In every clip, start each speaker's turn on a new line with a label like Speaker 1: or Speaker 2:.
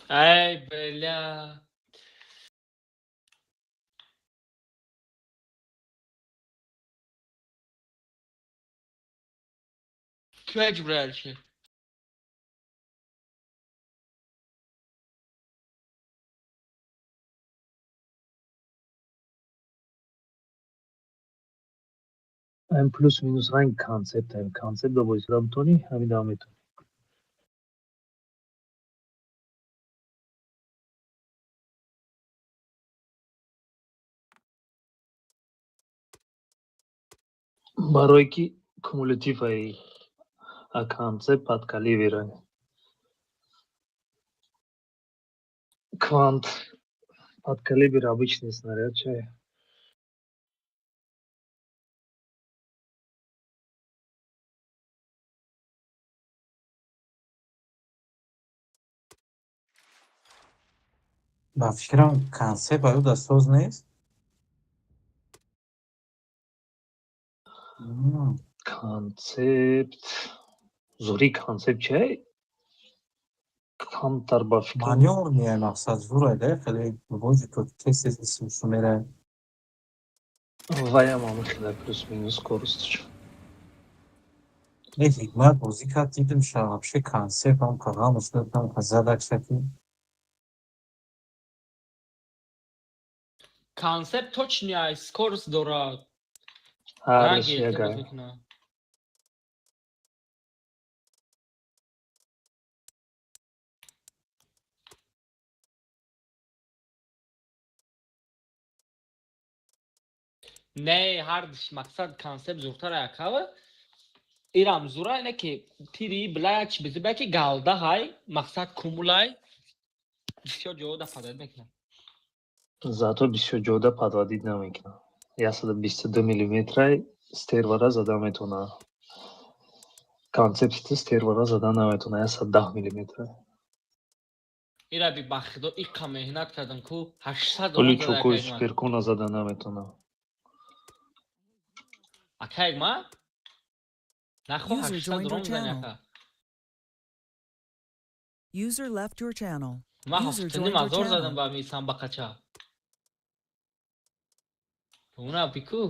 Speaker 1: Ай, бля. Кӯя Ҷубраилчи?
Speaker 2: Ам плюс минус ранг концепт, ам концепт да бозида бутонӣ, ҳамин да метавонӣ. Барое ки кумулятив ай, а концепт подкалибер ай. Квант подкалибер обычный снаряд чай.
Speaker 3: Ба фикрам, концепт ба ӯ дастсоз нест.
Speaker 2: Концепт зури, концепт чай? Камтар ба фикрам.
Speaker 3: Манёвр меяй, мақсад зурай да, хеле бози то тез тез исмшу мерай.
Speaker 2: Ваям ҳама хела плюс минус скорость.
Speaker 3: Не, Ҳикмат бозӣ кард, дидим ша, вообще концепт ҳам қағамаш додам, задак шаки.
Speaker 1: Концепт точный ай, скорость дорад.
Speaker 2: Ҳарш
Speaker 1: Ранги
Speaker 2: ягай.
Speaker 1: эҳтиёт мекунад. Не, ҳардиш мақсад концепт зуртар якава. Ирам зура не ки тири била чи бизиба ки галда ҳай, мақсад кумулай. Бисёр ҷода падад мекунад.
Speaker 2: Зато бисёр ҷода подводить намекунад. 122 миллиметрай стервара зада метавонад. Концепти стервара зада наметавонад, 110 миллиметра.
Speaker 1: Ира би ба худо иқа меҳнат кардам ку 800
Speaker 2: Оли
Speaker 1: ром зада.
Speaker 2: чокои
Speaker 1: Акай ма.
Speaker 2: Суперкона зада наметавонад.
Speaker 1: Акай ма? Нахо
Speaker 4: User
Speaker 1: 800
Speaker 4: joined your
Speaker 1: ром зани
Speaker 4: channel.
Speaker 1: ака.
Speaker 4: User left your channel.
Speaker 1: Ма
Speaker 4: User
Speaker 1: 7.5
Speaker 4: joined your
Speaker 1: ҳазор задам
Speaker 4: channel.
Speaker 1: ба ми самбақача. Уна бику.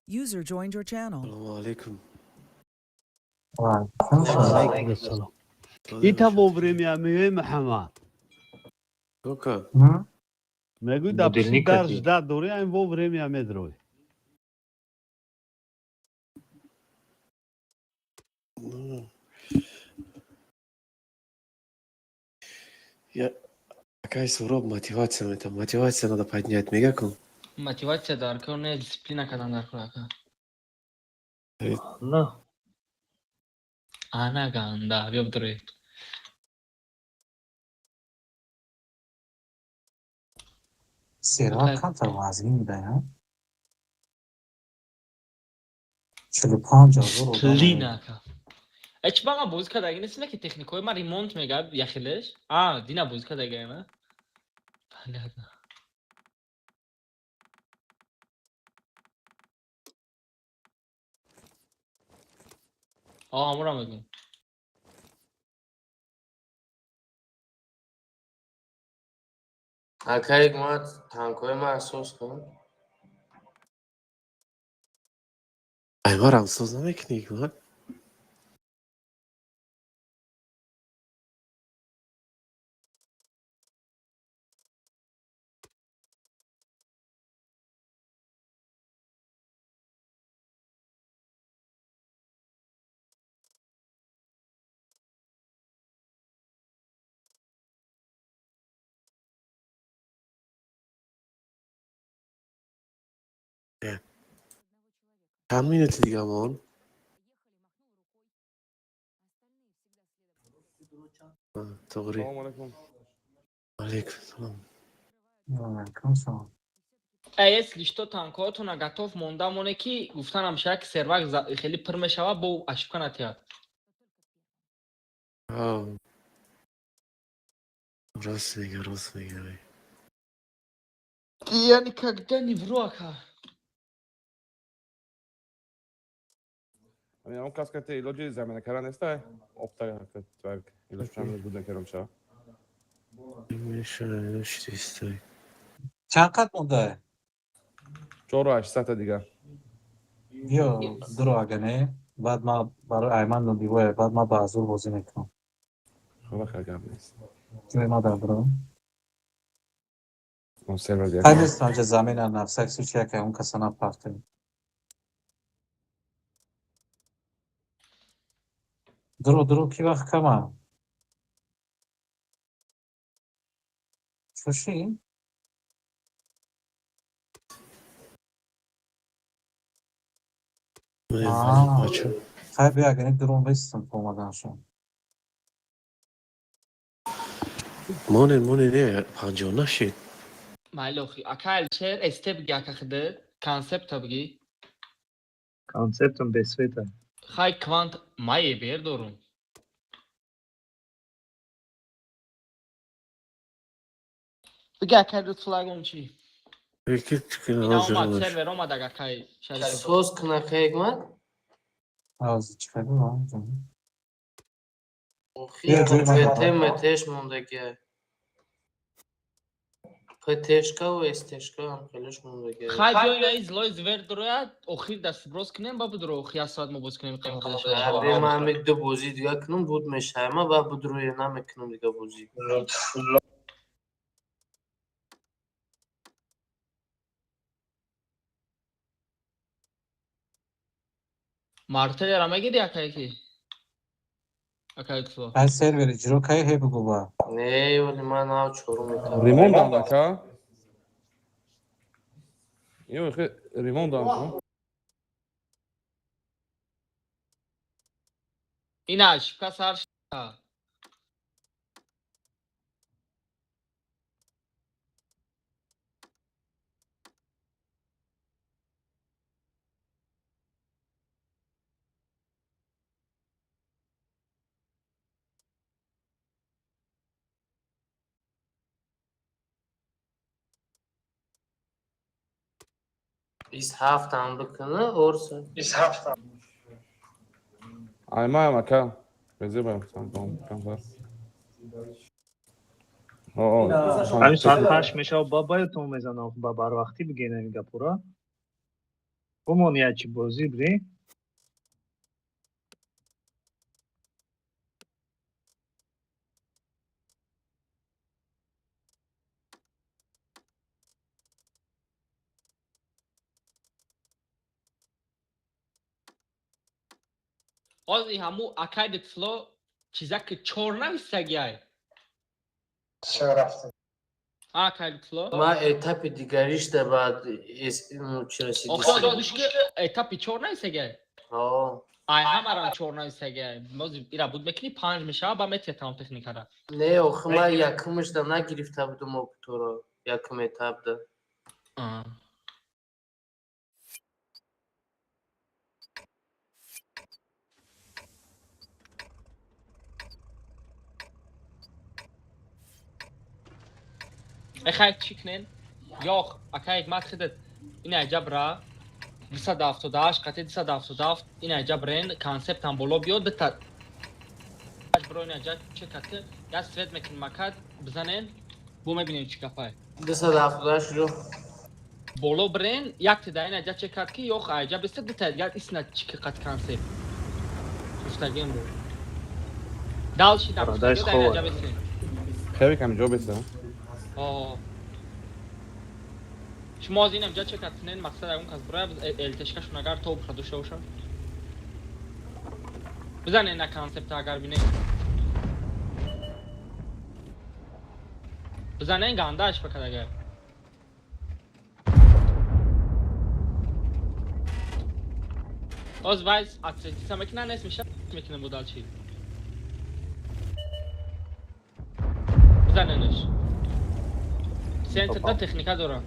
Speaker 4: User joined your channel.
Speaker 5: Салому алейкум.
Speaker 3: Алайкум.
Speaker 6: Салом. Ита вовремя меои, Муҳаммад.
Speaker 5: Кока.
Speaker 6: Мегӯй да пиши
Speaker 2: Будильник
Speaker 6: дар
Speaker 2: кати.
Speaker 6: Ждать дорӣ, айн вовремя медрой.
Speaker 5: Ну. Я акай Суроб мотивация это мотивация надо поднять, мега кун.
Speaker 1: Мотивация дар кор не, дисциплина кардан дар кор, ака.
Speaker 2: На.
Speaker 1: Ана ганда, биё бидоред.
Speaker 3: Серва
Speaker 1: Акай.
Speaker 3: камтар вазгин буда, я? 45 000 одам.
Speaker 1: Дисциплина, ака. Э, чи ба ман бозӣ кардаги нест, ки техникаҳои ман ремонт мега яхелеш? А, дина бозӣ кардаги, на? Понятно. А, ҳамонро мегӯм.
Speaker 7: Акай Ҳикмат, танкҳои ман асос кун.
Speaker 5: Ай, марам соз намекунӣ, Ҳикмат? Чанд минути дига мон? Тоғри.
Speaker 8: Салому алейкум.
Speaker 5: Алейкум салом.
Speaker 3: Алайкум салом.
Speaker 1: Э, если что, танкҳоятона готов монда моне, ки гуфтанам шояд ки сервак хеле пур мешавад, бо ошибка натиҳад.
Speaker 5: А, Рост мега, рост мега.
Speaker 1: Я никогда не вру, ака.
Speaker 8: Он кас кати илоҷи замина кара нестай? Опта твак илоҷ чанд буд накарам ша.
Speaker 3: Чанд қат монда?
Speaker 8: 4800 та дигар.
Speaker 3: Биё дуро ага не, баъд ма барои Айман нодивоя, баъд ма ба Азур бозӣ мекунам.
Speaker 8: Хуб, ака, гап нест.
Speaker 3: Ҷои ма дар бирам.
Speaker 8: Он сервер дигар.
Speaker 3: Хай нестам ҷа замина на всяк случай яка он каса напартем. Дуро, дуро, ки вақт кама? Чӯши? Хай биё ага не дурон бистам то омаданшон.
Speaker 5: Монен, монен, не, 50 нашид.
Speaker 1: Майли охи. Ака Алишер, СТ биги ака хиди, консепта биги.
Speaker 2: Концептам бесвета.
Speaker 1: Хай квант мае бер дорум. Биги ака Лутфуллагом чи? Ина омад, сервер омад ага кай Шариф.
Speaker 7: Соз кунака Ҳикмат?
Speaker 3: Ҳозир чӣ кардам?
Speaker 7: Охи
Speaker 3: Биё, ҷои ман
Speaker 7: ПТ
Speaker 3: дар.
Speaker 7: МТш мондагиа. ПТшка ва СТшка ҳам хелеш мондагиа.
Speaker 1: Хай биё ина злой звер дорояд, охир даст брос кунем, ба будро охир як соат мо боз кунем.
Speaker 7: Аре, ман ҳамин ду бозӣ дига кунам буд мешавад. Ман ба будроя намекунам дига бозӣ.
Speaker 1: Мартелера мегири ака яки? Ака Лутфулло.
Speaker 3: Ай сервер иҷро кай ҳе бугу ба.
Speaker 7: Не, вале ман нав чорум метавонам.
Speaker 8: Ремонт дам ака. Ё хе ремонт дам ку.
Speaker 1: Ина шипка сар шида.
Speaker 7: Бист ҳафтам бикуна, орса.
Speaker 8: Аймаям ака. Безебаям там камтар. О,
Speaker 2: Ҳамин соат 8 мешава, ба баётон мезанам, ба барвақтӣ бигӯен ҳамин гапора. Бумон як чи бозӣ бирем.
Speaker 1: Ҳозир ҳаму акай Лутфулло чиза ки чор нависагиай. Акай Лутфулло.
Speaker 7: Ман этапи дигаришда баъд чи расидист.
Speaker 1: Охир додиш ки этапи чор нависагиай.
Speaker 7: О,
Speaker 1: Ай ҳамарам чор нависагиай. Боз ира буд мекунӣ панҷ мешава, ба метия тамом техникара.
Speaker 7: Не, охи ман якумашда нагирифта будум опыторо. Якум этапда.
Speaker 1: Эхай чӣ кунен? Ёх, ака Ҳикмат хидат ин аҷаб ра 278 қати 277 ин аҷаб рен консептам боло биёд дита бро ин аҷаб чӣ кати я свет мекунем ака бизанен бо мебинем чӣ гапай.
Speaker 7: 278 ро.
Speaker 1: Боло брен як тида ин аҷаб чӣ кат ки ёх аҷаб иста дита дигар исна чӣ қат консепт. Гуфтагем бо. Дал шидам
Speaker 2: Парадайз
Speaker 1: гуфтагиё дар ин
Speaker 2: ховар.
Speaker 1: аҷаб истем.
Speaker 8: Хеле кам ҷо беса.
Speaker 1: О. Шумо аз инам ҷа чек кунен мақсад ягон кас броя ЛТшкашон агар то бихад дошта бошад. Бизанен на консепта агар бинед. Бизанен гандааш бакад агар. Оз вайс атсетиса мекунан нест меша мекунем будал чи. Бизаненаш. Центрда техника дорам.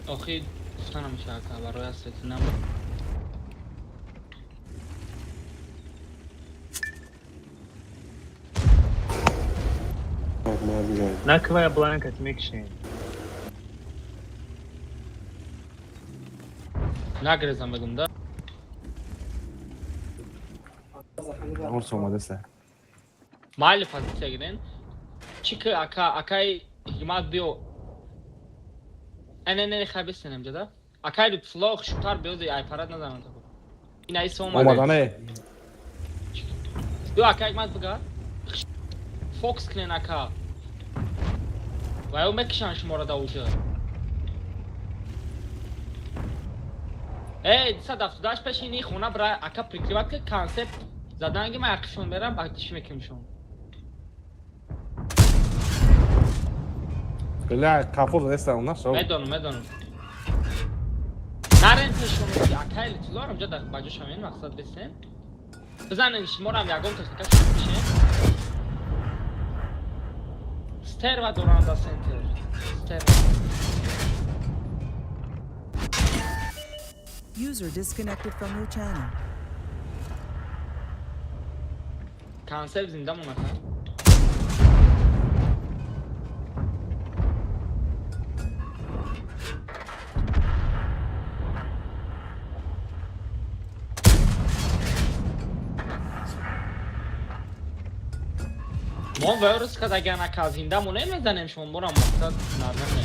Speaker 1: Охи гуфта намешавад ка барои асвети нам.
Speaker 5: Ман.
Speaker 2: Наквая бланкат мекшем.
Speaker 1: Нагрезам бегум да.
Speaker 8: Орс омадаста.
Speaker 1: Майли позиция гирен. Чӣ ки ака акай ҳикмат биё. Не не не хай бисенем ҷада. Акай лутфулло хушутар биёзи айпарат назанам то. Ин айс омаде.
Speaker 8: Омадане.
Speaker 1: Биё акай ҳикмат бига. Фокус кунен ака. Ва ё мекишан шуморо да уҷа. Эй, 278 пеши ини хона бира ака прикрывать ки концепт заданги ман ақишон мерам ба чӣ мекунем.
Speaker 8: Бля, қафо задаста он нашо.
Speaker 1: Медонам, медонам. Нарен пешон акай лутфулло ҷа да ба ҷо шавен мақсад бесен. Бизанен шуморо ягон техника шумо. Стерва доранда центр. Стерва.
Speaker 4: User disconnected from your channel.
Speaker 1: Концепт зинда мон ака. Мо вирус кадаган ака зинда мо намезанем шумо морам мақсад нормально.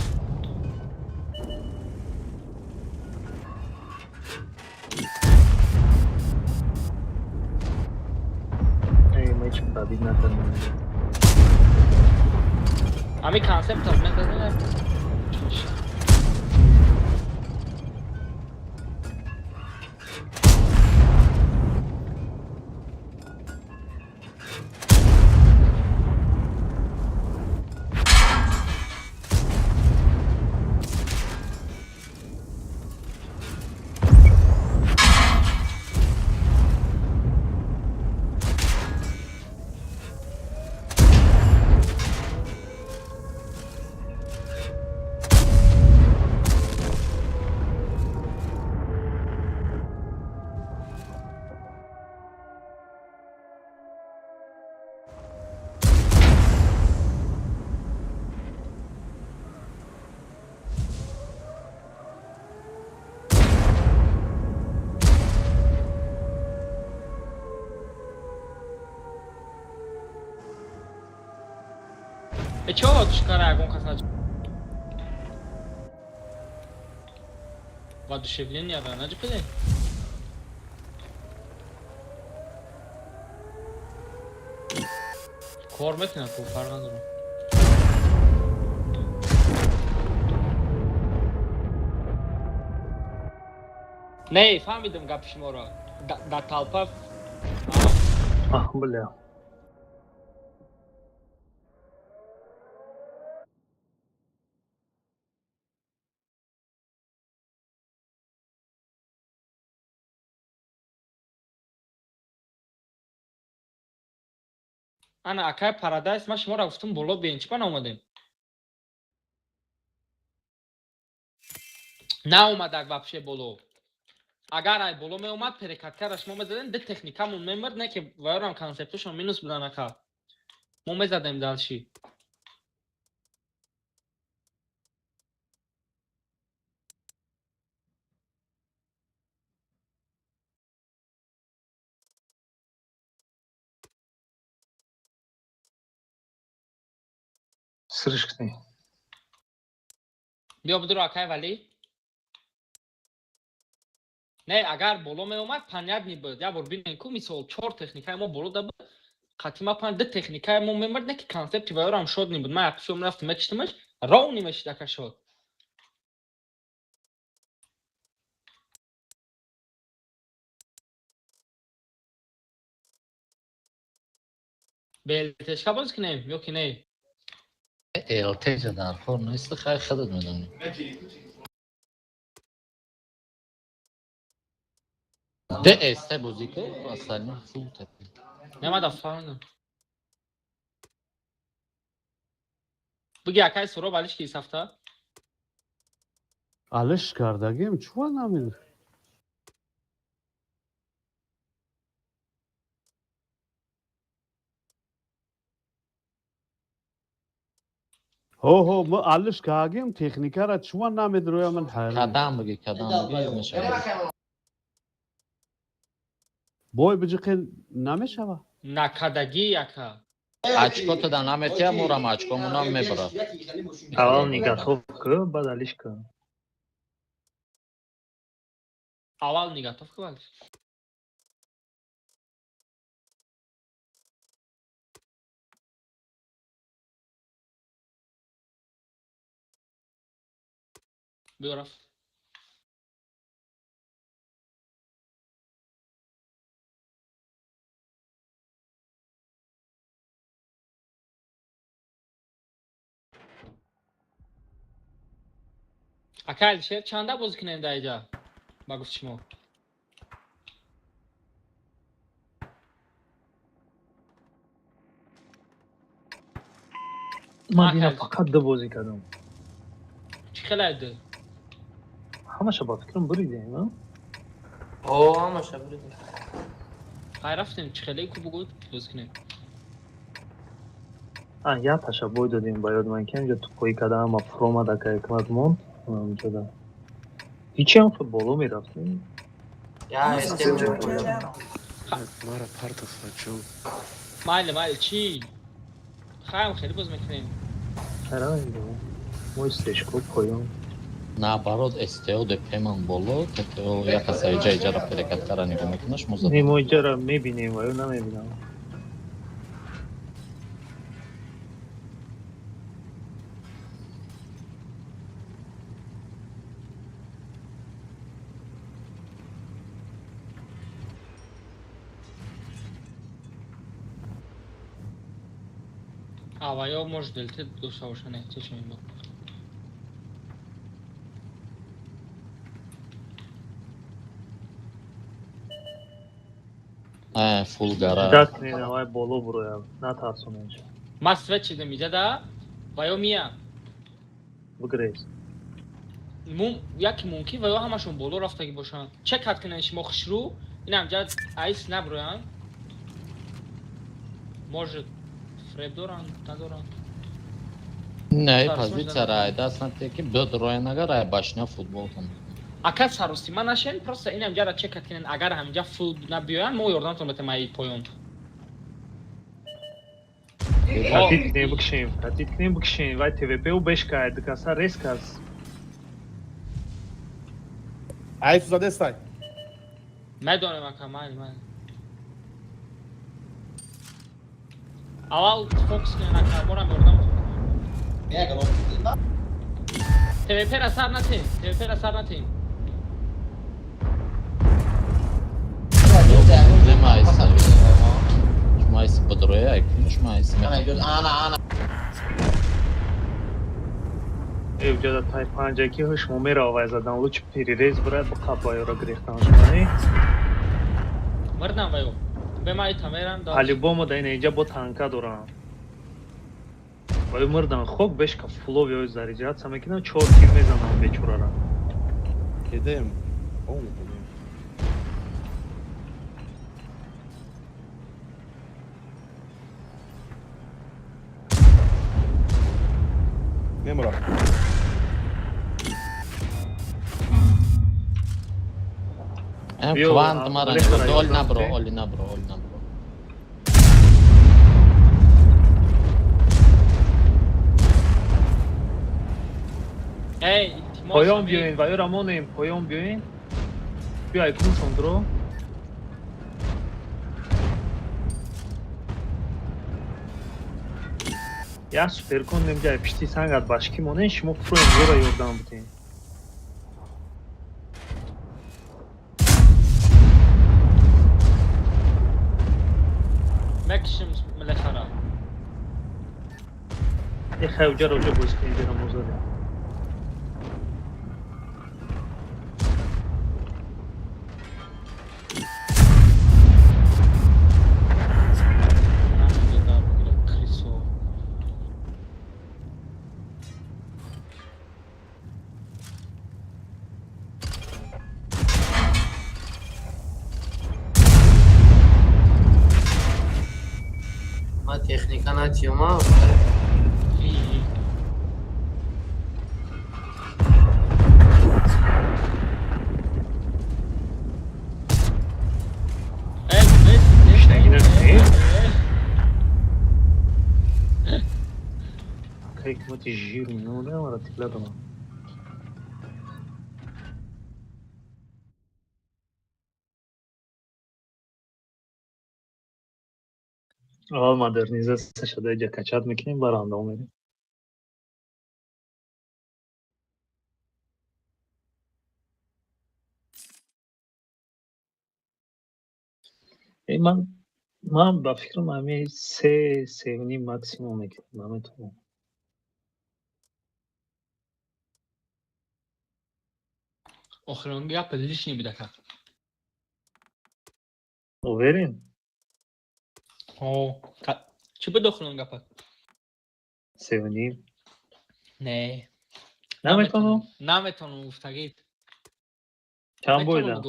Speaker 2: Эй, ма ҳеч бабид накардам.
Speaker 1: Ами концепт аз мезанем. Э чё тушкара ягон кас нач. Воодушевление ра наҷипиде? Кор мекунад ку фарқ надорад. Не, фаҳмидам гапи шуморо. Да толпа.
Speaker 2: Ах, бля.
Speaker 1: Ана акай Парадайс ман шуморо гуфтам боло биен, чӣ ба наомадем? Наомадак вообще боло. Агар ай боло меомад, перекаткара шумо мезадем, ду техникамон мемурд, не ки ваёрам концептушон минус будан ака. Мо мезадем дальше.
Speaker 2: Сриш кунӣ.
Speaker 1: Биё бидуро акай валӣ. Не, агар боло меомад, понятный буд. Як бор бинен ку мисол чор техникаи мо боло да буд. Қатима пан ду техникаи мо мемурд, не ки концепти ваёрам шод небуд. Ман якшом рафтам мекиштамаш, ровный мешид ака шод. Белтешка боз кунем ё ки не?
Speaker 9: ЛТ дар кор нест, хай худат медонӣ. ДС бозӣ ки остальное фул тепи.
Speaker 1: Не, ман фаҳмидам. Буги акай Суроб алиш ки сафта?
Speaker 6: Алиш кардагим, чува намед. Ҳо, ҳо, мо алиш кагим, техникара чума намедроя, ман ҳайрон.
Speaker 9: Кадам бигӣ, кадам бигӣ, мешавад.
Speaker 6: Бой биҷиқе намешава.
Speaker 1: Накадагӣ, ака.
Speaker 9: Очко туда наметия, мурам очкомунам мебарад.
Speaker 2: Аввал нигатов кӯ, баъд алиш кӯ.
Speaker 1: Аввал нигатов кӯ, бале. Биё, рафт. Ака Алишер, чанда бозӣ кунем дар иҷа? Ба гуфти шумо.
Speaker 2: Ман
Speaker 1: Ака
Speaker 2: дина
Speaker 1: Алишер.
Speaker 2: фақат ду бозӣ кардам.
Speaker 1: Чӣ хелай ду?
Speaker 2: Ҳамаша ба фикрам буридем, а?
Speaker 7: Ҳо, ҳамаша буридем.
Speaker 1: Хай, рафтем, чӣ хеле ку бугуд бозӣ кунем.
Speaker 2: А, якташа бой додем, ба ёд ман ки ҳамҷа тупоӣ карда, ҳама фуромад, ака ҳикмат монд. Ҳамҷода. Ҳичиам футболо мерафтем.
Speaker 7: Я
Speaker 4: User
Speaker 7: СТ
Speaker 4: joined your channel.
Speaker 5: Мара партофта чун.
Speaker 1: Майли, майли, чӣ? Хайм хеле боз мекунем.
Speaker 2: Ҳайрон, мо истешко поён.
Speaker 9: Наоборот, СТО ДП-ман боло, ТТО яка саиҷа иҷара перекаткара нигоҳ мекунаш, мо
Speaker 2: Не, мо иҷара мебинем ва ё намебинам.
Speaker 1: Аваё может делте дошта боша, не, чешем бо.
Speaker 9: Фул гара.
Speaker 2: Даст кунед, авай боло бурояд, натарсонед.
Speaker 1: Ма свет чидам иҷа да, ваё мия.
Speaker 2: Бигрез.
Speaker 1: Мум яки мумкин ваё ҳамашон боло рафтагӣ бошанд. Чек кат кунед шумо хушрӯ, ин ҳамҷа айс наброянд. Может, фреб доранд, надоранд.
Speaker 9: Не,
Speaker 1: Сарсош
Speaker 9: позиция рай даст нате ки бёд роя нагар, ай башня футбол кун.
Speaker 1: Ака саросима нашен, просто ин ҳамҷара чек кат кунед, агар ҳамҷа фул набиёянд, мо ёрдамтон метем ай поён.
Speaker 2: Катит кунем, бикшем, катит кунем, бикшем. Вай ТВП-у бешкай, дикаса рез кас.
Speaker 8: Айсу задестай.
Speaker 1: Медонем, ака, майли, майли. Аввал фокус кунед, ака, морам ёрдамтон. ТВП ра сар натем, ТВП ра сар натем.
Speaker 9: Нема айс. Шумо айс бодроя, ай кун шумо айс.
Speaker 2: Э, уҷада тай панҷа ки ҳушмо меравай задан, луч перерез бурад, ба қаб вайёра гирехтан шумани.
Speaker 1: Мирдам ваё. Бе ма ита мерам да.
Speaker 2: По-любому да ина иҷа бо танка дорам. Вай мирдан хок бешка фулов ё заряжаться мекунам, чор тир мезанам бечорара.
Speaker 8: Кедем. О, кедем. Немура.
Speaker 2: Биё,
Speaker 9: Квант мара
Speaker 2: лехара
Speaker 9: оли
Speaker 2: ёрдам
Speaker 9: набро,
Speaker 2: те.
Speaker 9: оли набро, оли набро.
Speaker 1: Эй, илтимос.
Speaker 2: Поён биёин, вайёра монем, поён биёин. Биё, айкуншон дуро. Як суперкон немҷа пишти сангат башкӣ монен, шумо фуроем, ёра ёрдам бутем.
Speaker 1: Мекшим милехара.
Speaker 2: Э, хай, уҷаро уҷа бозӣ кунем, ҷара мозаде.
Speaker 1: Намедонам, крисо.
Speaker 7: Ма техника натиёма.
Speaker 1: И.
Speaker 2: Ҳикмати жир мемонам, ара тифла дорам. Аввал модернизатсия шуда иҷа качат мекунем, баранда мерем. Ман ба фикрам ҳамин се севним максимум мекунем, наметавонам.
Speaker 1: Охирон гап лишний бидака.
Speaker 2: Уверен?
Speaker 1: О, чӣ буд охирон гапа?
Speaker 2: Севним.
Speaker 1: Не.
Speaker 2: Наметавонам?
Speaker 1: Наметавонам гуфтагид.
Speaker 2: Чанд боида?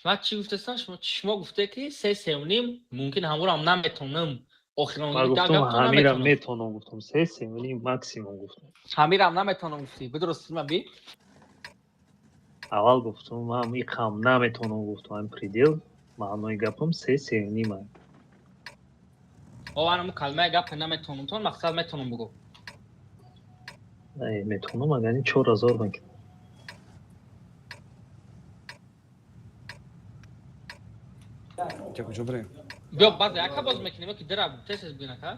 Speaker 1: Ман чӣ гуфтастам? Шумо гуфте ки се севним мумкин ҳамурам наметонам. Охирон
Speaker 2: Ман гуфтам ҳамирам метонам гуфтам. Се севним максимум гуфтам.
Speaker 1: Ҳамирам наметонам гуфтӣ. Бидуруст ма би?
Speaker 2: Аввал гуфтам ман иқам наметонам гуфтам. Ҳамин предел маънои гапам се севним аст.
Speaker 1: О, анаму калимаи гапе наметонам тон мақсад метонам бугӯ.
Speaker 2: Не, метонам агар 4000 мекунам.
Speaker 8: Куҷо бирем?
Speaker 1: Биё баъзе яка боз мекунем ки дира тез бигин ака.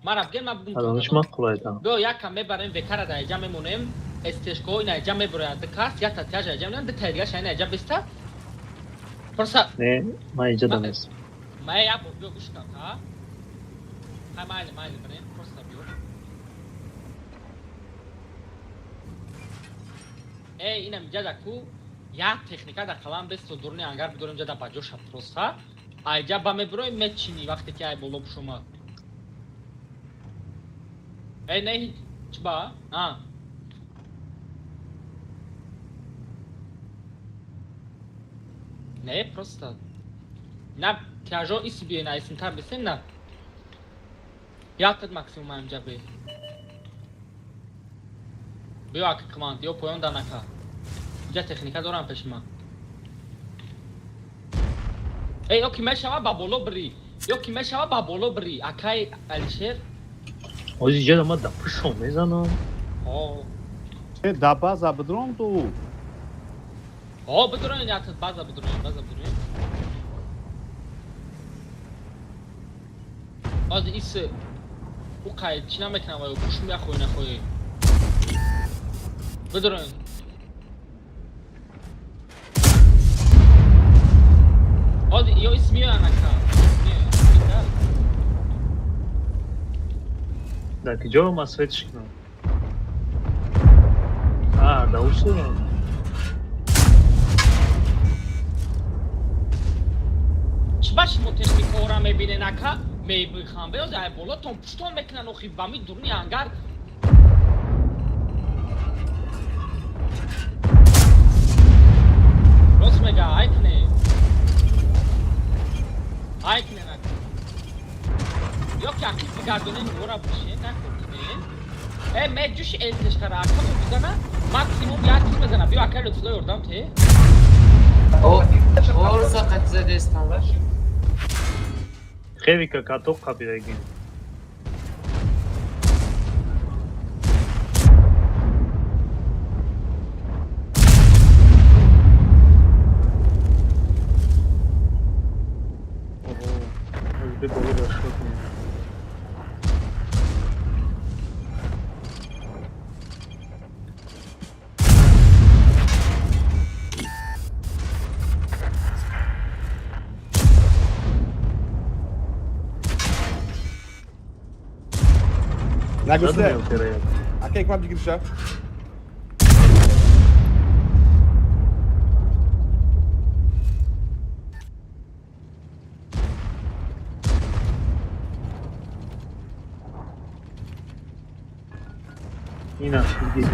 Speaker 1: Мара бигин ман бугум.
Speaker 2: Адониш ман қулайдам.
Speaker 1: Биё яка мебарем векара да иҷа мемонем. Эстешкоҳо ина иҷа мебурояд. Ду кас якта тяжа иҷа мемонем, ду таи дигаша ина иҷа биста. Просто
Speaker 2: Не, ман иҷа даместам.
Speaker 1: Ман як бор биё гӯш кун, ҳа? Ҳай майли, майли бирем, просто биё. Эй, инам иҷа да ку як техника дар қалам бесто дуруни ангар бидорем ҷа да баҷоша просто. Айҷа ба мебироем мечини вақте ки ай боло бушомад. Эй, не, чӣ ба? А. Не, просто. На, тяжо иси биен, айсинтар бисен, на. Як максимум анҷа бе. Биё аки команд, ё поён да нака. Иҷа техника дорам пеши ман. Эй, ё ки мешава ба боло бирӣ. Ё ки мешава ба боло бирӣ. Акай Алишер.
Speaker 2: Ози иҷа ман да пушом мезанам.
Speaker 1: О.
Speaker 6: Да база бидром ту.
Speaker 1: О, бидурон, як база бидурон, база бидурон. Ози ис у қайд чӣ намекунам ва пуш мехоҳӣ нахоҳӣ. Бидурон. Ози ё ис меоян ака.
Speaker 2: Да куҷо ман светш кунам? А, да усулам.
Speaker 1: Чӣ ба шумо техникаҳоро мебинен ака? Мебихам. Беози ай болотон пуштон мекунан охи ба ми дуруни ангар. Рост мега, ай кне. Ай кне ака. Ё ки аки бигардонен ора бишен, накунен. Э, меҷӯши элтешкара ака бизана, максимум як тур мезана. Биё ака лутфулло ёрдам те.
Speaker 7: Орса қат задестам.
Speaker 2: Хевика каток қапидагин. Ого, аз бе боло дашот не.
Speaker 8: Нагусте. Ака ҳикмат бигирша.
Speaker 2: Ина шуди.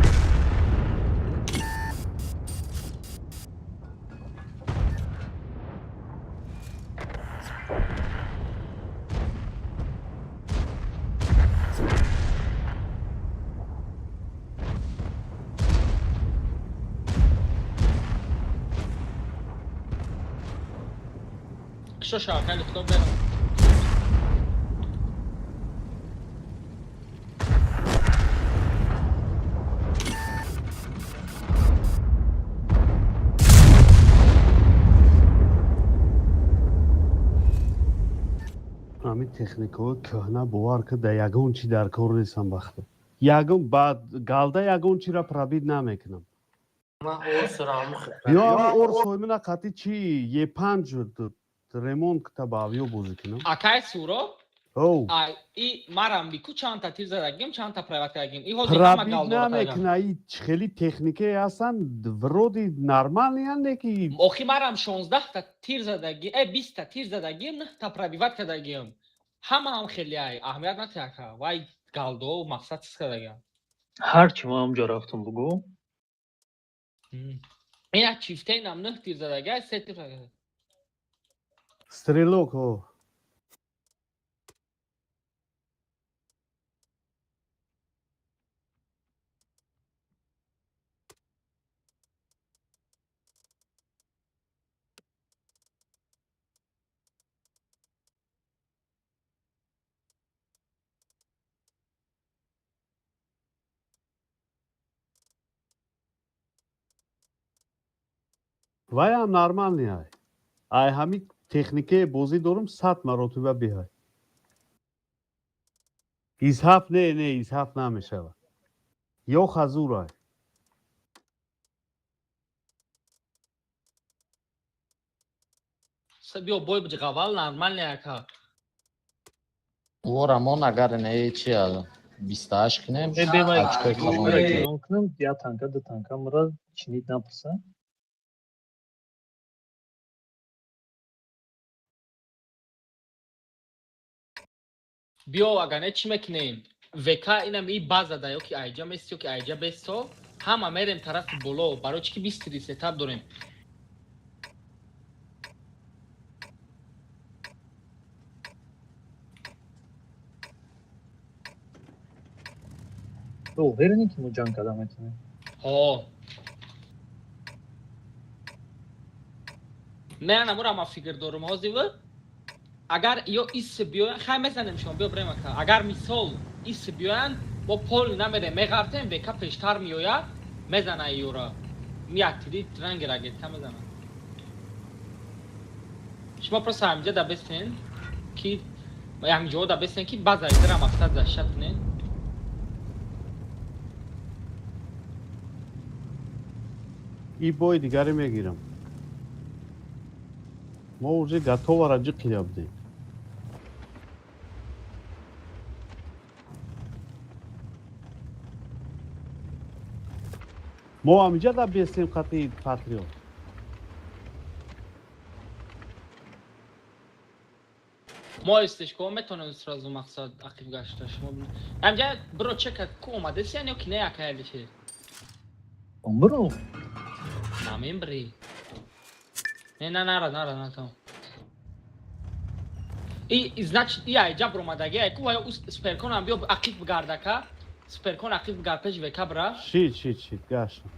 Speaker 1: Кишо шава, кали хто берам.
Speaker 6: Ҳамин техникаҳои кӯҳна, бовар ки, да ягон чи дар кор нестам бахта. Ягон ба галда ягон чиро пробить намекунам.
Speaker 7: Ман орсро ҳаму
Speaker 6: Ё ҳамин орсҳои мина қати чи Е5 ремонт кта ба авио бозӣ кунам.
Speaker 1: Акай Суро.
Speaker 6: Оу.
Speaker 1: Ай и марам бику чандта тир задагим, чандта пробивать кардагим. И ҳозир ҳама
Speaker 6: Пробить
Speaker 1: галдора тайёр.
Speaker 6: намекуна. И хеле техникае ҳастанд, вроде нормальныян, не ки.
Speaker 1: Охи марам 16 та тир задаги, 20 та тир задагим, 9 та пробивать кардагим. Ҳама ҳам хеле ай, аҳамият натиҳ ака. Вай галдо мақсад чиз кардагим.
Speaker 2: Ҳарчи ман ҳамҷо рафтам, бугӯ.
Speaker 1: Ин як чифтейнам 9 тир задаги, ай се тир задаги.
Speaker 6: Стрелок о. Вай ҳам нормальный ай. Ай ҳами техникаи бозӣ дорум, 100 маротиба биҳай. Изҳаф не, не, изҳаф намешавад. Ё хазур ай.
Speaker 1: Биё бой ҷиғавал нормальный ака.
Speaker 9: Ворамон агар не чи 28 кунем,
Speaker 2: Э, бемай
Speaker 9: очкои калон мегирем.
Speaker 2: Кунам, я танка, ду танка мара чинид напурса.
Speaker 1: Биё, агар не, чӣ мекунем? ВК инам и база да, ё ки айҷа мест, ё ки айҷа бесто, ҳама мерем тарафи боло, барои чӣ ки 20 сетап дорем.
Speaker 2: Ту уверенӣ, ки мо ҷанг карда метавонем?
Speaker 1: Ҳо. Не, намура ма фикр дорум ҳозир. Агар ё ис биёян, хай мезанем шумо, биё брем ака. Агар мисол ис биёянд, мо пол намерем, меғартем, ВК пештар меояд, мезана ёра. Як тири ранги ракетка мезана. Шумо просто ҳаминҷа да бестен, ки ҳаминҷоҳо да бестен, ки баъза дира мақсад защита кунен.
Speaker 6: И бои дигаре мегирам. Мо уже готовара ҷиқида будем. Мо ҳаминҷа да бестем қати патриот.
Speaker 1: Мо истишко метавонем сразу мақсад ақиб гашта шумо. Ҳамҷа биро чека ку омадесиян ё ки не, акаяли чи?
Speaker 2: Биро.
Speaker 1: Намембри. Не, на, нара, нара, на там. И значит, и айҷа биромадаги, ай ку вай суперконам биё ақиб бигардака. Суперкон ақиб бигард пеш ВК бира.
Speaker 6: Шид, шид, шид, гаштам.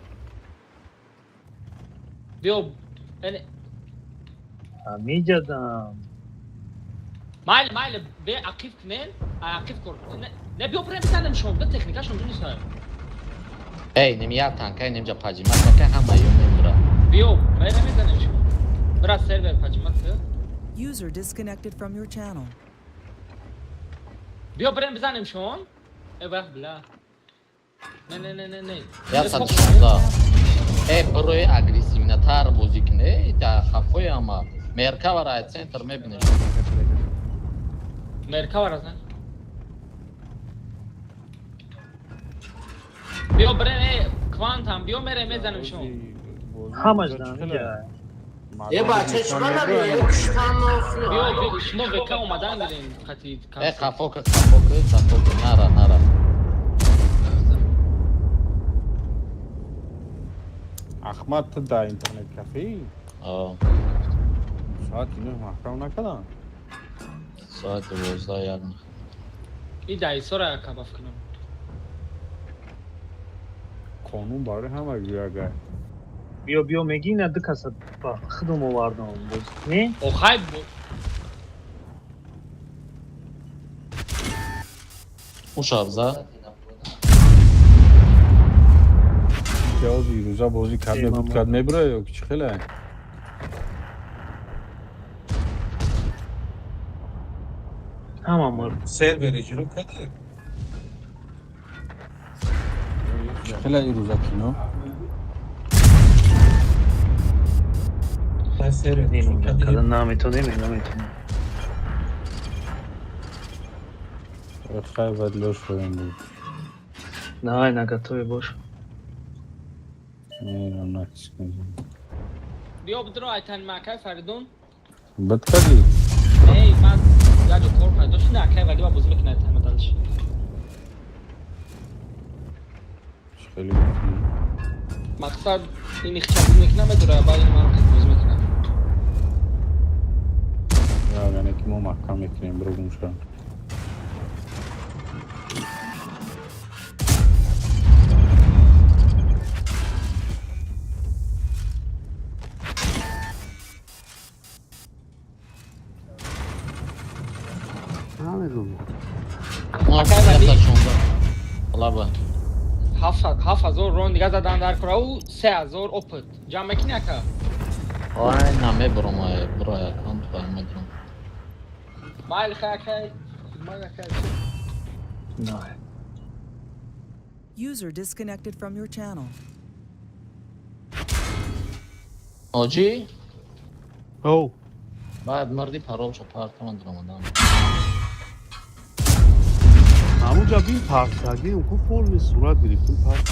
Speaker 1: Биё, эне
Speaker 2: Ҳамиҷадам.
Speaker 1: Майли, майли, бе ақиб кунен, ай ақиб кор. Не, не, биё бирем бизанем шумо, бе техникашон ҷунисай.
Speaker 9: Эй, нем як танка, немҷа поджимать ка ҳама ё мемура.
Speaker 1: Биё, бре намезанем шумо. Бира сервер поджимать ка.
Speaker 4: User disconnected from your channel.
Speaker 1: Биё бирем бизанем шумо. Э, бах, бля. Не, не, не, не, не.
Speaker 9: 116. Э, бирои агрессивнатар бозӣ кунӣ, э, да хафои ама. Меркавара ай центр мебинеш.
Speaker 1: Меркавара зан. Биё бирем, э, квантам, биё мерем мезанем шумо.
Speaker 2: Ҳамаш дар.
Speaker 7: Е, бача, чима набиё? Куштан.
Speaker 1: Биё, биё, шумо ВК омадан дидем қати.
Speaker 9: Э, хафо ка, хафо ка, хафо ка, нара, нара.
Speaker 8: Ахмад, ту дар интернет кафеи?
Speaker 9: О.
Speaker 8: Соати 9 маҳкам накардан?
Speaker 9: Соати 12 як.
Speaker 1: И дайсора якабаф кунам.
Speaker 8: Қонун барои ҳама гӯягай.
Speaker 2: Биё, биё мегӣ, на ду каса ба худум овардам. Боз не?
Speaker 1: Охай.
Speaker 9: Ушабза.
Speaker 8: Ҷавози рӯза бозӣ кард, мебуд, кард мебура ё чӣ хеле?
Speaker 2: Ҳама мурд.
Speaker 3: Сервер иҷро кардӣ?
Speaker 10: Хеле ирӯза кино.
Speaker 3: Сервер иҷро кардӣ?
Speaker 2: Када наметонем, наметонем.
Speaker 10: Хай баъд лош шудем буд.
Speaker 2: Давай наготове бош.
Speaker 10: Не, накис кунем.
Speaker 1: Биё бидро айтан макай Фаридун.
Speaker 10: Бад кардӣ?
Speaker 1: Эй, ман як ҷо кор пайдо шуд, акай вали ба бозӣ мекунад айтан мадалш.
Speaker 10: Хеле гуфтӣ.
Speaker 1: Мақсад ин ихча бозӣ мекунам, медора, баъд ин ман бозӣ мекунам.
Speaker 10: Яъне ки мо маҳкам мекунем, биро гум шав.
Speaker 6: Намедонам.
Speaker 1: Акай вали
Speaker 9: Лаба.
Speaker 1: 7000 рон дига задан дар кора ӯ 3000 опыт. Ҷамъ мекунӣ ака?
Speaker 9: Ой, намебурам, ай, буро якон ту медурам.
Speaker 1: Майли хай акай. Майли акай.
Speaker 2: Давай.
Speaker 4: User disconnected from your channel.
Speaker 9: Оҷи?
Speaker 6: Оу.
Speaker 9: Баъд марди паролшо партаман дурамадам.
Speaker 6: Ҳамунҷа бин партагиам ку форми сурат гирифтум парт.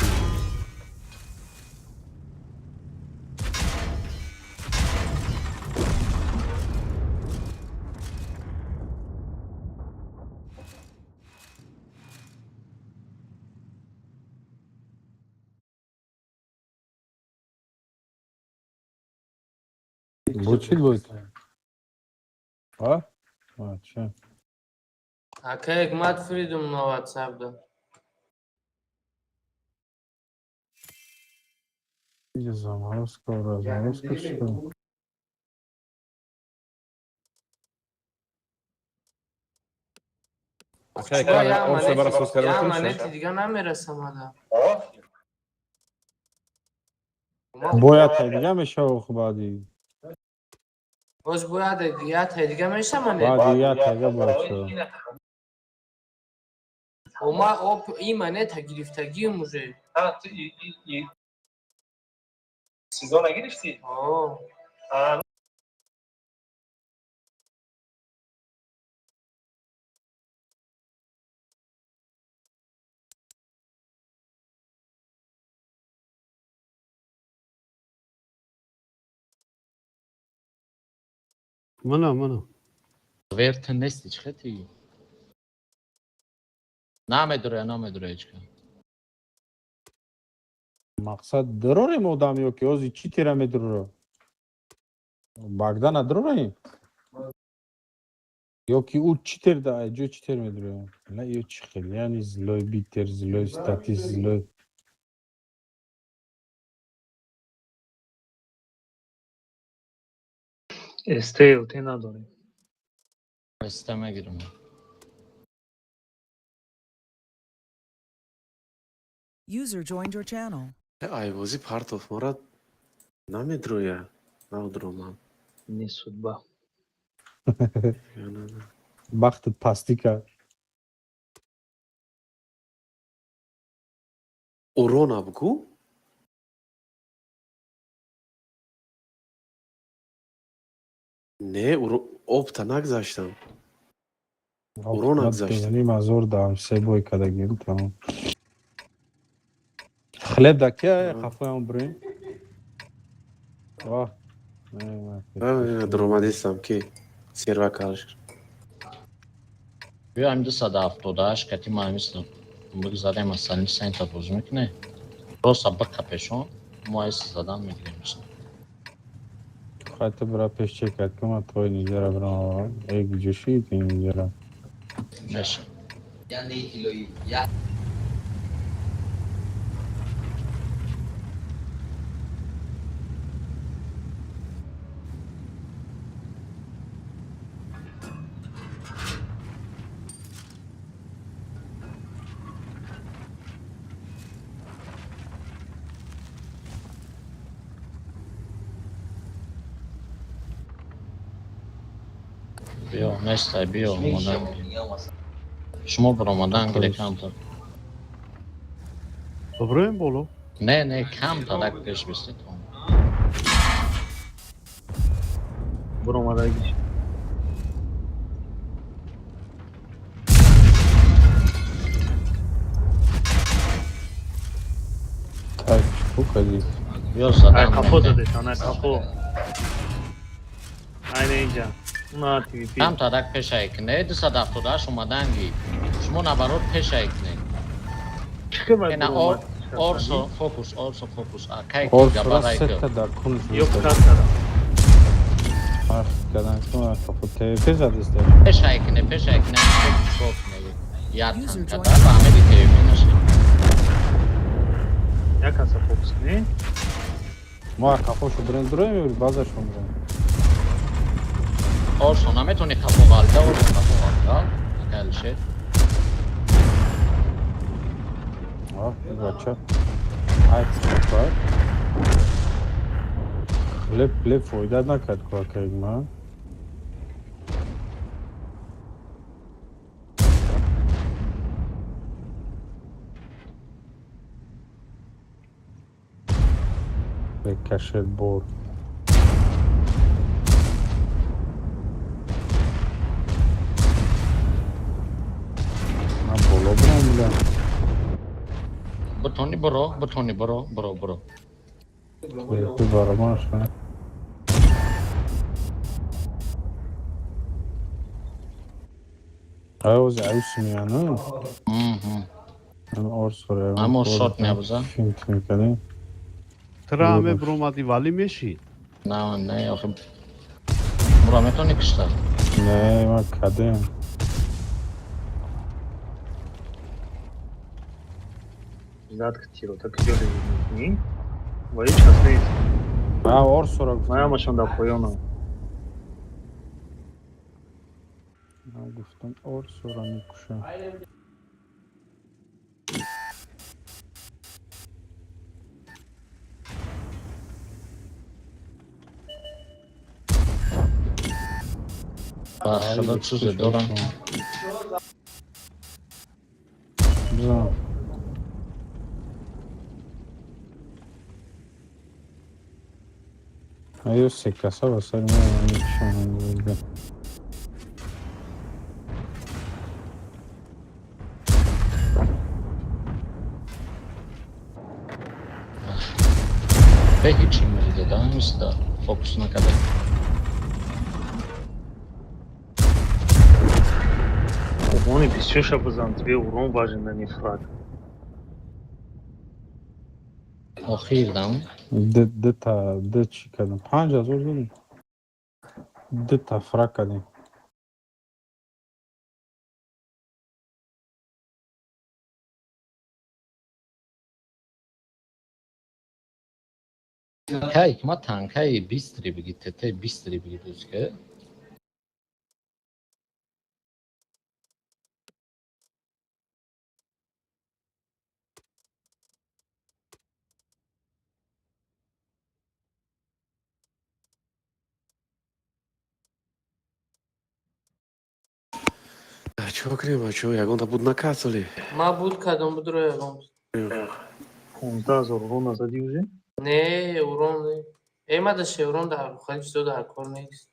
Speaker 10: Буд чӣ буд? А? Ча?
Speaker 7: Ака Ҳикмат Фридом на WhatsApp да.
Speaker 10: Иҷа заморозка, разморозка шуд.
Speaker 8: Акай, об бара сос карда
Speaker 7: Я
Speaker 8: метавонӣ?
Speaker 7: монети дига намерасам ада.
Speaker 10: Бояд тай дига мешава хуб баъди.
Speaker 7: Боз бояд я тай дига меша монет.
Speaker 10: Баъди я тайга бояд шава.
Speaker 7: Ома оп и монета гирифтагием уже.
Speaker 3: А, ту и сезона гирифтӣ?
Speaker 7: О.
Speaker 3: А,
Speaker 6: Мана, мана.
Speaker 9: Верта нести чӣ хети? Намедура, намедура ҳечка.
Speaker 10: Мақсад дурорем одам ё ки ози чӣ тира медуроро? Багдана дурорем? Ё ки ӯ чӣ тер да ай ҷо чӣ тер медуроем? На ё чӣ хел? Яъне злой битер, злой статист, злой
Speaker 2: СТЛ те надорем.
Speaker 9: Еста мегирам.
Speaker 4: User joined your channel.
Speaker 5: Айвози партов мора намедроя. Навдромам.
Speaker 2: Не судьба.
Speaker 10: Бахтат пастӣ кард.
Speaker 5: Урона бгӯ? Не, обта нагзаштам. Урона гузаштам.
Speaker 10: Ним ҳазор даҳам се бой кардагим тамом. Хлеб да кия қафоям бурем? Ваҳ.
Speaker 5: Дуромадистам ки серва калш.
Speaker 9: Биё ҳамин 278 кати ма ҳамин бигзарем асални сента бозӣ мекунем. Роста бика пешон, мо эс задан мегирем.
Speaker 10: Хайта бира пеш чекат ки ман той нигера бирам. Эй ҷӯшид ин нигера.
Speaker 9: Меша. Биё, нестай, биё, модар. Шумо баромадан гире камтар.
Speaker 6: Биброем боло.
Speaker 9: Не, не, камтарак пеш бистед.
Speaker 2: Буромадагиш.
Speaker 10: Так, чӣ кардӣ?
Speaker 9: Ё
Speaker 2: Ай
Speaker 9: задан.
Speaker 2: қафо задесан, ай қафо. Айна инҷа. На ТВП.
Speaker 9: Камтарак пешай кне, 278 омадан ги. Шумо наоборот пешай кне.
Speaker 2: Чӣ вай
Speaker 9: Ена
Speaker 2: буромад?
Speaker 9: Орсо фокус, Орсо фокус. А кай
Speaker 10: Орсора
Speaker 9: габарай
Speaker 10: сета дар кунш
Speaker 2: Ё касара.
Speaker 10: Фарқ кардан ку қафо ТВП задиста.
Speaker 9: Пешай кне, пешай кне, фокус кне. Я
Speaker 4: User
Speaker 9: танкада ба ҳамеди ТВП наши.
Speaker 2: Як каса фокус кунӣ.
Speaker 10: Мо қафошо бирем дуроем ё базашон бирем?
Speaker 9: Орсо наметони қафо ғалта, Орсо қафо ғалта. Акай Алишер.
Speaker 10: А, бача. Ай, чӣ Леп леп фоида накард ку акай ма. Кашет бор. Ман боло бирам буда.
Speaker 9: Бутони биро, бутони биро, биро, биро.
Speaker 10: Ту баромаш на. Ай ози аюси мияну.
Speaker 9: Мгм.
Speaker 10: Орсора.
Speaker 9: Амо шот мебуза.
Speaker 10: Финт мекардем.
Speaker 6: Тра ҳаме биромадӣ валӣ мешӣ.
Speaker 9: На, не, охи. Буро метони кишта.
Speaker 10: Не, ма кадем.
Speaker 2: Зад тиро, так куҷо мекунӣ? Ва ҳеҷ кас нест.
Speaker 10: А Орсора
Speaker 2: Ман
Speaker 10: гуфтам.
Speaker 2: ҳамашон дар поёнам.
Speaker 10: Ман гуфтам Орсора мекушам.
Speaker 9: Ба худо чизе дорам.
Speaker 10: Бизан. Аю се каса ба сари мо мекушам.
Speaker 9: Бе ҳичи меида, миста фокус накарда.
Speaker 2: Урони бисёрша бизан, тебе урон важен, а не фраг.
Speaker 9: Охир дам.
Speaker 10: Д д та д чӣ кардам? 5000 додем. Д та фрак кардем.
Speaker 9: Кай ма танкаи 20 ри биги, ТТ 20 ри биги дӯст ке.
Speaker 5: Чико кунем, бачаҳо? Ягонта буд накард соли.
Speaker 7: Ма буд кардам, будро ягон.
Speaker 2: 15 000 урон задӣ уже?
Speaker 7: Не, урон не. Э, ма да шеврон дар хали чизо дар кор нест.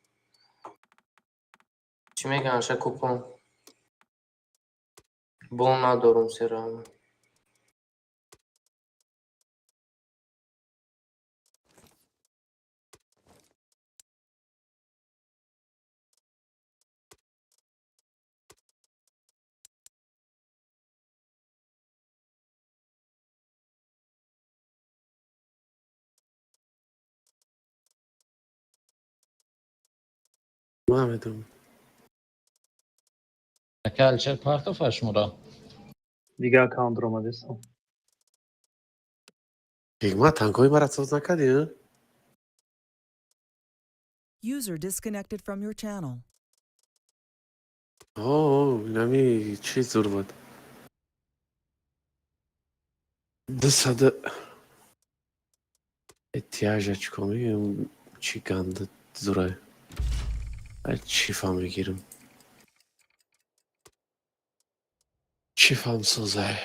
Speaker 7: Чӣ мегӯянд ша купон? Бон надорум серама.
Speaker 5: Ман медонам.
Speaker 9: Ака Алишер партофа шуморо.
Speaker 2: Дигар аккаунт омадестам.
Speaker 5: Ҳикмат, танкҳои маро соз накардӣ, а?
Speaker 4: User disconnected from your channel.
Speaker 5: О, инами чӣ зур буд. 200 эҳтияжа чӣ кор мегирам? Чӣ ганда зурай. Ай чӣ фаҳм мегирам? Чӣ фаҳмсозай?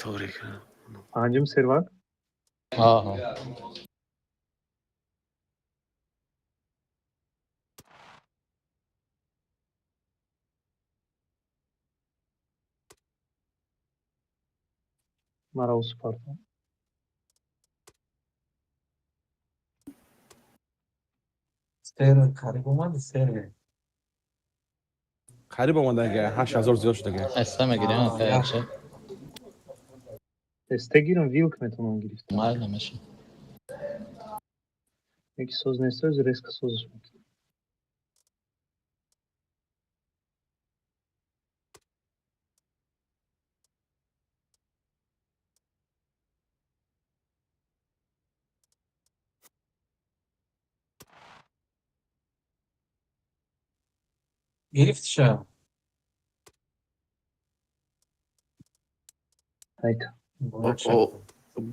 Speaker 5: Торе кунам.
Speaker 2: Панҷум сервак.
Speaker 9: Аҳа.
Speaker 2: Мара усупарта.
Speaker 3: Стервер қариб омади, сервер.
Speaker 8: Қариб омадага, 8000 зиёд шудага.
Speaker 9: Эста мегирем, ака, якша.
Speaker 2: Эсте гирам, вилк метавонам гирифта.
Speaker 9: Майли, намеша.
Speaker 2: Яки соз нест, ози резко созаш мекунам.
Speaker 3: Гирифтиша?
Speaker 2: Ҳайка.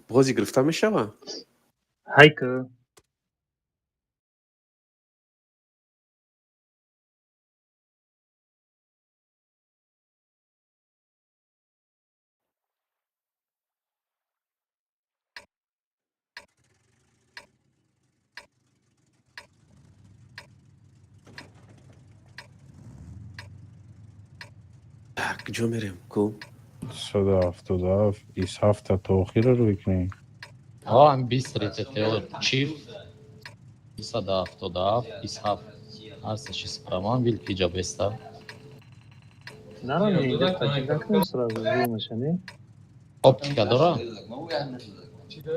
Speaker 5: Бози гирифта мешава?
Speaker 2: Ҳайка.
Speaker 5: Так, куҷо мерем? Ку?
Speaker 10: 177, 27 то охира рӯй кунем.
Speaker 9: Ҳа, ам 20 30 чиф 177, 27. Ҳар се чиз праван вилки ҷа беста.
Speaker 2: Нарам, инҷа таҷик накунем, сразу зур меша, не?
Speaker 9: Оптика дора?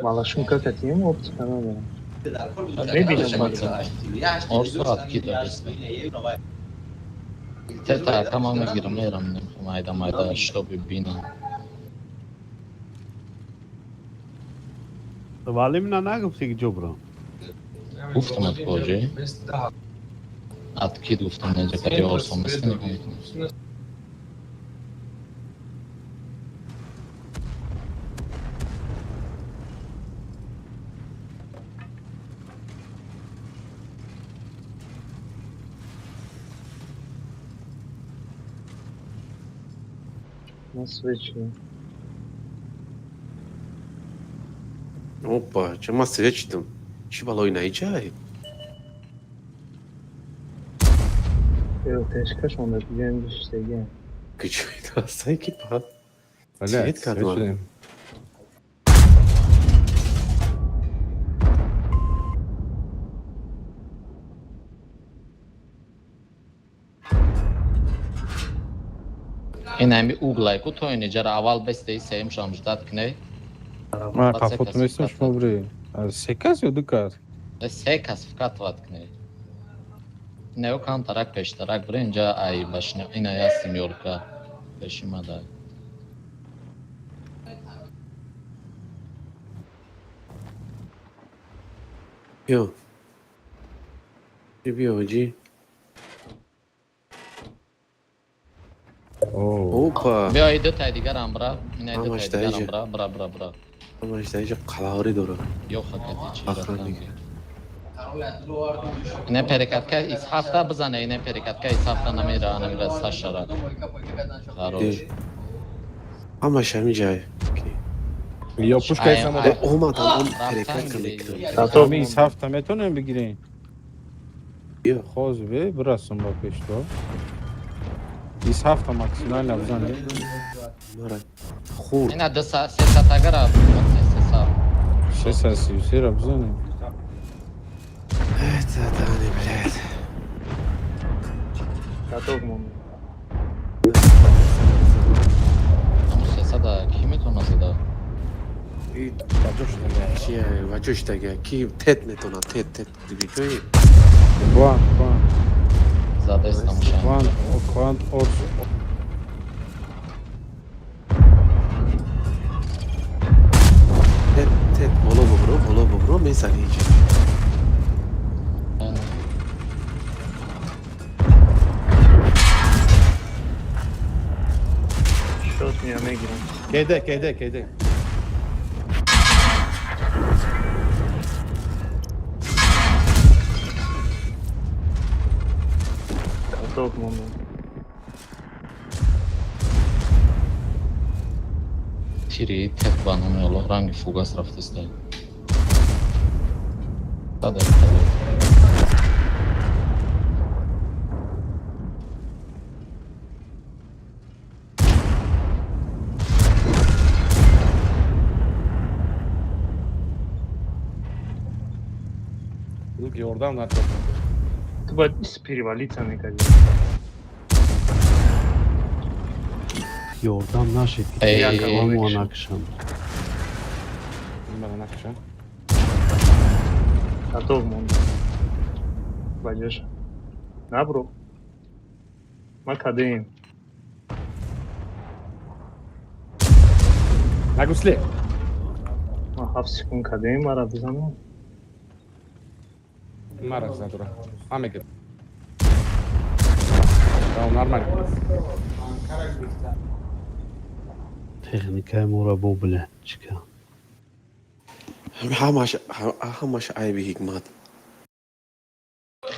Speaker 2: Малашумка катием, оптика надорам. Мебинам баъд.
Speaker 9: Орсу откида беста. Тета ака, ман мегирам, мерам, майда майда, чтобы бинам.
Speaker 6: Вале мина нагуфти ки ҷо бирам.
Speaker 9: Гуфтам, от коҷи? Откид гуфтам, неҷа кати орсо места нигоҳ мекунам.
Speaker 2: На свечи.
Speaker 5: Опа, ча ма свечитам? Чӣ балои наиҷай?
Speaker 2: ЛТшкаш монда, биёем биштагиам.
Speaker 5: Куҷои дастае ки па?
Speaker 8: Бале,
Speaker 5: Свет кардам.
Speaker 8: свет шудем.
Speaker 9: Ин ҳами углай ку то инҷара аввал бестаи, сеюм шам ждать куней.
Speaker 10: Ман
Speaker 9: Баъд се
Speaker 10: қафоту
Speaker 9: кас
Speaker 10: местам, шумо биред. Се кас ё ду кас?
Speaker 9: Се кас вкатывать куней. Нео камтарак пештарак бире, инҷа ай башня ина я семёрка пешимада.
Speaker 5: Биё. Биё, ҳоҷӣ. Опа.
Speaker 9: Биё, и дутай дигарам бира. Ина и
Speaker 5: Ҳамаш
Speaker 9: дутай дигарам
Speaker 5: даиҷа.
Speaker 9: бира, бира, бира, бира.
Speaker 5: Ҳамаш даиҷа қалаврӣ дорад.
Speaker 9: Ё хакати чи
Speaker 5: Охранник.
Speaker 9: Ина перекатка из ҳафта бизане, ина перекатка из ҳафта намера, намера сашара. Хорош.
Speaker 5: Ҳамаш ҳамин ҷай.
Speaker 8: Ё пушкаи
Speaker 9: Ай,
Speaker 8: самода.
Speaker 9: ай.
Speaker 5: Омадам, он
Speaker 9: Рафтан
Speaker 5: перекатка
Speaker 9: гире.
Speaker 5: мекунам.
Speaker 10: Ҳами из ҳафта метавонем бигирем?
Speaker 5: Биё.
Speaker 10: Хоз бе, бирасам ба пешто. Из ҳафта максимально бизанем.
Speaker 5: Мара. Хурд.
Speaker 9: Ина ду са се сатагара, се са.
Speaker 10: 633-ра бизанем.
Speaker 5: Это Дани, блядь.
Speaker 2: Каток монда.
Speaker 9: Аму се сада ки метавона зада?
Speaker 5: И
Speaker 8: Баҷо шудага.
Speaker 5: чия, ваҷо шудага? Ки тет метона, тет, тет. Ҷои
Speaker 10: Квант, квант,
Speaker 9: Зада истамуша.
Speaker 10: квант, квант, орс.
Speaker 5: Тет, тет, боло бубро, боло бубро, мезани иҷа.
Speaker 2: Шот мея, мегирам.
Speaker 10: Кеде, кеде, кеде.
Speaker 2: Каток мондам.
Speaker 9: Тири тех ба номи Аллоҳ ранги фугас рафтаста. Сада.
Speaker 8: Звук ёрдам накард.
Speaker 2: Ту бояд перевалиться мекардӣ.
Speaker 6: Ёрдам нашед, ки
Speaker 9: Эй,
Speaker 6: техникаҳомо накушанд.
Speaker 8: Мана накша.
Speaker 2: Каток мондам. Ба ҷоша. Набро. Ма кадем.
Speaker 8: На гусле.
Speaker 2: Ма 7 секунд кадем, мара бизанам.
Speaker 8: Мара задура. Ҳа мегир. Тамом, нормально.
Speaker 6: Техникаи моро бо биле чика.
Speaker 5: Ҳамаш айби Ҳикмат.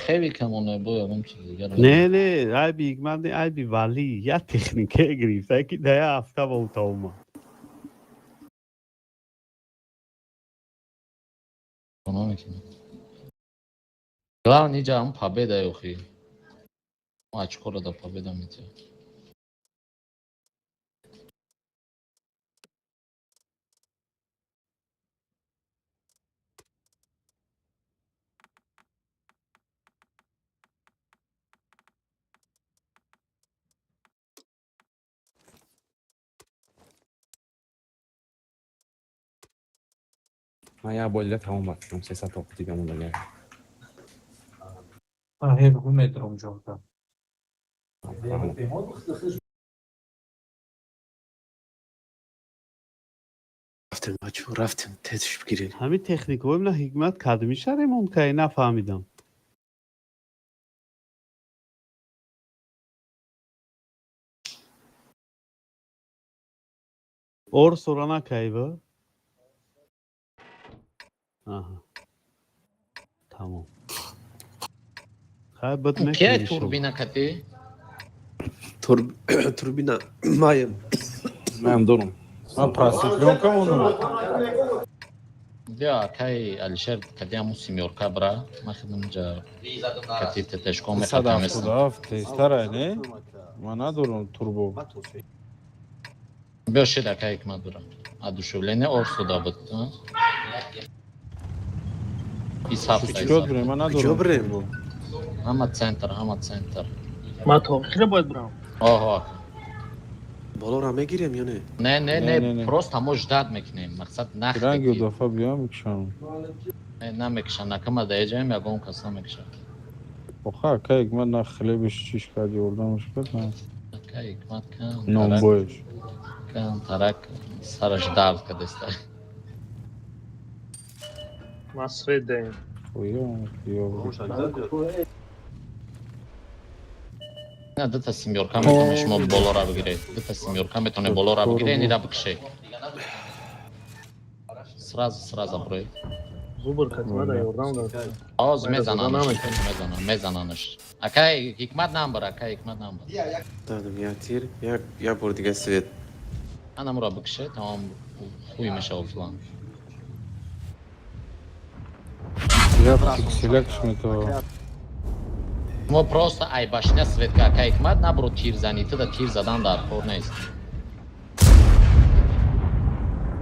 Speaker 9: Хеле камоне бо ягон чиз дигар.
Speaker 6: Не, не, айби Ҳикмат не, айби Валӣ. Як техникае гирифта, ки дар як ҳафта ба ӯ омад.
Speaker 9: Намекунам. Главное иҷа ҳам победа ёхи. Очкоро да победа метиҳад.
Speaker 8: Ман як бор дига тамом бахшам, 300 топ дига мондага.
Speaker 3: Ман ҳе бигӯ медурам ҷода.
Speaker 8: Фаҳмам.
Speaker 5: Рафтем, бачо, рафтем, тезш бигирем.
Speaker 6: Ҳамин техникаҳои мана Ҳикмат кадмиша ремонт кай, нафаҳмидам. Орсора накайва? Аҳа. Тамом. Хай бад
Speaker 9: Кия
Speaker 6: мекунӣ шумо.
Speaker 9: Турбина кати?
Speaker 5: Турбина маем.
Speaker 8: Ман дорам.
Speaker 10: Ман просветлёнка мондам.
Speaker 9: Биё, акай Алишер, кати ҳамун семёрка бра. Ман хидам ҷа кати тетешко
Speaker 10: Сад
Speaker 9: мехатам.
Speaker 10: ҳафтоду ҳафт тезтара, не? Ман надорам турбо.
Speaker 9: Биё шид, акай Ҳикмат, бра. Одушевление орсуда буд. Исҳафт.
Speaker 10: Чиёд бирем? Ман
Speaker 5: Куҷо
Speaker 10: надорам
Speaker 5: бирем?
Speaker 10: турбо.
Speaker 9: Ҳама центр, ҳама центр.
Speaker 2: Ма то охира бояд бирам.
Speaker 9: Оҳо.
Speaker 5: Болоро мегирем ё не?
Speaker 9: Не, не.
Speaker 10: Не, не,
Speaker 9: Не,
Speaker 10: не.
Speaker 9: просто мо ждать мекунем. Мақсад
Speaker 10: Ранги
Speaker 9: нахти.
Speaker 10: дафа биём бикшам.
Speaker 9: Намекушан, накама да эҷаем ягон кас намекушад.
Speaker 10: Оха, акай Ҳикмат на хлебиш чиш кард, ёрдамаш кард, на.
Speaker 9: Акай Ҳикмат кам тарак.
Speaker 10: Нонбоеш.
Speaker 9: Кам тарак сараш дард кардеста.
Speaker 2: Ма свет даем.
Speaker 10: Оё, ё.
Speaker 9: На дута семёрка метавонед шумо болора бигиред. Дута семёрка метавонед болора бигиред, инира бикшед. Сразу, сразу броед.
Speaker 2: Зубр катма да ёрдам дад.
Speaker 9: Оз
Speaker 2: Майра зада
Speaker 9: мезананаш,
Speaker 2: наметавонад.
Speaker 9: мезанан, мезананаш. Акай Ҳикмат намбар, акай Ҳикмат намбар.
Speaker 5: Дадам як тир, як бор дига свет.
Speaker 9: Анамура бикше, тамом хуй мешава флан.
Speaker 10: Я пикселякш метава.
Speaker 9: Мо просто ай башня светка, акай Ҳикмат, набро тир зани, ту да тир задан дар кор нест.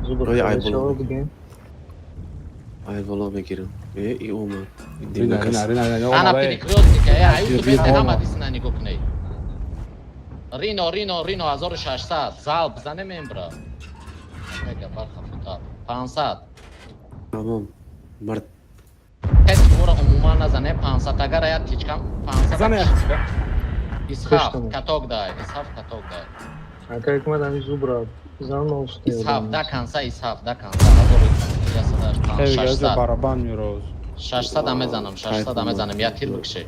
Speaker 2: Зубр
Speaker 5: Ой, ай
Speaker 2: када
Speaker 5: боло.
Speaker 2: чаво бигем.
Speaker 5: Ай боло мегирам. Э, и омад.
Speaker 8: Рина, рина, рина, рина,
Speaker 9: Ана
Speaker 8: омад, эй.
Speaker 9: перекрёстника, э, аю ту
Speaker 8: Тир,
Speaker 9: бете
Speaker 8: омад.
Speaker 9: ҳама дисина нигоҳ кунед. Рино, Рино, Рино 1600, залп зане мембра. Мега барха фута. 500.
Speaker 5: Тамом. Мард.
Speaker 9: Каси ора умуман назане 500, агар як тичкам 500.
Speaker 8: Зане як тичка.
Speaker 9: Исҳаф,
Speaker 2: Куштам.
Speaker 9: каток дай, Исҳаф каток дай.
Speaker 2: Акай Ҳикмат ҳами зубра бизан ма уст
Speaker 9: Исҳаф да канса, Исҳаф да канса 1185
Speaker 10: Хеле гаҷа
Speaker 9: 600.
Speaker 10: барабан мироз.
Speaker 9: 600 мезанам, 600 мезанам, я тир бикше.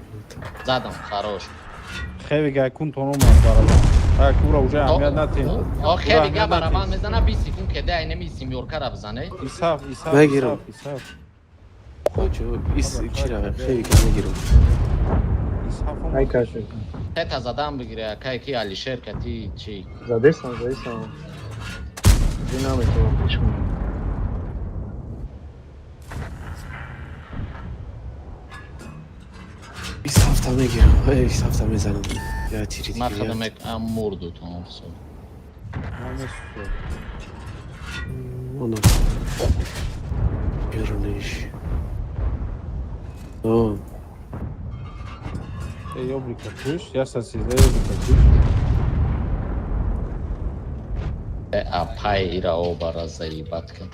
Speaker 9: Задам, хорош.
Speaker 10: Хеле гай кун тон омад барабан. Так, ура уже аҳамият натем.
Speaker 9: О, хеле га барабан мезана, 20 секунд кеде айнеми семёрка ра бизане.
Speaker 10: Исҳаф, Исҳаф,
Speaker 5: Мегирам.
Speaker 10: Исҳаф, Исҳаф.
Speaker 5: Бачо, ис чира хеле ка мегирам.
Speaker 10: Исҳаф
Speaker 2: Ай
Speaker 10: омад.
Speaker 2: кашед.
Speaker 9: Сета задан бигире, акай ки Алишер кати чи?
Speaker 2: Задесам, задесам. Зи наметавонам пешмон.
Speaker 5: 27-та мегирам. Эй, 27-та мезанам. Я тири
Speaker 9: Ман
Speaker 5: дига.
Speaker 9: худам мурду тамом всё.
Speaker 5: Оно. Беруниш. О,
Speaker 10: Эй, ёблика куш, я сасизда ёблика куш.
Speaker 9: Э, апай ира обара заебать кад.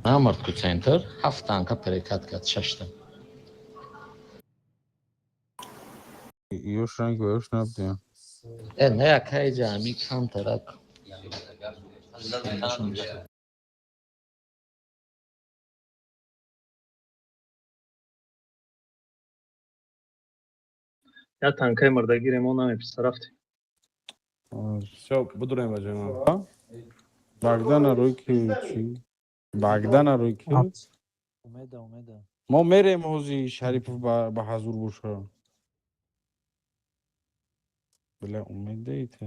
Speaker 9: Намард ку центр, ҳафт танка перекат кард, шашта.
Speaker 10: Ёш ранг ва ёш набдиям.
Speaker 9: Э, не, акай ҷа ами камтарак.
Speaker 2: Я танкаи мурдагире мо намеписа рафтем.
Speaker 8: Всё, будураем ба ҷои ман.
Speaker 10: Багдана рӯй ки чӣ? Багдана рӯй ки?
Speaker 3: Умеда, умеда.
Speaker 10: Мо мерем ҳози Шарипов ба ҳазур боша. Бля, умедаите.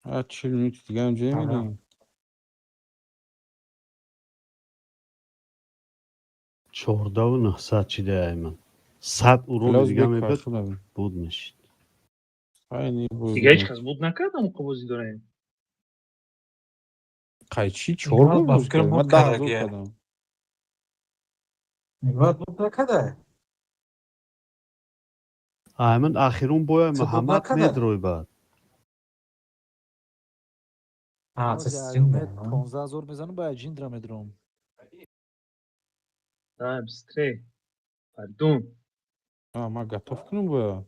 Speaker 10: А 40 минути дига инҷо мерем.
Speaker 6: 14 900 чида айман. 100 урони
Speaker 10: Лоз
Speaker 6: дига
Speaker 10: бекор
Speaker 6: мебуд,
Speaker 10: шудам.
Speaker 6: буд мешид.
Speaker 10: Айни боз.
Speaker 2: Дига ҳеҷ кас буд накард, ҳамон бозӣ дорем.
Speaker 10: Қайчи чор
Speaker 3: Ман
Speaker 10: бор
Speaker 3: ба
Speaker 10: боз
Speaker 3: фикрам
Speaker 10: кардам.
Speaker 3: буд
Speaker 10: Ман 10 000
Speaker 3: кардагия.
Speaker 10: кардам.
Speaker 3: Нигоҳ буд накарда?
Speaker 6: Айман ахирун боя
Speaker 3: Ту буд
Speaker 6: Муҳаммад
Speaker 3: накарда?
Speaker 6: медрой баъд.
Speaker 3: А,
Speaker 11: Ҳози
Speaker 3: стрим
Speaker 11: Умед
Speaker 3: дорем, а?
Speaker 11: 15 000 мезанам, ба ҷиндра медурам.
Speaker 2: Да, быстрей. Пардон.
Speaker 10: А, ман готов кунам бояд.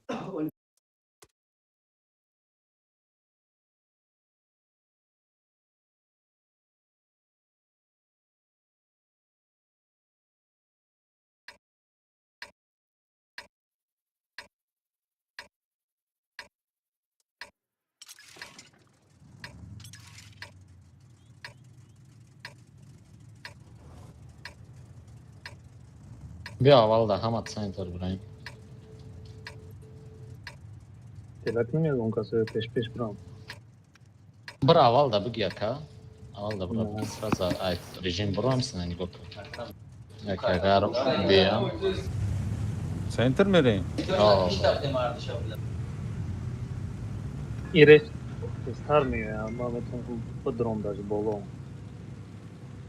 Speaker 9: Биё аввал да ҳама центр бираем.
Speaker 2: Телак намедонам касое пеш пеш бирам.
Speaker 9: Бира аввал да биги ака. Аввал да бира биги сразу ай режим бурам сина нигоҳ кун. Як агар биям.
Speaker 10: Центр мерем.
Speaker 9: О,
Speaker 2: Ире тезтар меоям, ман метавонам бидурам даже боло.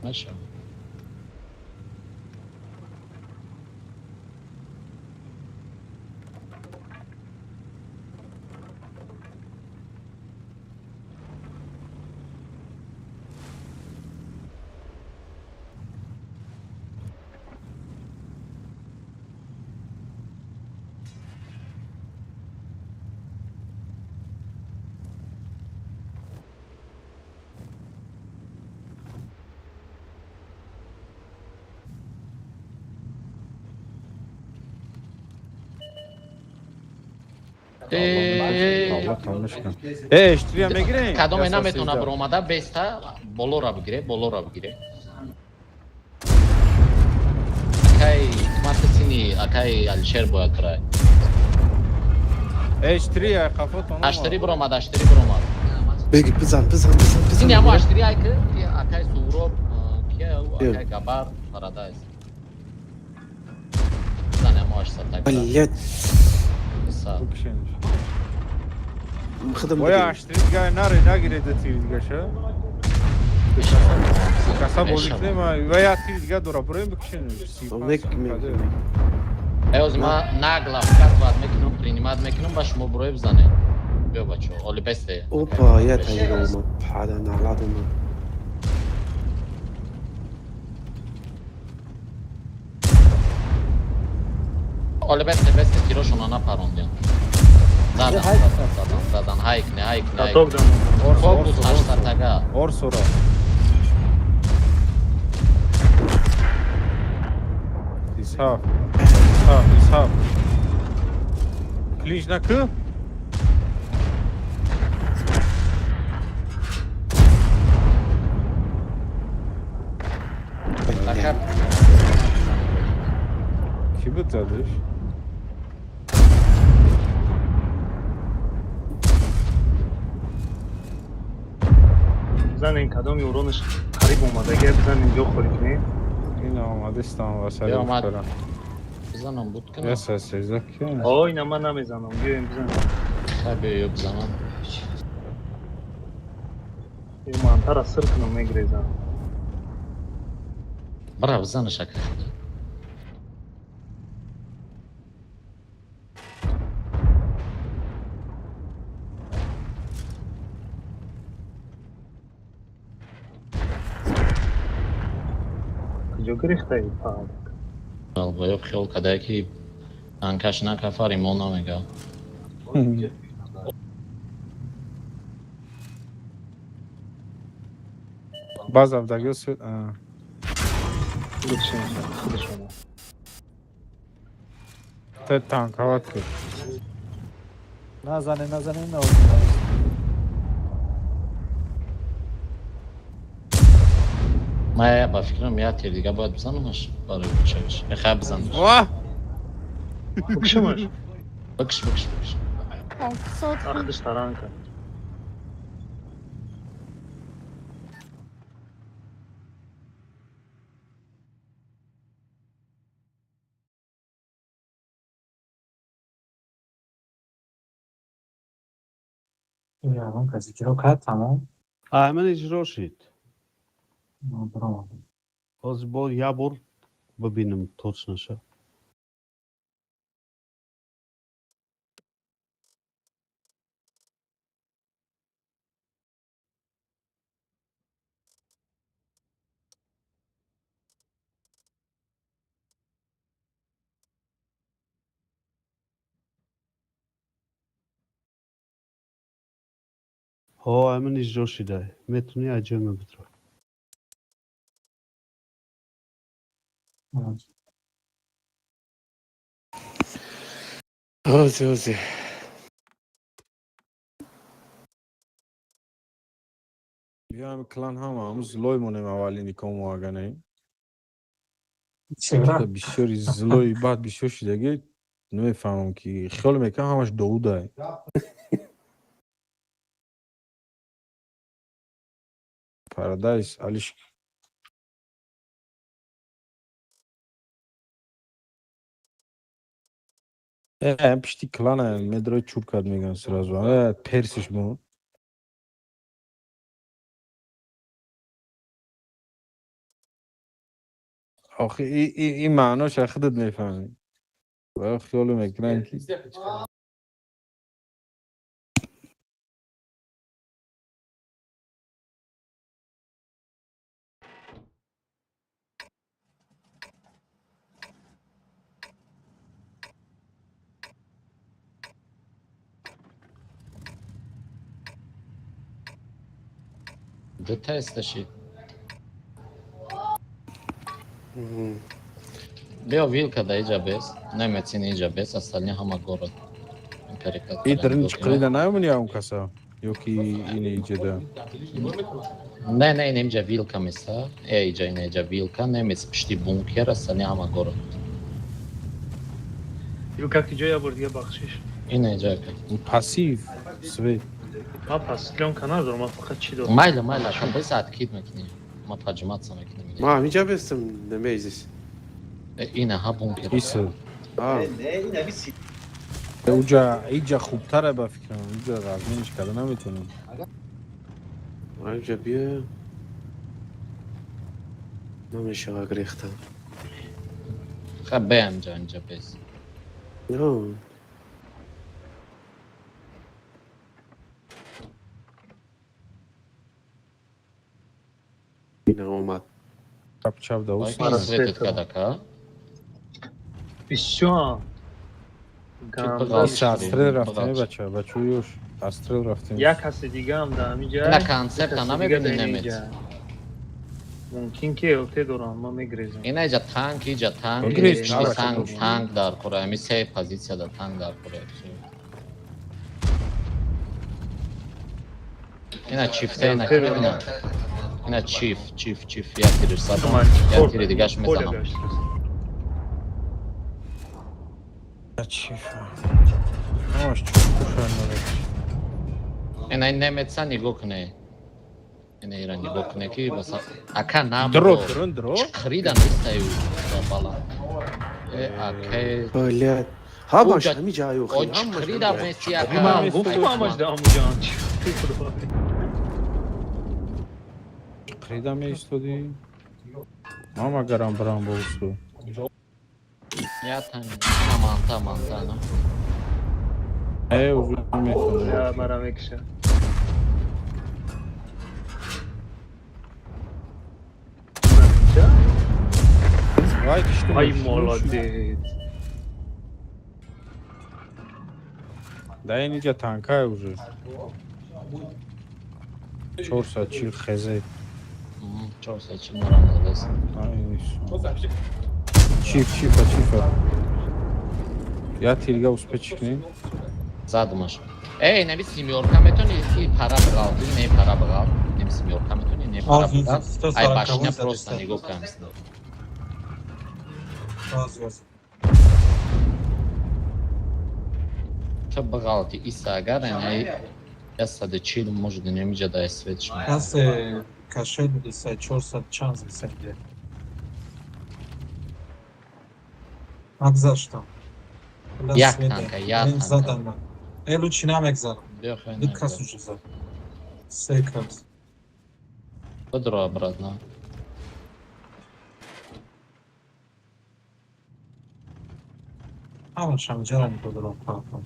Speaker 9: мешавад.
Speaker 10: Аллоҳ тамош кун. Э, эштрия мегирем?
Speaker 9: Кадоме наметона биромада беста болора бигире, болора бигире. Акай ҳикмати сини, акай Алишер бояд бирай.
Speaker 10: Эштрия қафотон.
Speaker 9: Аштари биромад, аштари биромад.
Speaker 5: Беги, бизан, бизан, бизан, бизан.
Speaker 9: Сини ҳамо аштари ай ки акай Суҳроб, кия ӯ, акай Габар Парадайз. Зан ҳамо аштата.
Speaker 5: Блядь,
Speaker 9: Са.
Speaker 5: худам
Speaker 10: Боя
Speaker 5: бигирем.
Speaker 10: аштри дига наре нагире да тири дига ша. Каса бозӣ кунем ва я тири дига дора буроем бикушем.
Speaker 5: Мек, мек, мек.
Speaker 9: Э, ози ма нагла вкатывать мекунам, принимать мекунам, ба шумо бурои бизанед. Биё бачо, оли бесте.
Speaker 5: Опа, я таига омад. Пада налад омад.
Speaker 9: Оли бесте, бесте, тирошона напарондем. Задан, задан, задан, задан, хайк не, хайк не, хайк.
Speaker 2: Каток дамон.
Speaker 9: Фокус ҳаштатага.
Speaker 10: Орсора. Исҳоқ. Исҳоқ, Исҳоқ. Клинч накӣ? Кӣ буд задаш?
Speaker 2: Бизанем, кадом ёронаш қариб омадагия, бизанем, ҷо холӣ кунем.
Speaker 10: Ина омадистам ва сари
Speaker 9: Биё омад.
Speaker 10: духтарам.
Speaker 9: Бизанам буд кунам.
Speaker 10: Я 13 ки?
Speaker 2: О, ина ман намезанам, биёем бизанем.
Speaker 9: Хай биё бизанам.
Speaker 2: Мантара сир кунам, мегрезам.
Speaker 9: Бара бизанаш ака.
Speaker 2: Куҷо гирифтаи паак?
Speaker 9: Албоёб хиёл кардае ки танкаш накафар имон намега.
Speaker 10: Баъз авдагиҳо свет.
Speaker 2: Худаш омад.
Speaker 10: Те танкават куд.
Speaker 11: Назане, назане, на.
Speaker 9: Ман ба фикрам як тир дига бояд бизанамаш барои бучавиш. Хай бизанаш.
Speaker 10: Ваҳ!
Speaker 2: Букшумаш.
Speaker 9: Бикш, бикш, бикш.
Speaker 2: Ахдаш таран кард.
Speaker 3: Ягон кас иҷро кард, тамом.
Speaker 6: Айман иҷро шид.
Speaker 3: Баромадам.
Speaker 6: Ҳозир бо як бор бибинам точноша. Ҳо, айман иҷро шида. Метавонӣ аз ҷойма бидро.
Speaker 5: Ози, ози.
Speaker 10: Биёем клан ҳама ҳамун злой монем аввали никому ага не.
Speaker 3: Чера?
Speaker 10: Бисёри злои баъд бисёр шидаги намефаҳмам ки хиёл мекунам ҳамаш Довудай. Парадайз Алиш. Э, пишти клана медрои чур кард меган сразу. Э, персиш мо. Охи и маъноша худат мефаҳмӣ. Ва хиёл мекунам ки
Speaker 9: Ду теста шид. Биё вилка да иҷа бес. Немецин иҷа бес, остальные ҳама город.
Speaker 10: И дрин чиқирида наёмани он каса? Ё ки ини иҷеда?
Speaker 9: Не, не, ин инҷа вилка меса. Э, иҷа, ин иҷа вилка, немец пишти бункер, остальные ҳама город.
Speaker 2: Вилка ки ҷоя бор дига, бахшиш.
Speaker 9: Ин иҷа ка.
Speaker 10: Пассив свет.
Speaker 2: Ман паслёнка надорам, ман фақат чӣ дорам?
Speaker 9: Майла, майла, ка бес откид мекунӣ. Ма поджиматься мекунем.
Speaker 5: Ма ҳаминҷа бестам, намеизис.
Speaker 9: Э, ина ҳа бункер.
Speaker 10: Иса.
Speaker 5: А,
Speaker 10: Уҷа иҷа хубтаре ба фикрам. Уҷа размениш карда наметавонем.
Speaker 5: ҳаминҷа биё. Намешава гирехтан.
Speaker 9: Ха бе инҷа, инҷа бес.
Speaker 5: No. Ина омад.
Speaker 10: Чап чап да ус.
Speaker 9: Ой, светет кадака.
Speaker 2: Бисёр.
Speaker 10: Иса астрел рафтем бача, бача ёш. Астрел рафтем.
Speaker 2: Як каси дигаам да ҳамиҷа.
Speaker 9: Ина концепта намебини немец.
Speaker 2: Мумкин ки ЛТ дорам, ман мегрезам.
Speaker 9: Ина иҷа танк, иҷа танк,
Speaker 10: Грез,
Speaker 9: пишти
Speaker 10: бача,
Speaker 9: танк,
Speaker 10: бошад.
Speaker 9: танк дар кора, ҳами се позитсия да танк дар кора. Ина чифте, ина
Speaker 2: ЛТ дорам.
Speaker 9: ина. Ина чиф, чиф, чиф, як тириш задам, як тири дигаш мезанам.
Speaker 10: Чифа. Ҳамаш чӯкушай надошт.
Speaker 9: Ина немеца нигоҳ куне. Ина ира нигоҳ куне ки баса ака нам.
Speaker 10: Дро, дрон, дро.
Speaker 9: Чиқрида нестаю бала. Э ака.
Speaker 5: Блядь. Ҳамаш ҳами ҷаю
Speaker 9: О чиқрида неси ака.
Speaker 2: Ман гуфтам ҳамаш да ҳамуҷан.
Speaker 10: Чиқрида меистодӣ? Ман магарам барам бо усу.
Speaker 9: Я тан манта манта на.
Speaker 10: Э, уже метавонам.
Speaker 2: Я мара мекиша.
Speaker 10: Вай кишту.
Speaker 2: Ай молодец.
Speaker 10: Да инҷа танкай уже. 440 хезе.
Speaker 9: 440 морам задас.
Speaker 10: Чиф, чифа, чифа. Я тирга успеть кунем.
Speaker 9: Задумаш. Эй, наби семёрка метони и пара бғал, не пара бғал. Нем семёрка метони не пара бғал. Ай башня просто нигоҳ кам. Ча бғалти иса агар ай 140 может немиҷа да свет шма.
Speaker 3: Касе кашед диса 400 чанд зисенде. Нагзаштам.
Speaker 9: Як танка, я танка.
Speaker 3: Задан. Э лучи намегзарам. Ду кас уже зад. Се кас.
Speaker 9: Бодро обратно.
Speaker 3: Ҳамаш ҳамҷара мебодорам пафам.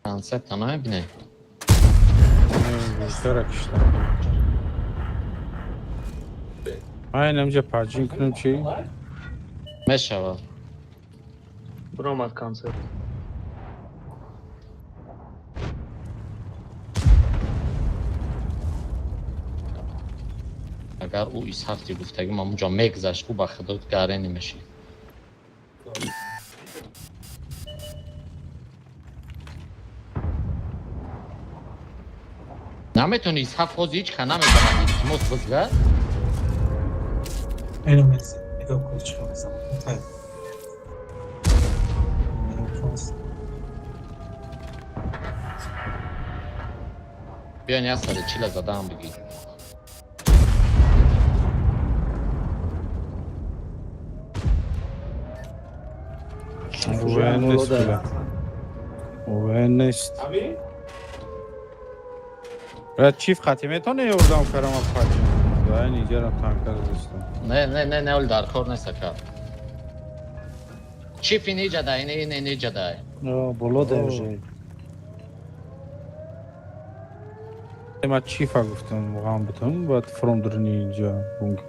Speaker 9: Концепта намебине?
Speaker 10: Бештара киштам. Ман инамҷа паҷин кунам чӣ?
Speaker 9: Мешавад.
Speaker 2: Буромад концерт.
Speaker 9: Агар ӯ исҳафти гуфтагӣ ман муҷо мегзашт, ӯ ба худо гаре намешид. Наметони исҳаф ҳозир ҳеҷ ка намезанад, илтимос бизга.
Speaker 3: اینو میزن نگاه کن چیکار میزنم.
Speaker 9: Биён 140 задаам бигӣ.
Speaker 10: Уверен нест бля. Уверен нест. Бля, чиф хати метоне ёрдам карама паҷин. Да инҷара танка застам.
Speaker 9: Не, не, не, не, ол дар кор нест ака. Чиф инҷа да, ин ин инҷа да.
Speaker 11: Боло да уже.
Speaker 10: Ма чифа гуфтам, ғам бутам, баъд фром дурни инҷа бунг.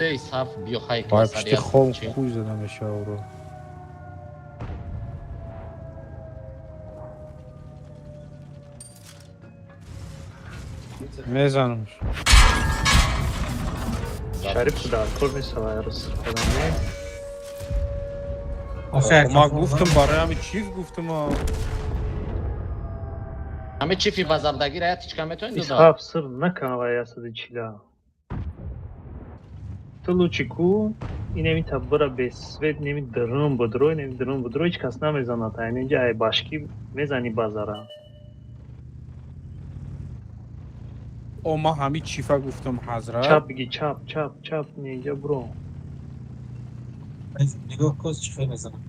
Speaker 9: Эй саф биё хай
Speaker 10: Вай пушти хом хуй зада мешава уро. Мезанам.
Speaker 2: Шариф дар кор нест вайрус худам не.
Speaker 10: Ма гуфтам барои ҳами чиф гуфтам.
Speaker 9: Ҳами чифи ба забдагира я тичка метони дуда?
Speaker 2: Исҳаб сир накан вай 140. Ту лучи ку инами таббара бесвет неми дрон бодро неми дрон бодро ҳеҷ кас намезанад. Айн инҷа ай башки мезани базара.
Speaker 10: О ма ҳами чифа гуфтам ҳазрат.
Speaker 2: Чап биги чап чап чап инҷа бро.
Speaker 3: Нигоҳ кун чӣ хел мезанам.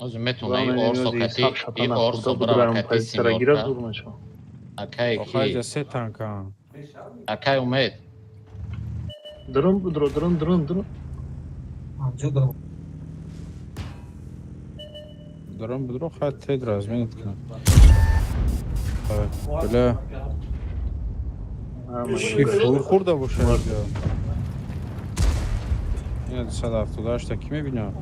Speaker 9: Ҳозир метавона и орсо кати, и орсо бирава кати семёрка. Акай ки?
Speaker 10: Се танка.
Speaker 9: Акай Умед.
Speaker 2: Дрон будро, дрон, дрон, дрон.
Speaker 3: Анҷа дрон.
Speaker 10: Дрон будро хай тед разменит кунам. Бля. Чиф хӯрда бошад. Ина 278 ки мебинам?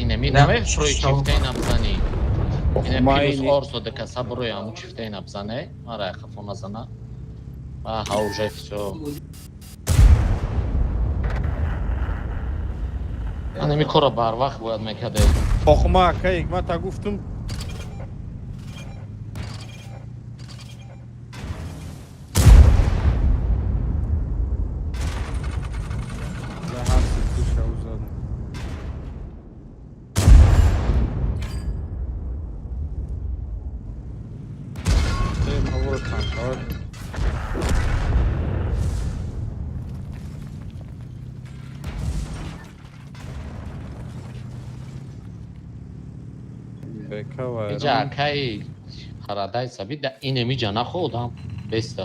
Speaker 9: Инами намефурӯи чифтаи набзанӣ. Ина плюс орсо дакаса бурои ҳамун чифтаи набзане. Мара хафо назана. Аҳа, уже всё. Ман ҳамин корро барвақт бояд мекардем.
Speaker 10: Охма ака ҳикмата гуфтум. За ҳар ситуша узад. Эй, маворо танкават. Бека
Speaker 9: Иҷа
Speaker 10: вайрон.
Speaker 9: акаи парадайса бида инемиҷа находам беста.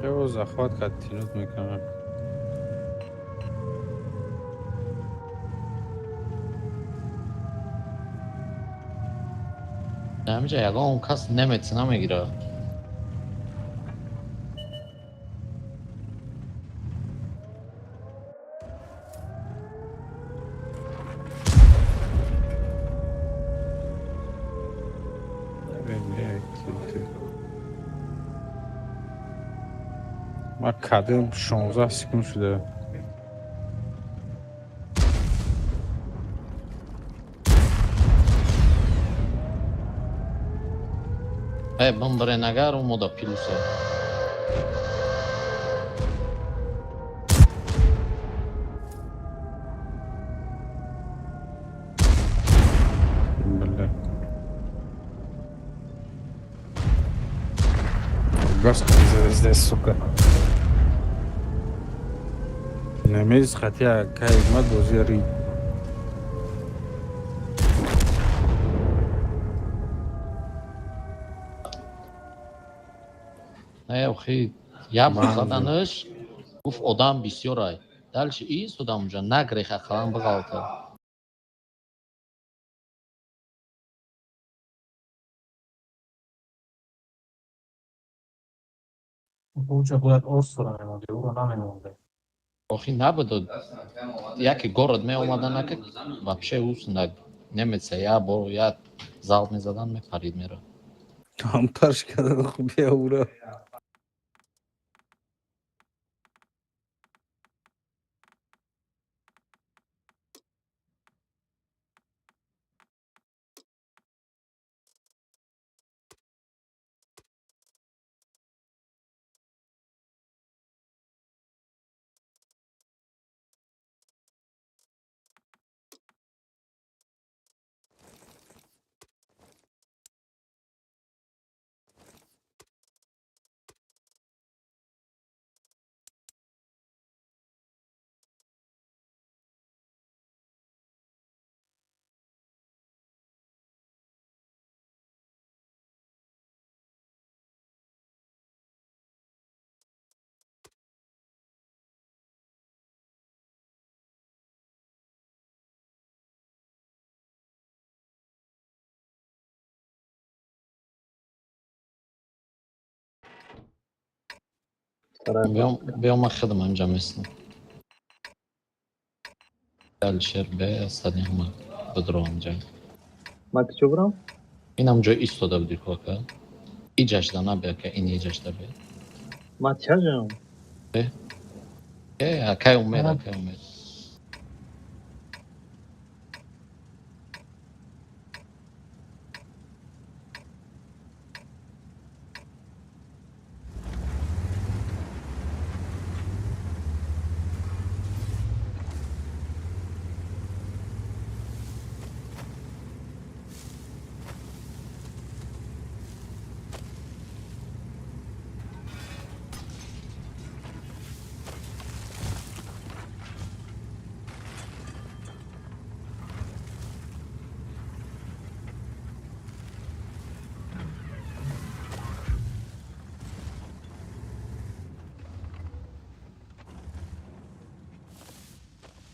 Speaker 10: Ево захват кард тинут мекунам.
Speaker 9: Ҳамиҷа ягон кас немец намегира.
Speaker 10: Ма кадем 16 секунд шуда.
Speaker 9: Э, бимбирен агар омода плюса.
Speaker 10: Бля. Господи, завезде, сука. Намез хати ака ҳикмат бозӣ рид.
Speaker 9: Не, охи, як бор
Speaker 10: Ман
Speaker 9: заданаш, гуфт одам бисёрай. Дальше истодам унҷа, нагрех ақаллан биғалта.
Speaker 3: Унҷа бояд Орсура мемонди, ӯро намемонде.
Speaker 9: Охи набуд, яке город меомадан ака, вообще усунда немеца як бор як залп мезадан мепарид мера.
Speaker 10: Ҳамтарш кардан хубия ура.
Speaker 9: Биём ман худам ҳаминҷа местам. Алишер бе астадни ҳама бидро ҳаминҷа.
Speaker 2: Ман куҷо бурам?
Speaker 9: Инам ҷо истода буди ку ака. Иҷашда набе ака, ин иҷашда бе.
Speaker 2: Ман чажам?
Speaker 9: Э, акай Умед, акай Умед.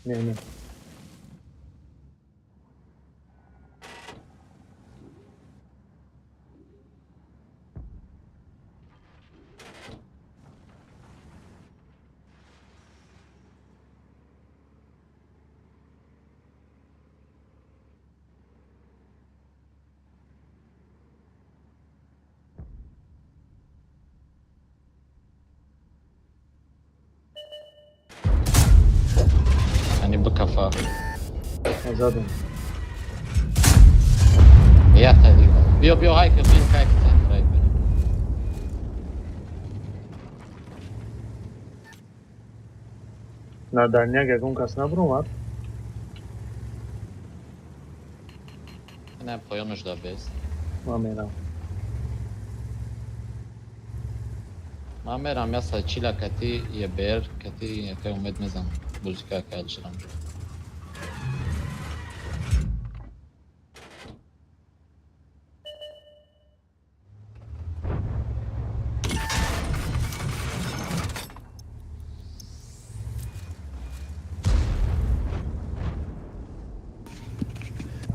Speaker 2: Не, не.
Speaker 9: Яъне бикафа.
Speaker 2: Задам.
Speaker 9: Якта дига. Биё, биё, ҳайка, биё, кайки центр ай биё.
Speaker 2: На дальняк ягон кас набуромад.
Speaker 9: Не, поёнаш да бес.
Speaker 2: Ман мерам.
Speaker 9: Ман мерам я сачила кати ЕБР кати якай умед мезанам. Бозика кай алширам.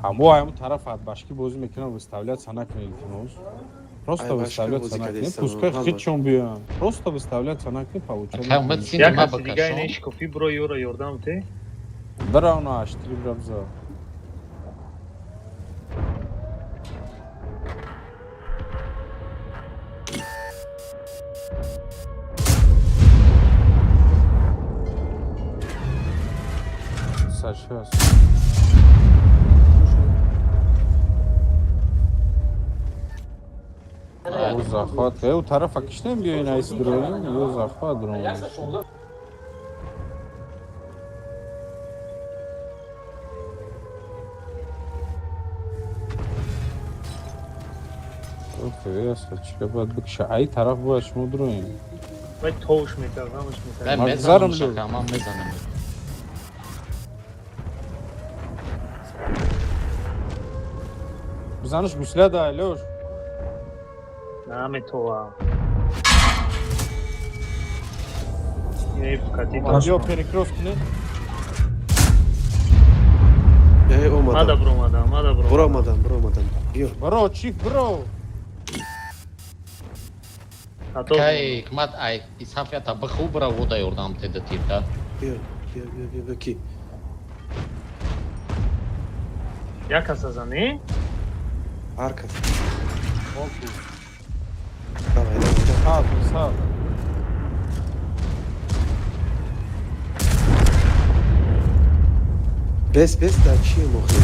Speaker 10: Ҳамо ҳамон тараф башки бозӣ мекунам, выставляться накунед, илтимос. Просто
Speaker 5: Ай, башки
Speaker 10: выставляться
Speaker 5: бозӣ
Speaker 10: накунед.
Speaker 5: кардестам,
Speaker 10: Пускай
Speaker 5: ҳама.
Speaker 10: хичон биёянд. Просто выставляться накунед, получать.
Speaker 9: Акай умед
Speaker 10: накунед.
Speaker 9: сини
Speaker 2: Як
Speaker 9: ма
Speaker 2: каси дига
Speaker 9: бикашон.
Speaker 2: ине шикофӣ биро, ёра ёрдам те.
Speaker 10: Бира оно аштри бира биза. Саша. Ӯ захват. Ӯ тарафа киштем биёин айс дроин, ё захват дрон. Чика бояд бикша. Ай тараф бояд шумо дроин.
Speaker 2: Вай товш мекардамаш
Speaker 9: Дай
Speaker 2: мекардам.
Speaker 10: Ман
Speaker 9: мезанам
Speaker 10: гузарам лю.
Speaker 9: шака, ман мезанам.
Speaker 10: Бизанаш гусля да, Лёш.
Speaker 2: Наметова. Ине кати
Speaker 10: Биё перекрост кунед.
Speaker 5: Эй,
Speaker 2: Мада
Speaker 5: омадам.
Speaker 2: буромадам, мада буромадам.
Speaker 5: Буромадам, буромадам. Биё.
Speaker 10: Бро, чиф, бро.
Speaker 2: Ҳатто
Speaker 9: Кай ҳикмат ай исаф ята биху бира вода ёрдам теда тирта.
Speaker 5: Биё, биё, биё, биё, биё ки.
Speaker 2: Як каса зани?
Speaker 5: Ҳар кас. Давай, давай, давай.
Speaker 10: Сабр, сабр.
Speaker 5: Бес, бес дар чием охир?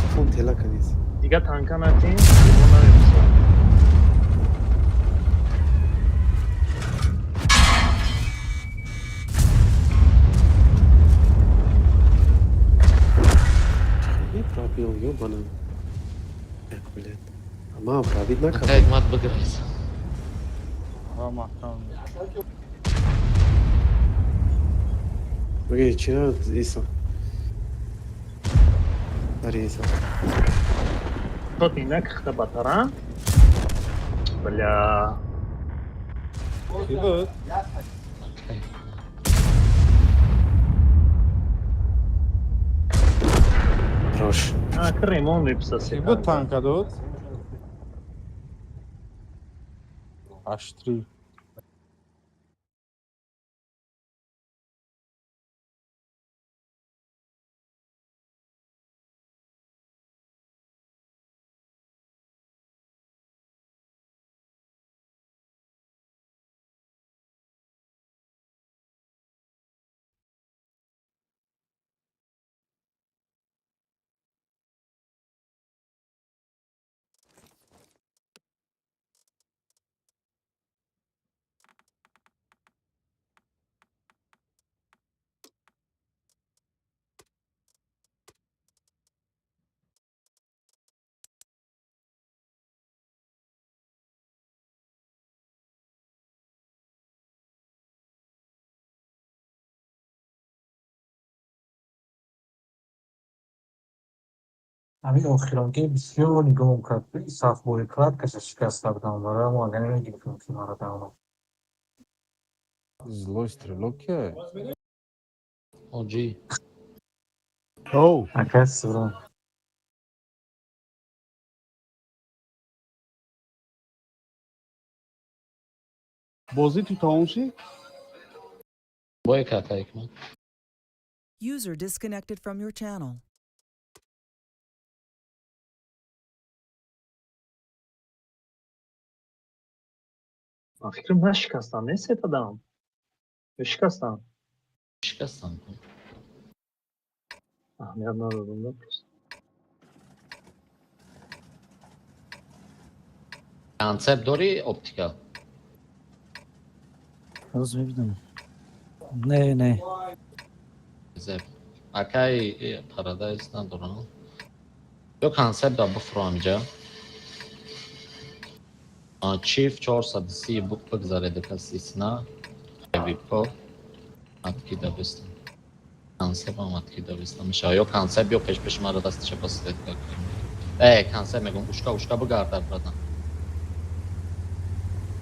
Speaker 5: Кафон тела кадис.
Speaker 2: Дига танка натин, мо намеписад.
Speaker 5: Хеле пробил, ёбана. Як блядь. Ама пробит
Speaker 9: Кай
Speaker 5: накард.
Speaker 9: ҳикмат бигрез.
Speaker 10: Ва маҳкам.
Speaker 5: Окей, чира Иса. Дари Иса.
Speaker 2: Тот инак хта батаран. Бля.
Speaker 10: Ки буд?
Speaker 5: Рош.
Speaker 2: А, ки ремон меписа
Speaker 10: Ки
Speaker 2: се.
Speaker 10: буд танка дод? Аштри.
Speaker 3: Ҳамин охиронги бисёр нигоҳам кард, сафбори кладкаша шикаста будам, барои мо агар намегирифтам ки маро давно.
Speaker 10: Злой стрелок ке?
Speaker 9: Оҷи.
Speaker 6: Оу,
Speaker 3: Ака Суроб.
Speaker 6: Бозӣ ту тамом шид?
Speaker 9: Бое кака ҳикмат.
Speaker 4: User disconnected from your channel.
Speaker 2: Ман фикрам нашикастам, не сетадам. Ё шикастам?
Speaker 9: Шикастам.
Speaker 2: Аҳамият надодам да просто.
Speaker 9: Концепт дорӣ, оптика?
Speaker 11: Ҳоз мебинам. Не, не.
Speaker 9: Зеб. Акай парадайз надорам. Ё концепт да буфро амҷа. Чиф 430 бигзареда каси сна. Випко. Откида бистам. Концептам откида бистам. Миша ё концепт ё пеш пеш мара дасти чапа свет как. Концепт мегум ушка ушка бигарда, братан.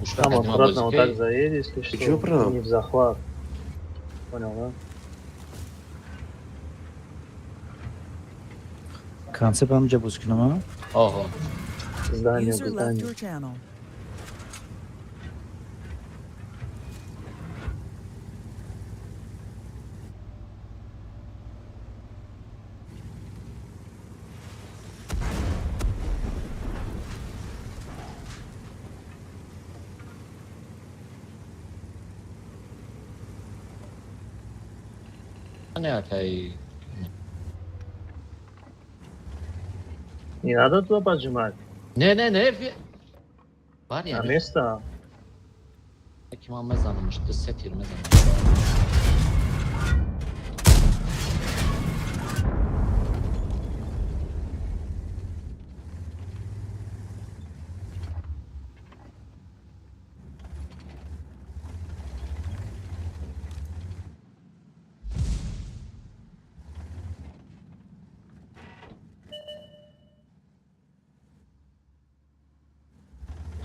Speaker 9: Ушка
Speaker 2: Там
Speaker 9: кадима
Speaker 2: аккуратно вот так
Speaker 9: бозӣ.
Speaker 2: заедь, если
Speaker 5: Ты
Speaker 2: что.
Speaker 5: чё, брат?
Speaker 2: Не в захват. Понял, да?
Speaker 11: Концепт ҳамҷа боз кунам, а?
Speaker 9: Оҳо.
Speaker 2: Здание,
Speaker 4: User left
Speaker 2: здание.
Speaker 4: your channel.
Speaker 9: Не акай.
Speaker 2: Не надо туда поджимать.
Speaker 9: Не, не, не. Бар
Speaker 2: На
Speaker 9: яни.
Speaker 2: место.
Speaker 9: Ки ман мезанамш, ду се тир мезанам.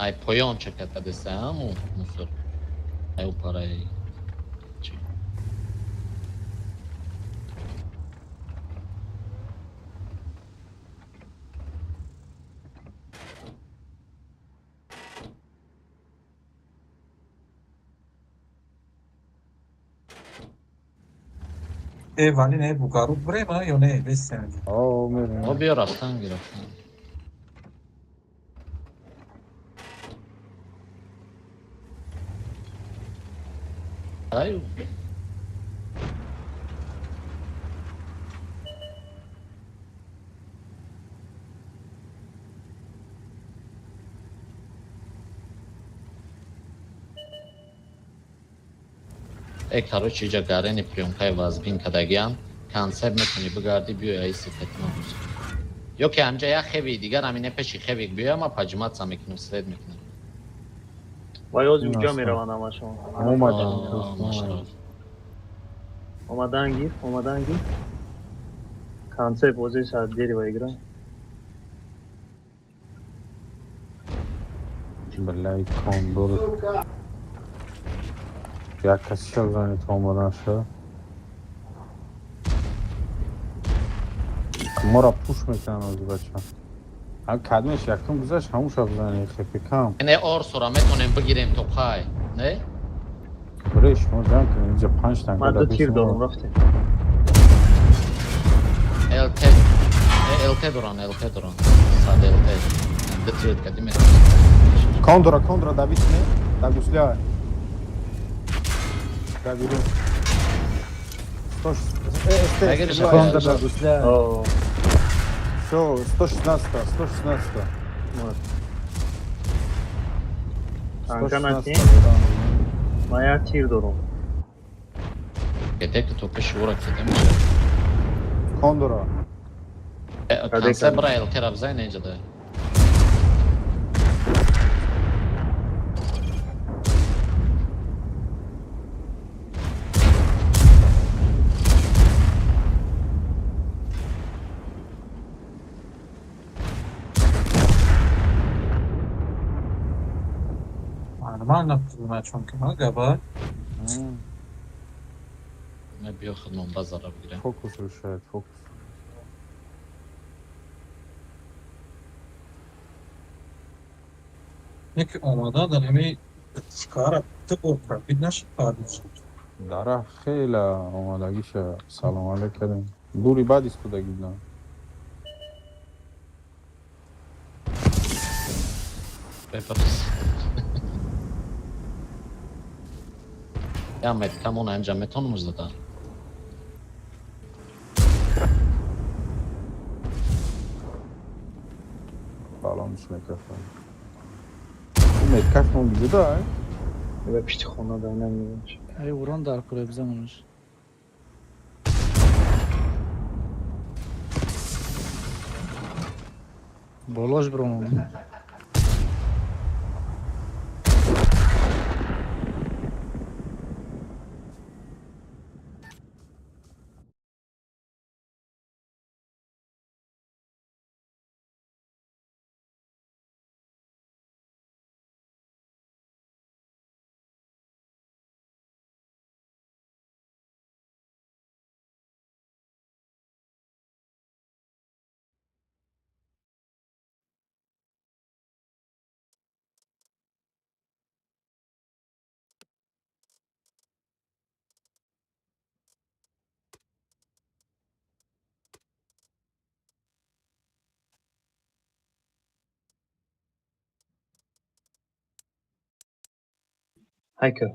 Speaker 9: Ай поён чаката десааму мусор. Ай упарай. Чи?
Speaker 3: Вали не, Бугару брема ё не, без семеди.
Speaker 10: О, мерем.
Speaker 9: О, биё, рафтан гирифтан. Ай, короче, иҷа гарени приёмкаи вазбин кадагиам. Концепт метавонӣ бигарди, биёй аи сифатима бозӣ. Ё ки ҳамҷа як хеви дигар ҳамине пеши хевик биёя, ма поджиматься мекунам, свет мекунам.
Speaker 2: Вай ози уҷа
Speaker 10: Ясно.
Speaker 2: мераванд ҳамашон.
Speaker 10: Омадем.
Speaker 9: А, машаллоҳ.
Speaker 2: Омадан гир, омадан гир. Концепт вот здесь от дерева игра.
Speaker 10: Блядь, кондор. Як каси занят омадан ша. Мора пуш мекунан ози бача. Ҳа, кадмеш якум гузашт, ҳамун шаб зани хепикам.
Speaker 9: Не, орсора метонем бигирем то қай. Не?
Speaker 10: Бре, шумо ҷамъ кунед, инҷа панҷ танка
Speaker 2: Ман ду
Speaker 10: дар
Speaker 2: тир
Speaker 10: пеши
Speaker 2: дорам,
Speaker 10: мо.
Speaker 2: рафтем.
Speaker 9: ЛТ ЛТ доран, ЛТ доран. Сад ЛТ. Ду тир кадим метонем.
Speaker 10: Кондора, кондора давид не? Да гусля. Да беру. 106, СТ,
Speaker 9: Нагириш,
Speaker 10: стрела.
Speaker 11: Кондор да гусля.
Speaker 2: О,
Speaker 10: Всё, 116, 116.
Speaker 2: вот. Танка
Speaker 10: 116.
Speaker 2: натин. Ман як тир дорам.
Speaker 9: Кете ки то пеши ора кете меша.
Speaker 10: Кондора.
Speaker 9: Концепт бра ЛТ ра бизай не инҷа да.
Speaker 3: Нормально начон ки габа.
Speaker 9: Не, биё, худмон базара бигирем.
Speaker 10: Фокус решает, фокус.
Speaker 3: Яке омада дар ҳамаи шукара ту пробит нашид парвиз.
Speaker 10: Дара хеле омадагиша салом алейк кардем. Дури бад истодаги будам.
Speaker 9: Бепарс. Я меткамон ҳамҷа метонам зада.
Speaker 10: Балонш мекафам. Медкаф мон буда?
Speaker 2: Ва пишти хона да намебинаш.
Speaker 11: Ай урон дар куре бизанонаш. Болош бромон.
Speaker 2: Ҳайка.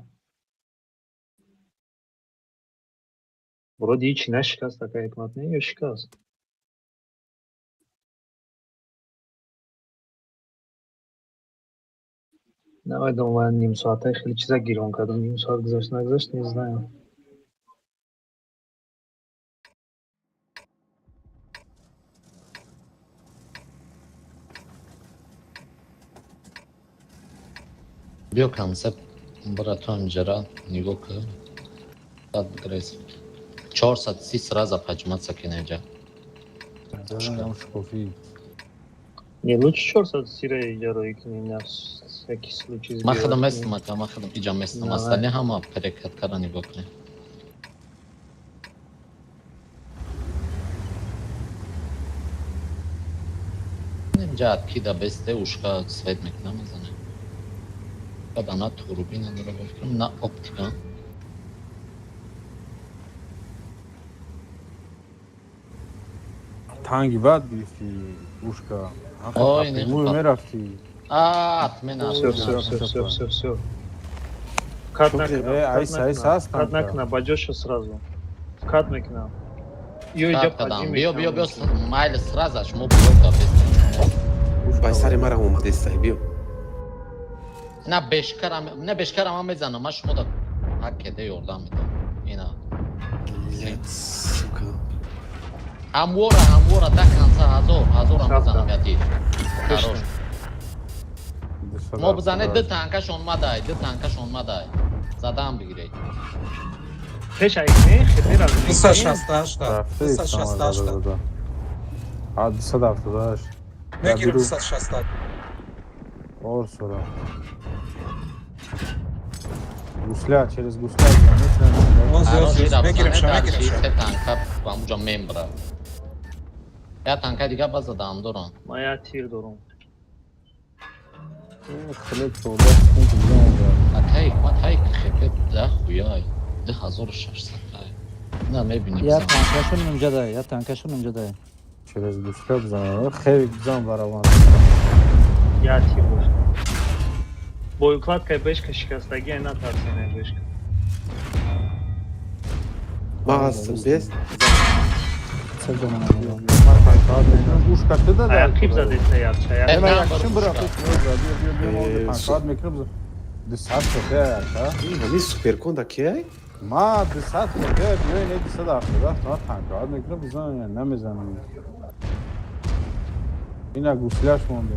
Speaker 2: Вроде ҳичи нашикаст, ака ҳикмат не ё шикаст? Намедонам, ман нимсоатаи хеле чиза гирон кардам. Ним соат гузашт, нагузашт, не знаю.
Speaker 9: Биё концепт бара ту ҳамҷара нигоҳ кун. Баъд бигрез. 430 сразу поджиматься кинеҷа.
Speaker 10: Ам шкофи.
Speaker 2: Не, лучше 400 ра иҷароӣ кунем, на всякий случай.
Speaker 9: Ман худам местам, ака, ман худам иҷа местам.
Speaker 2: Давай.
Speaker 9: Остальные ҳама перекаткара нигоҳ кунем. Инҷа откида бесте ушка свет мекунам мезанем. Баъд ана турбина дора ба фикрам, на оптика.
Speaker 10: Танги бад гирифти ушка.
Speaker 9: Ой, не
Speaker 10: Муй
Speaker 9: хуб.
Speaker 10: мерафти.
Speaker 9: А, отмена.
Speaker 2: Всё, всё, всё, всё, всё, всё. Кат накна,
Speaker 10: Э,
Speaker 2: кат
Speaker 10: айс, айс,
Speaker 2: накна,
Speaker 10: аст
Speaker 2: кат
Speaker 10: танка.
Speaker 2: накна, ба ҷошо сразу. Кат мекунам. Ё иҷа
Speaker 9: Кат кадам.
Speaker 2: поджим
Speaker 9: Биё, биё,
Speaker 2: мекунам.
Speaker 9: биё, майли сразу шумо блок бестем.
Speaker 5: Бай сари мара омадестай, биё.
Speaker 9: На бешкарам, не бешкарам ман мезанам, ман шумо да ҳак кеде ёрдам медам. Ина.
Speaker 5: Блядь, сука.
Speaker 9: Ҳамвора, ҳамвора да конца ҳазор, ҳазорам
Speaker 2: Сабта.
Speaker 9: мезанам яти. Хорош.
Speaker 10: Дусад
Speaker 9: Мо бизане ду
Speaker 10: ҳафтоду ҳашт.
Speaker 9: танкашон мадай, ду танкашон мадай. Задам бигиред.
Speaker 2: Пеш айкне, хеле раз.
Speaker 3: 268
Speaker 10: Рафта
Speaker 3: 268.
Speaker 10: А, 278.
Speaker 3: Мегирем 268.
Speaker 10: Орсура. Гусля, через гусля бизанед.
Speaker 3: Оз,
Speaker 9: Хорош,
Speaker 3: оз, оз.
Speaker 9: ира
Speaker 3: Мегирем
Speaker 9: бизане,
Speaker 3: ша,
Speaker 9: дар
Speaker 3: мегирем
Speaker 9: чи
Speaker 3: ша.
Speaker 9: се танка ҳамуҷа мембра. Я танка дига ба задам дорам.
Speaker 2: Ман як тир дорам.
Speaker 10: Хеле чорда секунд бизанед.
Speaker 9: Ака ҳикмат ҳай хепе да хуяй. 2600 ай. На мебинем.
Speaker 11: Я танкашон инҷа я танкашон инҷа.
Speaker 10: Через гусля бизанед. Хеле бизан бараван.
Speaker 2: Як тир доштам. Бо укладкаи бешка шикастагӣ ай натарсен ай бешка.
Speaker 5: Ман ҳастам, бест.
Speaker 11: Цел домана.
Speaker 10: Ушка ты да
Speaker 2: Ай ақиб задеста якча,
Speaker 9: Э,
Speaker 2: як.
Speaker 10: Ема
Speaker 9: там
Speaker 10: якшин
Speaker 9: бар
Speaker 10: бира
Speaker 9: ушка.
Speaker 10: пеш биё биё биё
Speaker 5: Э,
Speaker 10: мо танкад мекунем. 200 хп яка.
Speaker 5: Ҳамин суперконда кияй?
Speaker 10: Ма 200 хп биё не 277 ма танкад мекунем бизан намезанам. Ина гусляш монде.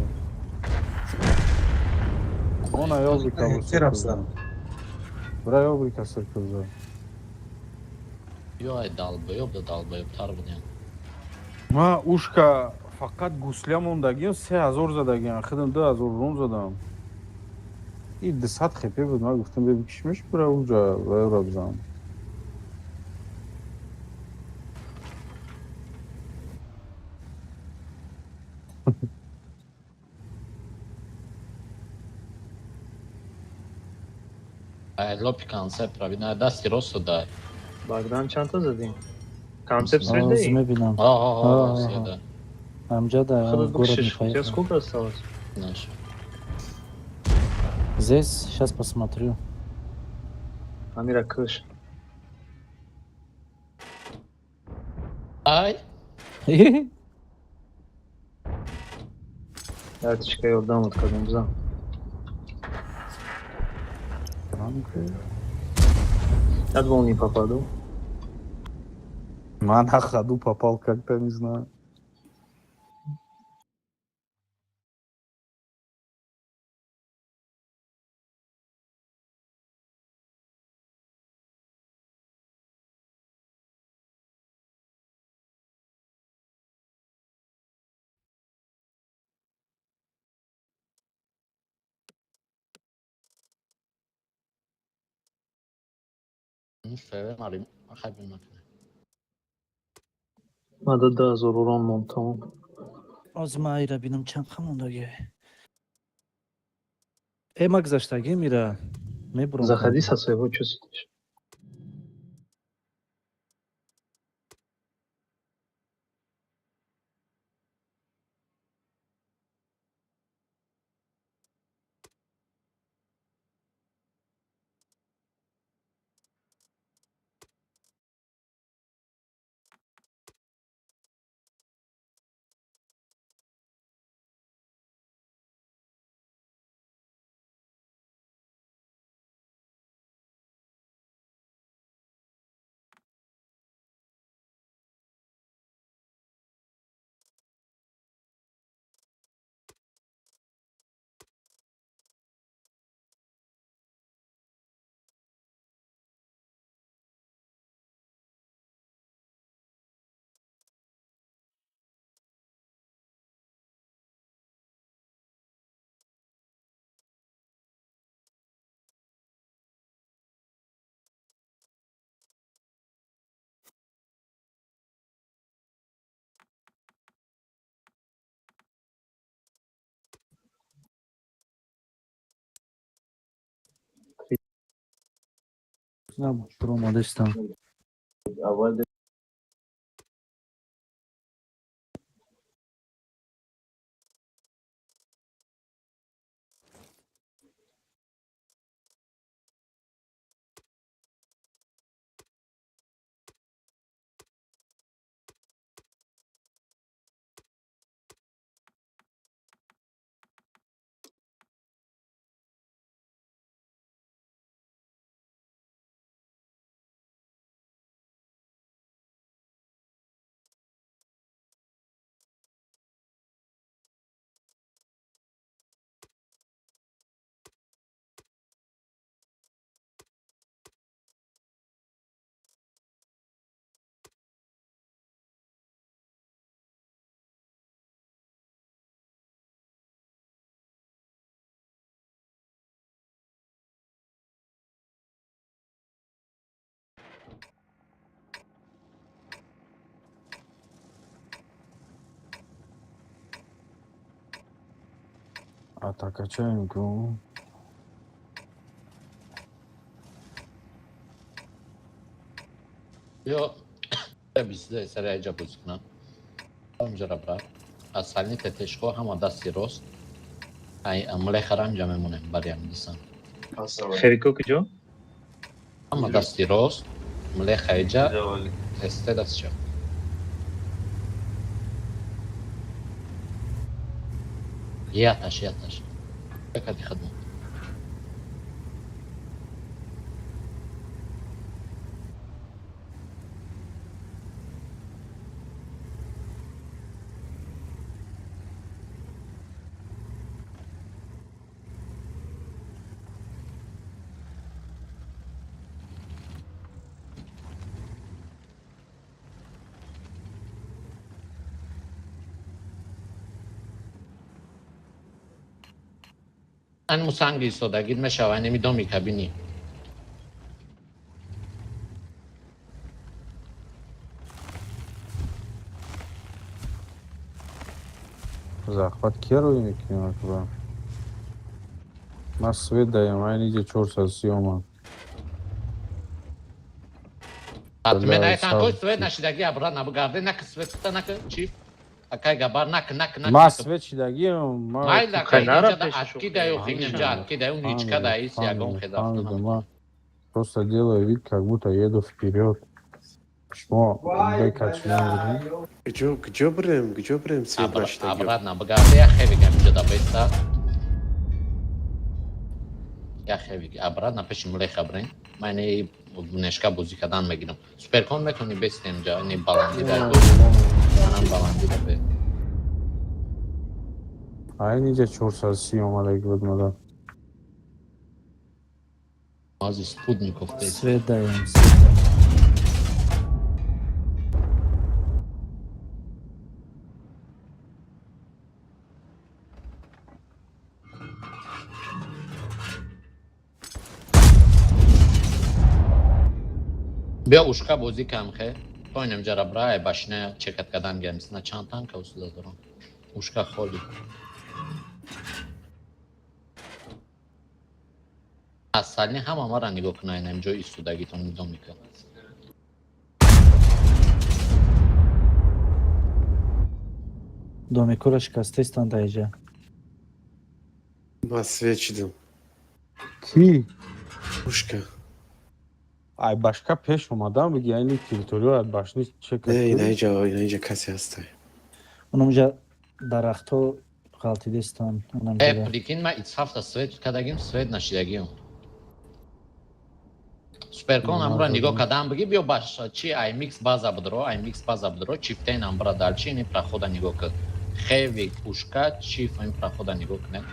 Speaker 10: Она ёбрика
Speaker 3: Тирам задам.
Speaker 10: Бра ёбрика сиркуза.
Speaker 9: Ё ай долбоёб да долбоёбтар будем.
Speaker 10: Ма ушка фақат гусля мондагиам 3000 задагиам, худам 2000 рум задам. И 200 хп буд, ма гуфтам бе кишмиш бра уҷа вайра бизан.
Speaker 9: Ай лопи концепт раби на дасти росту дай.
Speaker 2: Богдан чанд та задем? Концепт
Speaker 11: Оз
Speaker 2: средаи?
Speaker 11: мебинам.
Speaker 9: А, а,
Speaker 11: А,
Speaker 9: а, да.
Speaker 11: Амҷа да
Speaker 2: Худат
Speaker 11: город
Speaker 2: бикшиш.
Speaker 11: не
Speaker 2: У тебя
Speaker 11: поехал.
Speaker 2: сколько осталось?
Speaker 9: Наш.
Speaker 11: Здесь сейчас посмотрю.
Speaker 2: Амира кыш.
Speaker 9: Ай,
Speaker 2: Ятичка ёрдамат кардам, бизан. Я думал, не попаду.
Speaker 10: Ман на ходу попал как-то, не знаю.
Speaker 9: Феве марим хайби макне.
Speaker 2: Ма да 2000 урон монд, тамом.
Speaker 11: Оз ма ира бинам чанд қа мондагӣ. Э, ма гузаштагим ира. Мебурам.
Speaker 2: Заходи со своего, чё сидишь?
Speaker 11: Набуд, омадастам.
Speaker 10: Атакачаем ку.
Speaker 9: Ё бизде сари айҷа бозӣ кунам. Ҳамҷара брат. Аз сални тетешко ҳама дасти рост. Ай млехара ҳамҷа мемонем бариам дисан.
Speaker 2: Хевико куҷо?
Speaker 9: Ҳама дасти рост, млеха иҷа, эсте дасти чап. Яташ, яташ. Якади хидмат. Ан мусанги истодагид мешава, ани доми кабини.
Speaker 10: Захват кия рӯй мекунем акба? Ман свет даям, айн иҷа 430 омад.
Speaker 9: Атме най танкои свет нашидаги абра набугарде, наки свет кута, наки чи? Акай габар, наки, наки, наки.
Speaker 10: Ман свет шидагиам.
Speaker 9: Майла, кай инҷа откидаю, инҷа откидаю, ничка да ис ягон хедафтана.
Speaker 10: Просто делаю вид, как будто еду вперед. Шумо бекачидан будем.
Speaker 5: Куҷо, куҷо бирем, куҷо бирем свет нашидаги?
Speaker 9: Обратно бигардӣ, як хевик ҳаминҷо да беста. Як хевик обратно пеши млеха бирем. Ман ини внешка бозӣ кардан мегирам. Суперкон метавонӣ бестем ҷа, ини баландӣ да. Манам баландӣ да бе.
Speaker 10: Ай инҷа 430 омадаги буд мада.
Speaker 9: Ази спутников тест.
Speaker 11: Свет даем.
Speaker 9: Биё ушка бозӣ кам хе. То инам ҷара брай башина чекат кардан гамисна чанд танка усуда дорам. Ушка холи. Асални ҳама мара нигоҳ кунай инам ҷои истодагитон нидом мекунад.
Speaker 11: Домикора шикастестан даиҷа.
Speaker 5: Ман свет шидам.
Speaker 10: Ки?
Speaker 5: Пушка.
Speaker 10: Ай башка пеш омадан биги, айни территориё башни чека.
Speaker 5: Не, инаиҷа, инаиҷа касе ҳастай.
Speaker 11: Унамҷа дарахтҳо ғалтидестан.
Speaker 9: Э, прикинь, ма итсафта свет кардагим, свет нашидагим. Суперкон амра нигоҳ кардан биги, биё баш чи аймикс база бидро, аймикс база бидро, чифтен амбра далчи ини прохода нигоҳ кун. Хевик, пушка, чиф ин прохода нигоҳ кунед.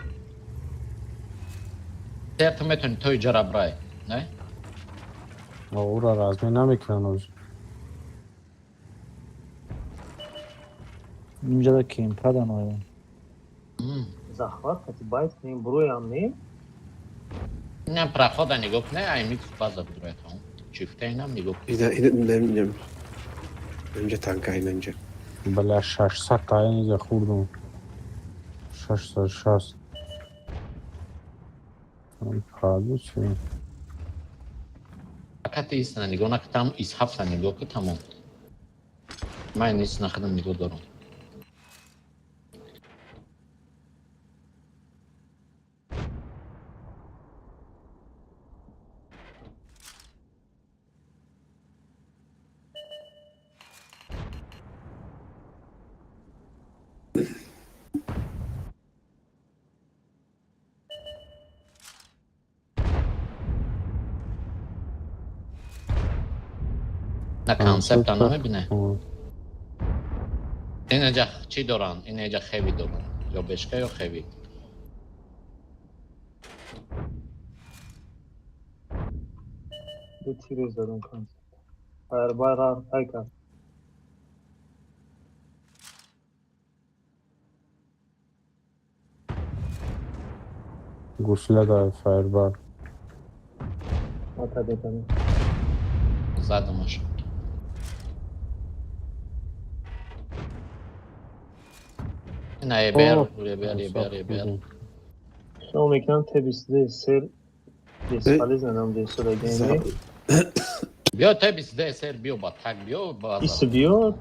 Speaker 9: Тер ту метавонӣ то иҷара брай, не?
Speaker 10: Ура размен намекунанд оз.
Speaker 11: Инҷада кемпадан оя.
Speaker 2: Захват кати байт кунем, буроям не?
Speaker 9: Инам прохода нигоҳ кунед, аймикс база бидро тамом. Чифтенам нигоҳ кун.
Speaker 5: Ина, ина, нем, нем. Инҷа танка, ина инҷа.
Speaker 10: Бля, 600 та инҷа хӯрдум. 660. Правда, чи?
Speaker 9: Фақат истина нигоҳ накун, там исҳафта нигоҳ кун, тамом. Ман ин истина худам нигоҳ дорам. На концепта намебине. Инаҷа чӣ доранд? Инаҷа хеви доранд. Ё бешка ё хеви.
Speaker 2: Ду тире задам концепт. Фаербара ай кард.
Speaker 10: Гусля да фаербар.
Speaker 2: Ма кадетами.
Speaker 9: Задамаш. На ебер, ебер, ебер, ебер.
Speaker 2: Шумо мекунам Т22 сер бесполезно нам десодагине.
Speaker 9: Биё Т22 сер биё ба так биё ба.
Speaker 2: Ис биё.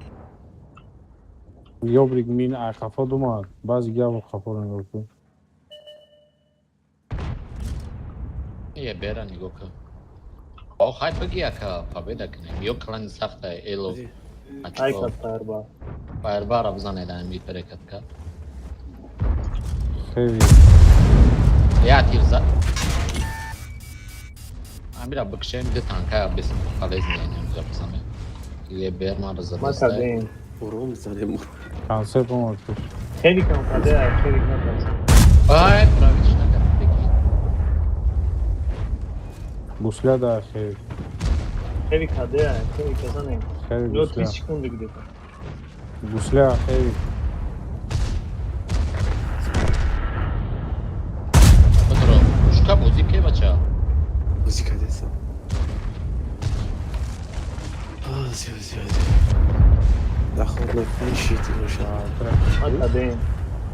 Speaker 10: Ёбрик мин ай қафо дума, баъзи гап қафоро нигоҳ кун.
Speaker 9: Ебера нигоҳ кун. О, хай биги яка победа кунем. Ё клани сахта эло.
Speaker 2: Ай кард фаербар.
Speaker 9: Фаербара бизанед ами перекатка.
Speaker 10: Хеви.
Speaker 9: Я тир за. Амира бикшем ди танка бес полезно инам бизане. Ебер мара
Speaker 2: Ма
Speaker 9: задеста.
Speaker 2: кардем.
Speaker 5: Уром занем.
Speaker 10: Концепт омад.
Speaker 2: Хеле кам каде, хеле накард.
Speaker 9: Ай, правильно накард, прикинь.
Speaker 10: Гусля да хеви.
Speaker 2: Хеле каде, хеле казане.
Speaker 10: Хеви
Speaker 2: Ё
Speaker 10: гусля.
Speaker 2: 30 секунды где-то.
Speaker 10: Гусля хеви.
Speaker 9: Петро, ушка бозӣ ке бача?
Speaker 5: Бозӣ кардесам. Ози, ози, ози. Дахор накун шити боша.
Speaker 2: Ма кадем.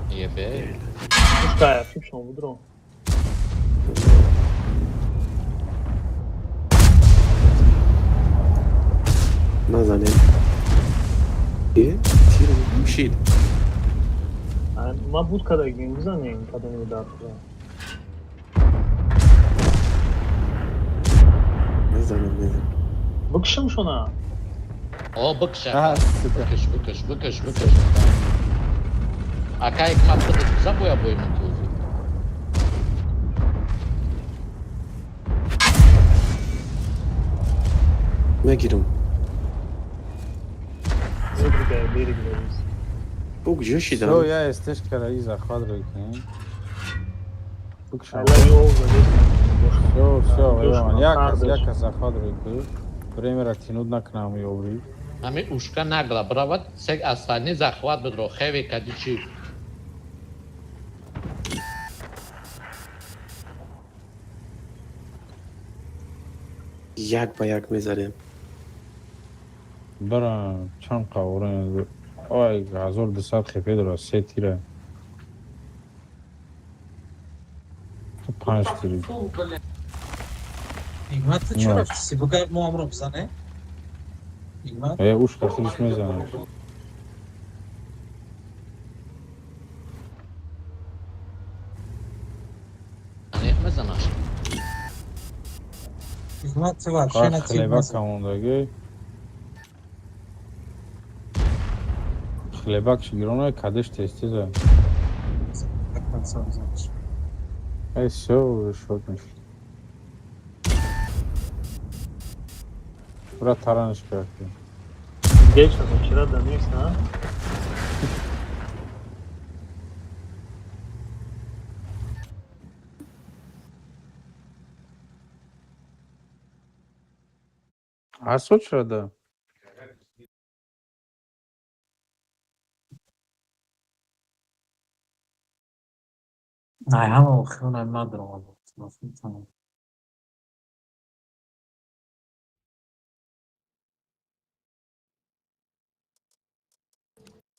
Speaker 9: Ебе.
Speaker 2: Пушка, чип шумо будро.
Speaker 5: Назанем. Е, тир шид.
Speaker 2: Ма буд кадагим, бизанем кадами дар.
Speaker 5: Назанем, назанем.
Speaker 2: Бикшам шуна.
Speaker 9: О, бикш,
Speaker 10: А,
Speaker 9: ака.
Speaker 10: сука.
Speaker 9: Бикш, бикш, бикш, бикш. Ака, ҳикмат худат биза боя бои мутӯзӣ.
Speaker 5: Мегирам.
Speaker 2: Берег, берег, берег.
Speaker 5: Ӯ куҷо
Speaker 10: Всё,
Speaker 5: шидам?
Speaker 10: я СТшка ра и захват ро кунем. Бикшам.
Speaker 2: Алла ёл задест.
Speaker 10: Всё, всё,
Speaker 2: Ҷошона,
Speaker 10: Иван, як кас,
Speaker 2: сардаш.
Speaker 10: як кас захват ро ку. Время ра тянуть накунам ёбри.
Speaker 9: Ҳами ушка нагла биравад, сек остальни захват бидро, хеви кади чи.
Speaker 5: Як ба як мезанем.
Speaker 10: Бара чанд қавора. Ой, 1200 хп дора, се тира. Панҷ тири.
Speaker 3: Ҳикмат, ту чӣ
Speaker 10: Не.
Speaker 3: рафтиси? Бугар мо ҳамро бизане? Ҳикмат?
Speaker 10: Э, ушка худаш мезанад.
Speaker 9: Аниқ мезанаш.
Speaker 3: Ҳикмат, ту вообще на
Speaker 10: Қар
Speaker 3: тир
Speaker 10: хлебак
Speaker 3: мезан.
Speaker 10: камондаги. Хлебак чигирона кадеш тез-теза. Эй, всё, шот мешид. Бра таранаш кард.
Speaker 2: Геча, вчера донес, а?
Speaker 10: Асо чира да?
Speaker 3: Най, ҳама охирона надорам. Тамом.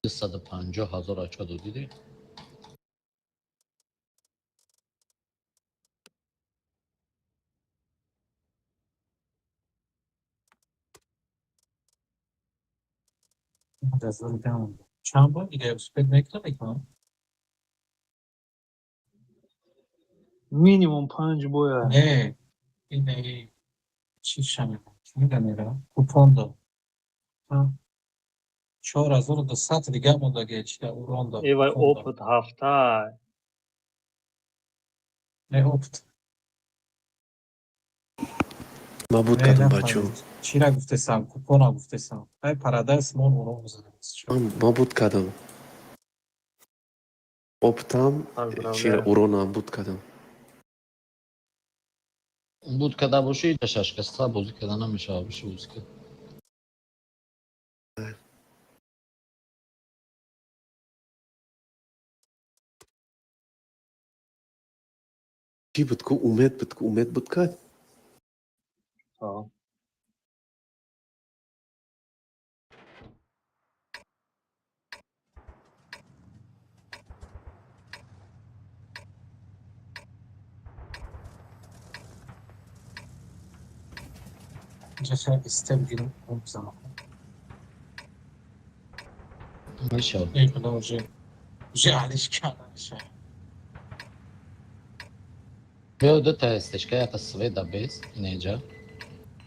Speaker 9: 250 000 очко додидӣ?
Speaker 3: Дазори дамон. Чанд бор дига успеть мекунам, мекунам?
Speaker 2: Минимум панҷ боя.
Speaker 3: Не, ин не, чӣ шамеда? Чӣ мегӯям ира? Купон дод. 4200 дига мондаги чида уронда.
Speaker 2: Эвай
Speaker 3: купон дод.
Speaker 2: опыт ҳафта.
Speaker 3: Не, опыт.
Speaker 5: Ман буд
Speaker 3: Не,
Speaker 5: кардам, бачо.
Speaker 3: нафаҳмид. Чира гуфтесам, купона гуфтесам. Ай парадайс мон урон мезанем.
Speaker 5: Ман буд кардам. Оптам, чира
Speaker 2: Поздравляю.
Speaker 5: уронам буд кардам.
Speaker 9: Буд када бошӣ, шашкаста бозӣ карда намешавад, биши бозӣ кард.
Speaker 5: Чӣ буд ку? Умед буд ку? Умед буд кард?
Speaker 2: А.
Speaker 3: Инҷа шояд истеп гирим, урон бизанам.
Speaker 9: Мешавад.
Speaker 3: Эй, худо, уже алиш карда мешавад.
Speaker 9: Биё дута СТшка, якта света бес, инеҷа.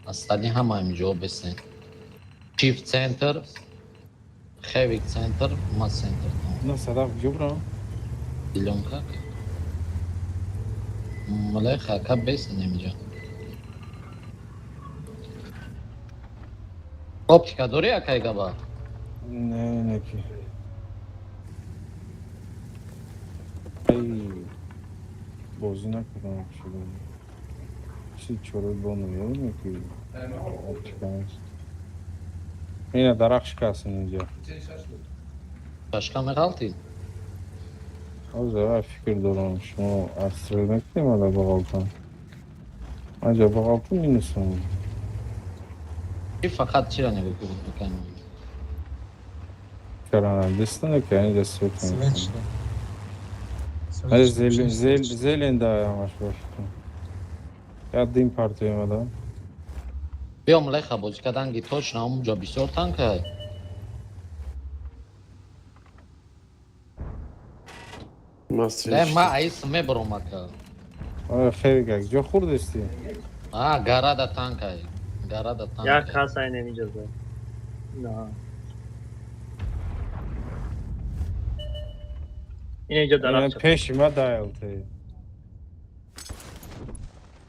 Speaker 9: Остальни ҳама инҷо бесен. Shift центр, Хевик центр, ма центр.
Speaker 10: На садаф куҷо бирам?
Speaker 9: Зелёнка. Млеха, ака бесен инҷа. Оптика дорӣ, акай габа?
Speaker 10: Не, не ки. Эй, бозӣ накардам шуда. Чи чора бону ёдаме ки оптика нест. Ина дарахт шикаст инҷа.
Speaker 9: Шашка меғалтӣ?
Speaker 10: Ҳозир ай фикр дорам, шумо отстрел мекунем ала бағалтан. Аҷа бағалтан минусам.
Speaker 9: Чи фақат чира нигоҳ мекунӣ?
Speaker 10: Чара дистане ки инҷа свет
Speaker 3: Свет
Speaker 10: мекунам.
Speaker 3: шуда. Свет
Speaker 10: Ай
Speaker 3: шуда,
Speaker 10: зелен
Speaker 3: чӣ
Speaker 10: зел
Speaker 3: свет шуда?
Speaker 10: зелен да ҳамаш ба фикрам. Я дим партоем ада.
Speaker 9: Биё млеха бозӣ кардан ги точно ҳамунҷо бисёр танка.
Speaker 5: Ман
Speaker 9: Не,
Speaker 5: стрел
Speaker 9: ма
Speaker 5: шидам.
Speaker 9: аис мебаром ака.
Speaker 10: Ой, хеле как ҷо хурдести?
Speaker 9: А, гарада танка. Гарада
Speaker 2: Як
Speaker 9: танка.
Speaker 2: кас айнем инҷа зад. На. Ин иҷо дарахт чапа.
Speaker 10: Пеши ма да ЛТ.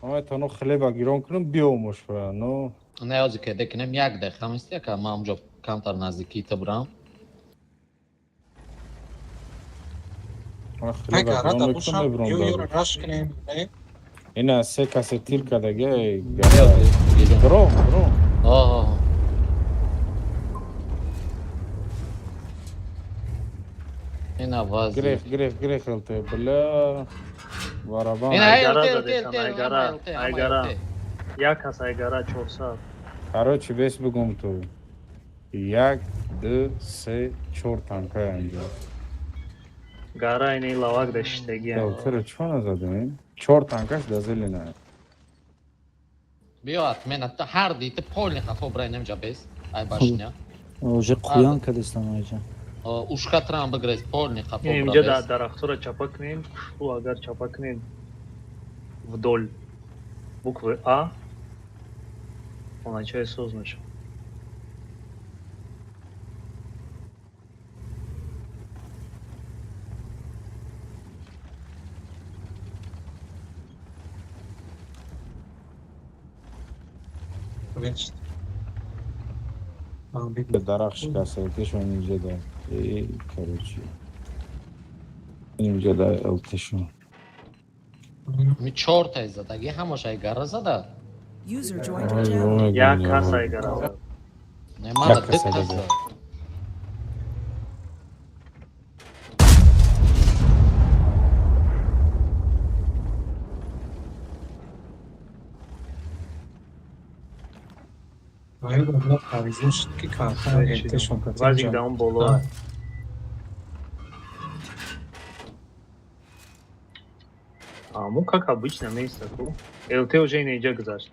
Speaker 10: Ман метавонам хлеба гирон кунам, биёмош ба, но
Speaker 9: Не, ҳозир кеде кинем, як дақиқа мести, яка ман онҷо камтар наздикии ту бурам.
Speaker 10: Ман хлеба
Speaker 3: Гара
Speaker 10: гирон
Speaker 3: да
Speaker 10: мекунам,
Speaker 3: бошам,
Speaker 10: мебурам
Speaker 3: ё
Speaker 10: дар.
Speaker 3: ёро раш кунем, не?
Speaker 10: Ина се касе тир кардаги, эй,
Speaker 9: Биё,
Speaker 10: гара.
Speaker 9: дидам.
Speaker 10: Бром, бром.
Speaker 9: Оҳ. Ина вази.
Speaker 10: Грех, грех, грех ЛТ, бля. Барабан.
Speaker 9: Ина
Speaker 2: Айгара
Speaker 9: ЛТ, ЛТ,
Speaker 2: задесан,
Speaker 9: ЛТ,
Speaker 2: айгара,
Speaker 9: ЛТ, ама
Speaker 2: айгара.
Speaker 9: ЛТ.
Speaker 2: Як кас айгара 400.
Speaker 10: Короче, бес бигум ту. Як, ду, се, чор танка инҷо.
Speaker 2: Гара ини лавак да шиштагиам.
Speaker 10: ЛТ-ро чо назадем? Чор танкаш да зелена.
Speaker 9: Биё атмена ҳар дите полни хафо брай немҷа бес. Ай башня.
Speaker 11: Уже қуян кадестан оиҷа.
Speaker 9: Ушка трам бигрез полни хафо
Speaker 2: Ин
Speaker 9: бра
Speaker 2: инҷа да
Speaker 9: бес.
Speaker 2: дарахтҳоро чапа кунем. Шу агар чапа кунем вдоль буквы А хоначаи соз мешавад.
Speaker 10: Дарахт шикаста, ЛТ-шон инҷа да. Эй, короче. Инҷа да ЛТ-шон.
Speaker 9: Ми чортай задаги ҳамаш ай гара зада.
Speaker 4: User joined your channel.
Speaker 2: Як кас айгара зад.
Speaker 9: Не, мана
Speaker 10: Як
Speaker 9: ду
Speaker 10: кас
Speaker 9: кас
Speaker 10: зада.
Speaker 9: зад.
Speaker 2: Вазик да он боло. Аму как обычно место ку. ЛТ уже инеҷа гузашт.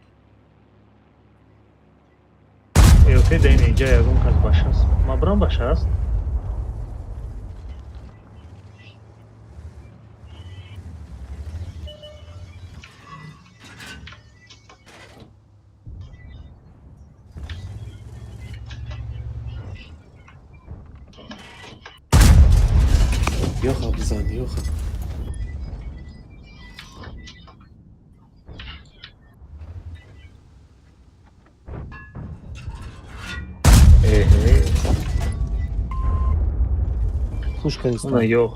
Speaker 2: ЛТ да инеҷа ягон кас ба 60. Ма брам ба 60.
Speaker 5: Ёха бизан, ёха.
Speaker 10: Эҳе.
Speaker 11: Хуш кадестан.
Speaker 2: Уна ёх.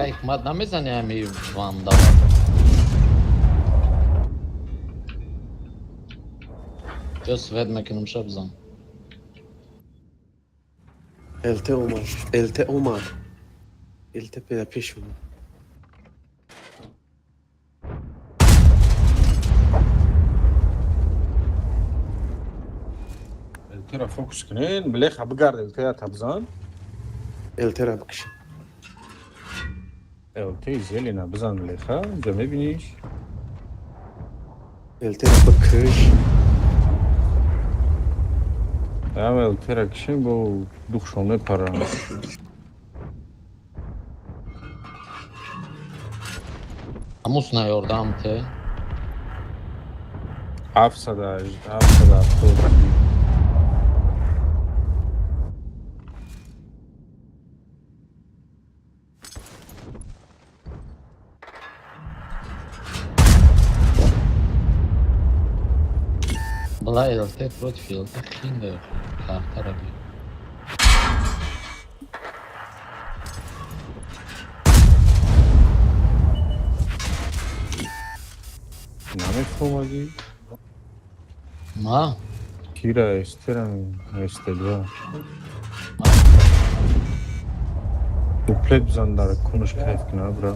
Speaker 9: Ай ҳикмат намезани ҳами вандава. Ҷо свет мекунам, ша бизан.
Speaker 5: ЛТ омад, ЛТ омад. ЛТ педа пеш омад.
Speaker 10: ЛТ-ро фокус кунен, блеха бигард ЛТ-я табзан.
Speaker 5: ЛТ-ра бикши.
Speaker 10: ЛТ зелена бизан, блеха, инҷа мебиниш?
Speaker 5: ЛТ-ра бикш.
Speaker 10: Ам ЛТ-ра кишем, бо духшон мепарам.
Speaker 9: Ҳамус наёрдам те.
Speaker 10: 770.
Speaker 9: Бла ЛТ против ЛТ хинда картара би.
Speaker 10: Намефаҳмадӣ?
Speaker 9: Ма?
Speaker 10: Кира эстерам эстедва. Дуплет бизан дар кунуш кайф кунад, бра.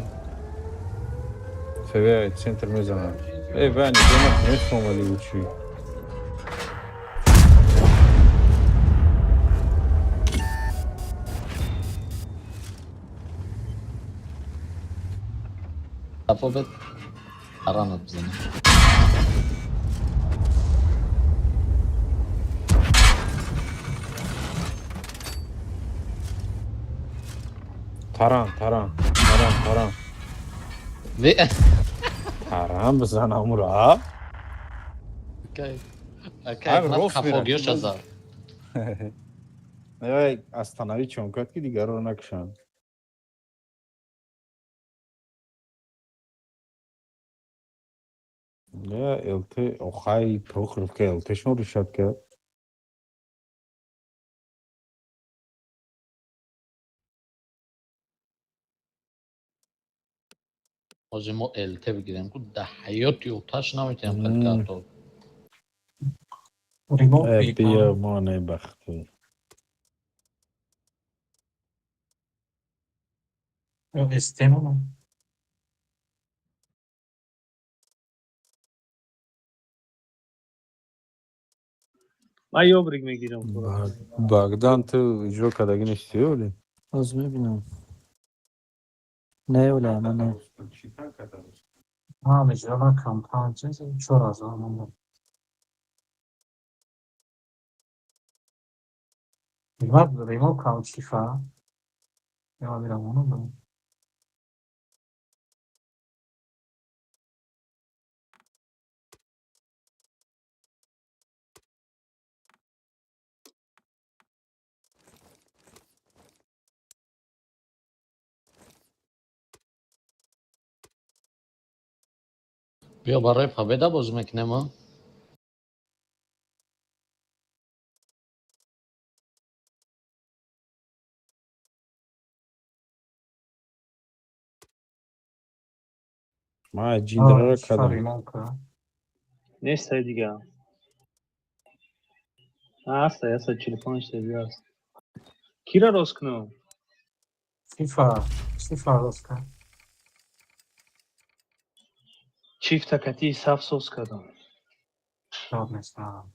Speaker 10: ФВ центр мезанад. Эй, вай, нигоҳ мефаҳмадӣ чӣ?
Speaker 9: Тафовет аранат бизанам.
Speaker 10: Таран, таран, таран, таран.
Speaker 9: Ви
Speaker 10: Таран бизан амура.
Speaker 9: Акай. Акай,
Speaker 10: рост
Speaker 9: қафогиёша зад.
Speaker 10: Не, останови чон кард, ки дигарро накушанд. Не, ЛТ, охай, Прохоровка ЛТ-шон решат кард.
Speaker 9: Ҳозир мо ЛТ бигирем, ку да ҳаёти оташ наметавонем қад кард.
Speaker 10: Бия, мо небахтӣ.
Speaker 3: Стемонам.
Speaker 2: Ман ёбрик мегирам.
Speaker 10: Богдан, ту иҷро кардагӣ нестӣ оли?
Speaker 11: Ҳозир мебинам. Не, оля, ман не.
Speaker 3: Ман иҷро накардам, панҷ, 4000 мондам. Римат кам чифа. Я мирам онам.
Speaker 9: Биё, барои победа бозӣ мекунем, а?
Speaker 10: Ман ҷиндрара кардам.
Speaker 2: Нестай дига. Ҳастай, ҳастай, 45 та аст. Кира рост кунам?
Speaker 3: Фифа, фифа рост кун.
Speaker 2: Чифта кати саф соз кардам.
Speaker 3: Шод нестам.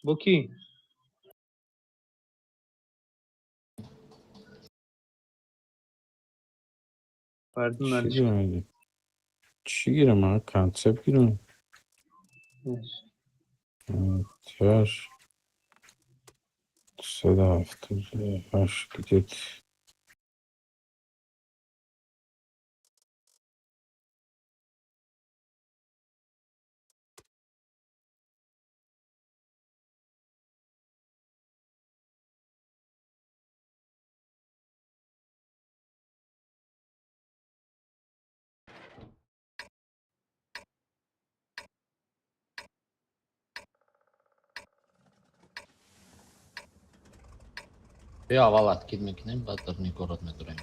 Speaker 2: Бо кӣ? Фардун Алиш.
Speaker 10: Чӣ гирам? Ман концепт гирам. Тяж. 178 где-то.
Speaker 9: Биё, аввал откид мекунем, баъд дар Нигород медурем.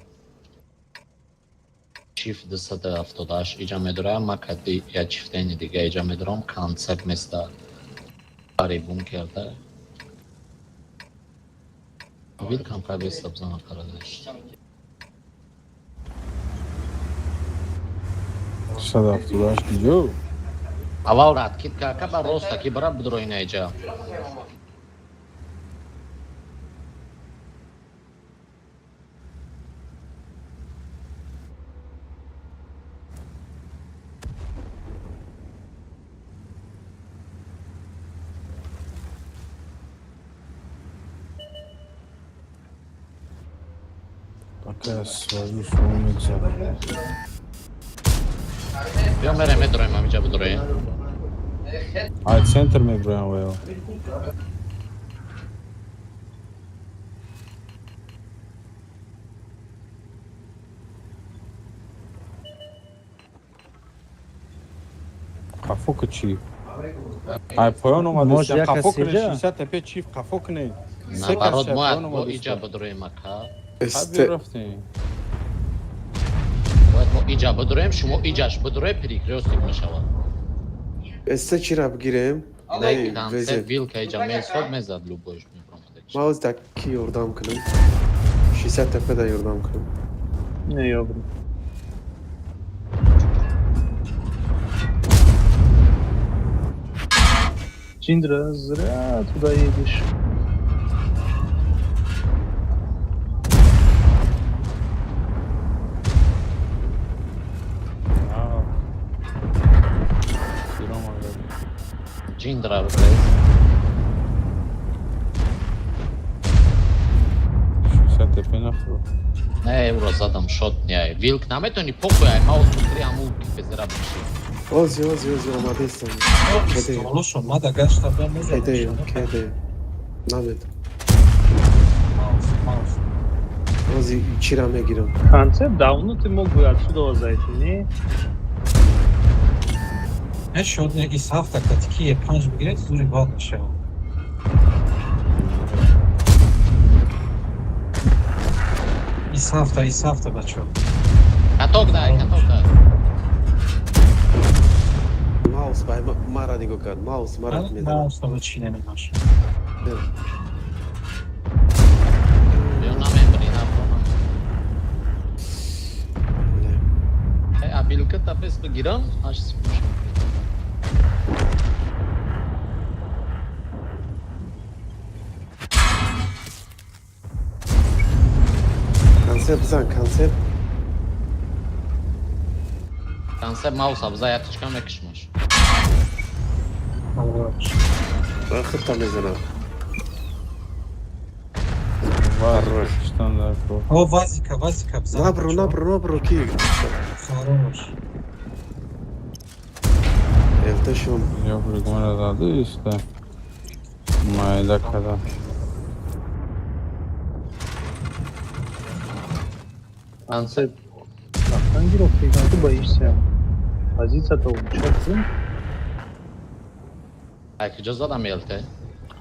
Speaker 9: Чифт 278 иҷа медурам, ма кади я чифтени дига иҷа медурам, концепт места бари бункерда. Вилкам кабеста бзана қарадаш.
Speaker 10: 178 киҷо?
Speaker 9: Аввал откид карка, ба роста ки бара бидроина иҷа.
Speaker 10: Свою свою мегзарам.
Speaker 9: Биё, мерем, медроем, ҳамиҷа бидроем.
Speaker 10: Ай центр меброям ваё. Қафо ки чӣ? Ай поён омадест. Қафо кунед, 60 тепе чиф қафо кунед.
Speaker 9: Наоборот, мо бо иҷа бидроем, ака. Бояд мо иҷа бидроем, шумо иҷаш бидроед, перекрёстик мешавад.
Speaker 5: Эста чира бигирем?
Speaker 9: Концепт вилка иҷа месод мезад, любойш мебромад.
Speaker 5: Ма оз да ки ёрдам кунам? 60 тепе да ёрдам кунам.
Speaker 2: Не, ёбри. Ҷиндра, зря туда едешь.
Speaker 9: Ҷиндра бирез.
Speaker 10: 60 тепе нафро.
Speaker 9: Не, евро задам шот не. Вилк наметони похуй, ай маус бутри аму ки безера биши.
Speaker 5: Ози, ози, ози, омадестам.
Speaker 3: Столошон, ма да гашта бам мезанам.
Speaker 5: Кедею, кедею. Намед.
Speaker 3: Маус, маус.
Speaker 5: Ози чира мегирам.
Speaker 2: Концепт давно ты мог бы отсюда зайти, не?
Speaker 3: Не шод не ис ҳафта кати ки панҷ бигиред, зури бад мешавад. Ис ҳафта, ис ҳафта, бачаҳо.
Speaker 9: Каток дай, каток дай.
Speaker 5: Маус бай мара нигоҳ кард. Маус мара медонам.
Speaker 3: Маус ба чӣ намедонаш.
Speaker 9: Биё намебри наброна. Абилка та пес бигирам, аш сипуш.
Speaker 5: Концепт бизан, концепт.
Speaker 9: Концепт мауса биза ятичка мекишмаш.
Speaker 5: Худта мезанам.
Speaker 3: О, вазика, вазика бизан.
Speaker 5: Набро, набро, набро, ки?
Speaker 3: Хорош.
Speaker 5: Элташон.
Speaker 10: Я пригмара зады иста. Майда када.
Speaker 9: Концепт.
Speaker 2: Рафтан гирифт, ты боишься. Позиция-то улучшается.
Speaker 9: Ай куҷо задам елте?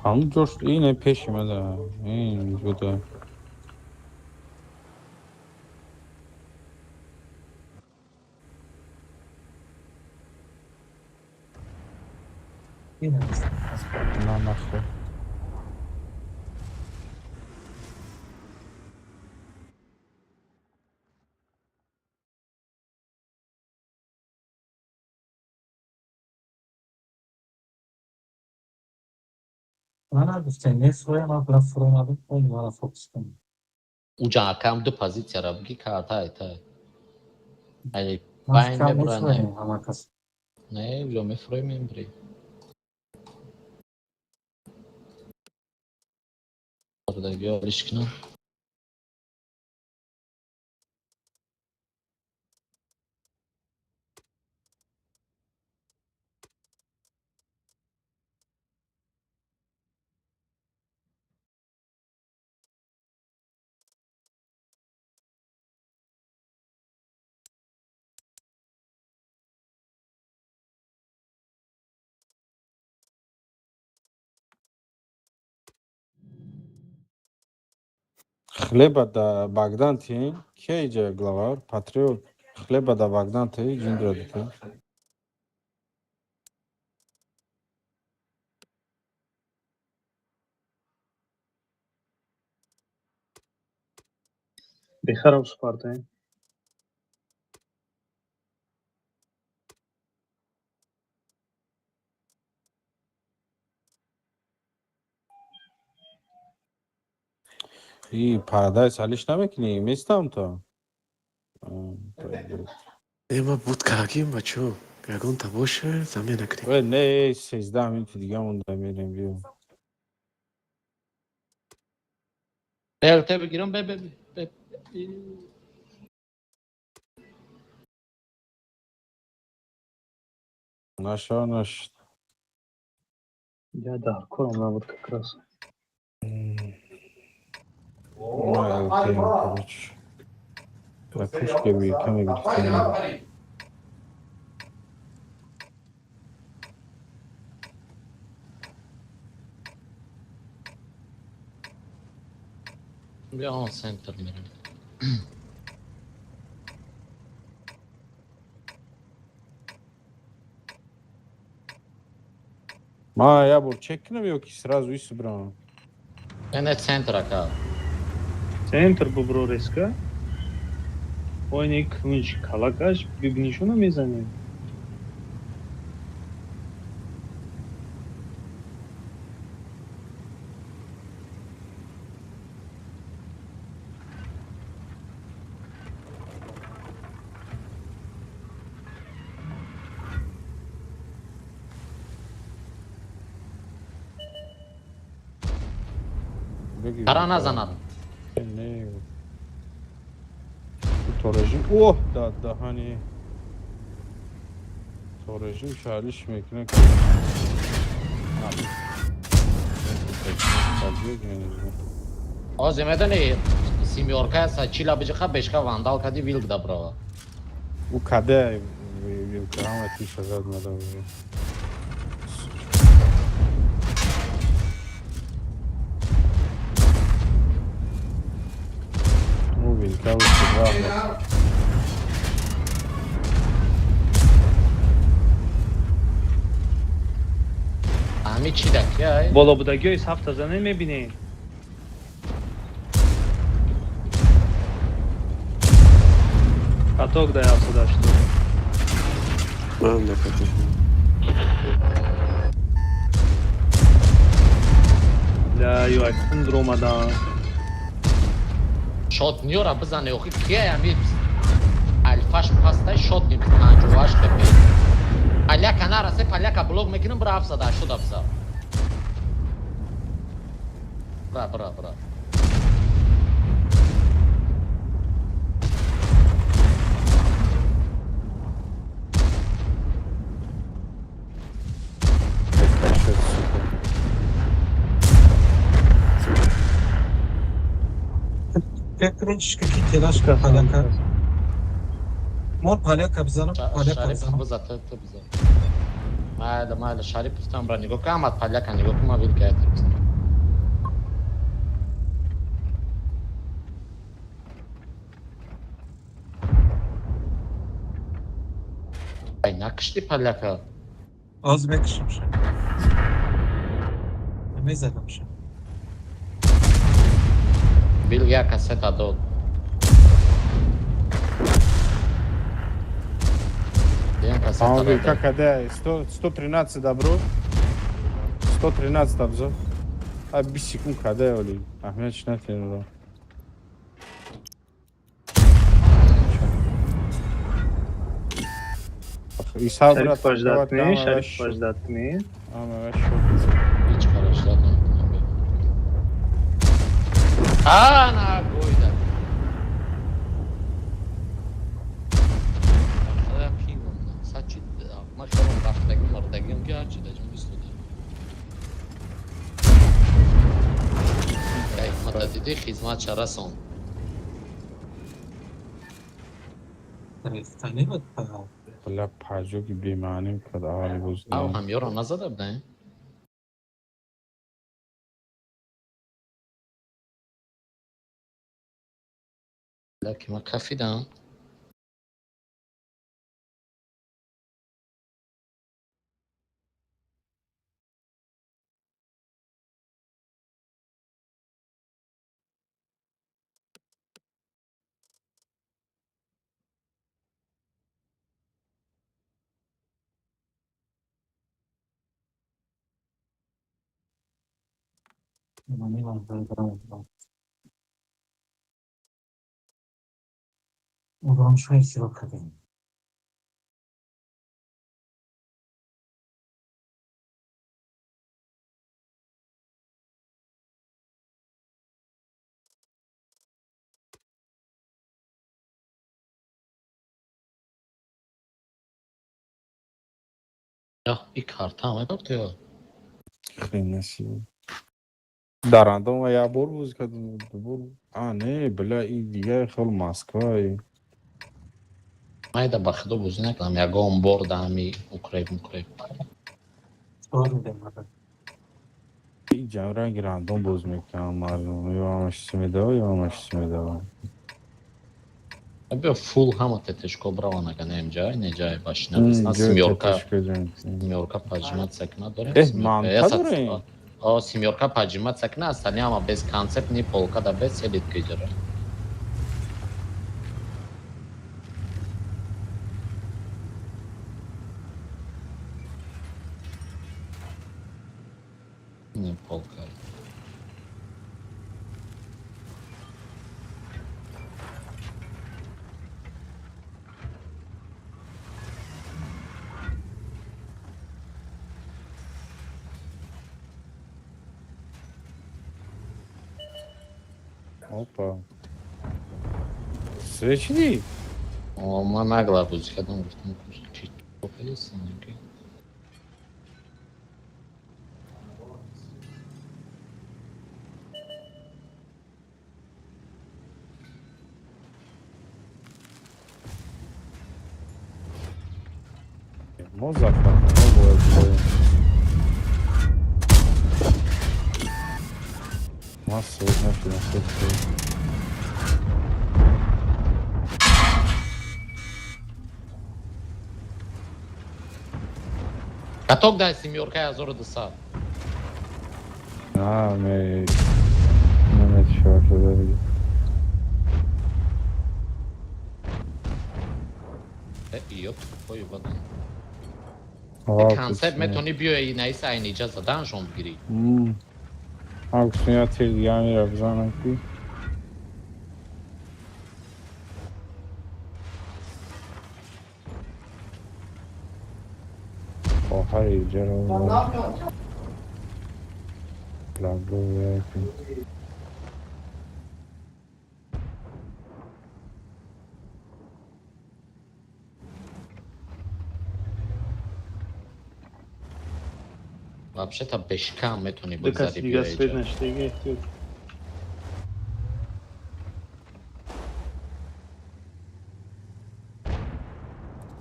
Speaker 10: Ҳамун ҷош ине пеши мада. Ин буда. На нахуй.
Speaker 3: Ман нагуфтем, мефурӯям, абра фуромадам, он мара фокус кун.
Speaker 9: Уҷа акам ду позитсияра буги картай тай. Ай
Speaker 3: Ман
Speaker 9: байн
Speaker 3: фикрам
Speaker 9: мебуран.
Speaker 3: мефурӯем ҳама кас.
Speaker 9: Не, уҷа мефурӯем мебри. Биё алиш кунам.
Speaker 10: Хлеба да Богдан ти, ке иҷа главар, патриот, хлеба да Богдан ти, ҷиндра дите.
Speaker 2: Бехаров Спарта.
Speaker 10: И парадайз алиш намекунӣ, местам то.
Speaker 5: Ема буд кагим, бачо. Ягонта боша, замена кунем.
Speaker 10: Э, не, 13 минути дига монда мерем, биё.
Speaker 9: ЛТ бигирам, бе бе бе.
Speaker 10: Наша, наш.
Speaker 2: Я дар корам набуд как раз.
Speaker 10: На ЛТ, короче. На пушке би каме гирифтем.
Speaker 9: Биё он центр мерем.
Speaker 10: Ма я бор чек кунам ё ки сразу ис брам?
Speaker 9: Не, центр ака.
Speaker 2: Центр бубро резко. Ойне кунч калакаш бибинишуна мезанем.
Speaker 9: Кара назанад.
Speaker 10: Не. То режим. О, да, даҳани. То режим шалиш мекунад.
Speaker 9: Озе медони, семёрка сачила биҷиха бешка вандал кади вилк дабрава.
Speaker 10: У каде вилка ҳама тиша зад мада уже. У вилка у рафт.
Speaker 9: Ами чӣ дакия?
Speaker 2: Боло будагиҳои сафта зане мебинед. Каток дай 78.
Speaker 5: Ман да каток.
Speaker 2: Ля ё айкун дромадан.
Speaker 9: Шот ниёра бизане охи кия ами алфаш пастай шот ни 58 хп. Поляка нарасе, поляка блок мекунам, бира 780 абза. Бра, бра, бра.
Speaker 10: Кашет, сука.
Speaker 3: Фекрунч ки телашка поляка. Мор поляка бизанам, поляка
Speaker 9: Шарипов
Speaker 3: бизанам.
Speaker 9: биза, ту биза. Майла, майла, Шарипов там бра нигоҳ кун, Амад поляка нигоҳ кун, ма вилка ятир бизанам. Ай, накишти поляка.
Speaker 3: Оз мекушам ша. Мезадам ша.
Speaker 9: Бил як кассета дод. Як кассета
Speaker 10: А
Speaker 9: дод.
Speaker 10: вилка каде? 100 113 добро. 113 абзо. А 20 секунд каде оли. Аҳмият чи натенро. Иса брат,
Speaker 2: Шариф пождать кунӣ, Шариф пождать кунӣ.
Speaker 10: Ама шок.
Speaker 9: Ҳеҷ кара ждать наметавонам. А, на гойда. Худоя пингом. Сачи, ма хелом рафтагим, мардагим ки ҳарчи даҷм истода. Ма диди хизмат чарасон.
Speaker 3: Рефтани буд па.
Speaker 10: Бля, паҷоки бемаъним кад аввали боз.
Speaker 9: Ав ҳамёро назада будем? Ки ма кафидам.
Speaker 3: Урон шои кардем.
Speaker 9: Я, и карта ҳам ё.
Speaker 10: Хрен насиб. Дар андом ва як бор бозӣ кардем, ду бор. А, не, бля, и дигар хел Москва. И
Speaker 9: Майда ба худо бозӣ накардам, ягон бор да ҳами укреп мукреп.
Speaker 3: Чор медем мада.
Speaker 10: И ҷамранги рандом боз мекунам мардум. Ё ҳамаш чиз медава, ё ҳамаш чиз медава.
Speaker 9: Биё фул ҳама тетешко браван ага не ҷай, не ҷай башина бисна семёрка. Семёрка поджимать сакна дорем.
Speaker 10: Э, манта дорем?
Speaker 9: О, семёрка поджимать сакна, остальные ҳама без концепт, ни полка да без селитка иҷара. Не полка.
Speaker 10: Опа. Свечи?
Speaker 9: О, ман нагла бозӣ кардам, гуфтам чи. кадистан ки.
Speaker 10: Мо захватно бояд биёем. Ма свет нашидам, свет шуд.
Speaker 9: Каток дай семёрка 1200.
Speaker 10: На, ме намешава шуда дига.
Speaker 9: Ёп, тупой бадан. Концепт метони биёи наиса айниҷа заданшон бигирӣ.
Speaker 10: Ман гуфтам я тир дига мера бизанам ки. Хоҳари иҷаро лабо.
Speaker 9: Вообще-то бешкам метони
Speaker 2: Ду каси
Speaker 9: бигзари
Speaker 2: дига
Speaker 9: биёи
Speaker 2: свет
Speaker 9: иҷа.
Speaker 2: нашидаги, эҳтиёт.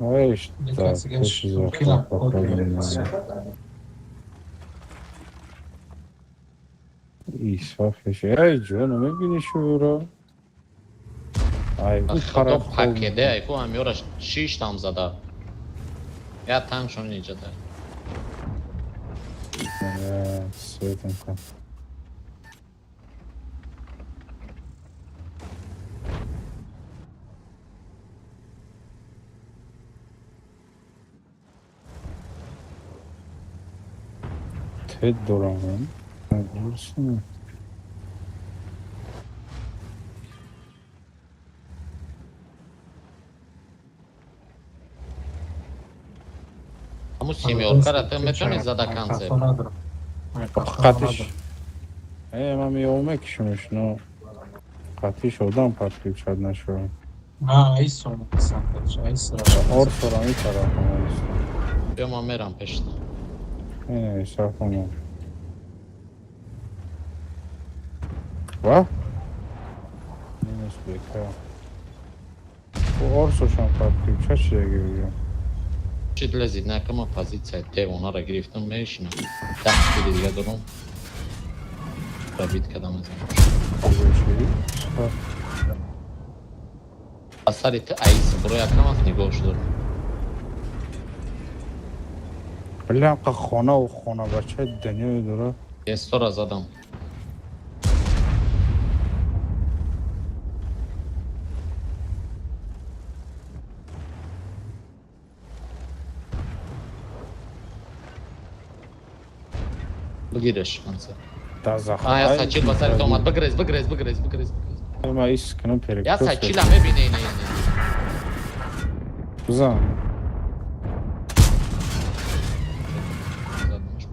Speaker 10: Ой,
Speaker 3: Ду
Speaker 10: так,
Speaker 3: каси дига
Speaker 10: пеши
Speaker 3: мумкинам
Speaker 10: захват
Speaker 3: код
Speaker 10: покардан. Исофеш. Эй, ҷоно, мебини шуро? Ай, ӯ
Speaker 9: Худо
Speaker 10: тараф хоб.
Speaker 9: пакеде айку ҳамёра шиш там зада. Я танкшон иҷа дай.
Speaker 10: Светом кун. Тед дорам. Гурсина.
Speaker 9: Ҳамун семёркара ту метони зада концепт.
Speaker 10: Қатиш. Э, ман меёвам, мекишимш, но қатиш одам подключать нашавам.
Speaker 3: На, айсон, айсон, айсон.
Speaker 10: Орсора ми тараф омадистам.
Speaker 9: Биё, ман мерам пешта.
Speaker 10: Ин исоф омад. Ва? Минус бека. Орсошам подключать шидаги бигам.
Speaker 9: Чит лезид накама позиция девонара гирифтам, мешинам. 10 тири дига дорам. Пробить кадам мезанам.
Speaker 10: Чӣ?
Speaker 9: Асари ту аис буро якам аст, нигоҳш дорам.
Speaker 10: Блям, қа хонаву хонабачаи дунёе дора.
Speaker 9: Естора задам. Бигиреш концепт.
Speaker 10: Да захват.
Speaker 9: А, я сачил ба сари ту омад. Бигрез, бигрез, бигрез, бигрез, бигрез.
Speaker 10: Ма ис кунам
Speaker 9: Я
Speaker 10: перекрёст.
Speaker 9: сачила мебине ине ине.
Speaker 10: Бизан.
Speaker 9: Задамаш.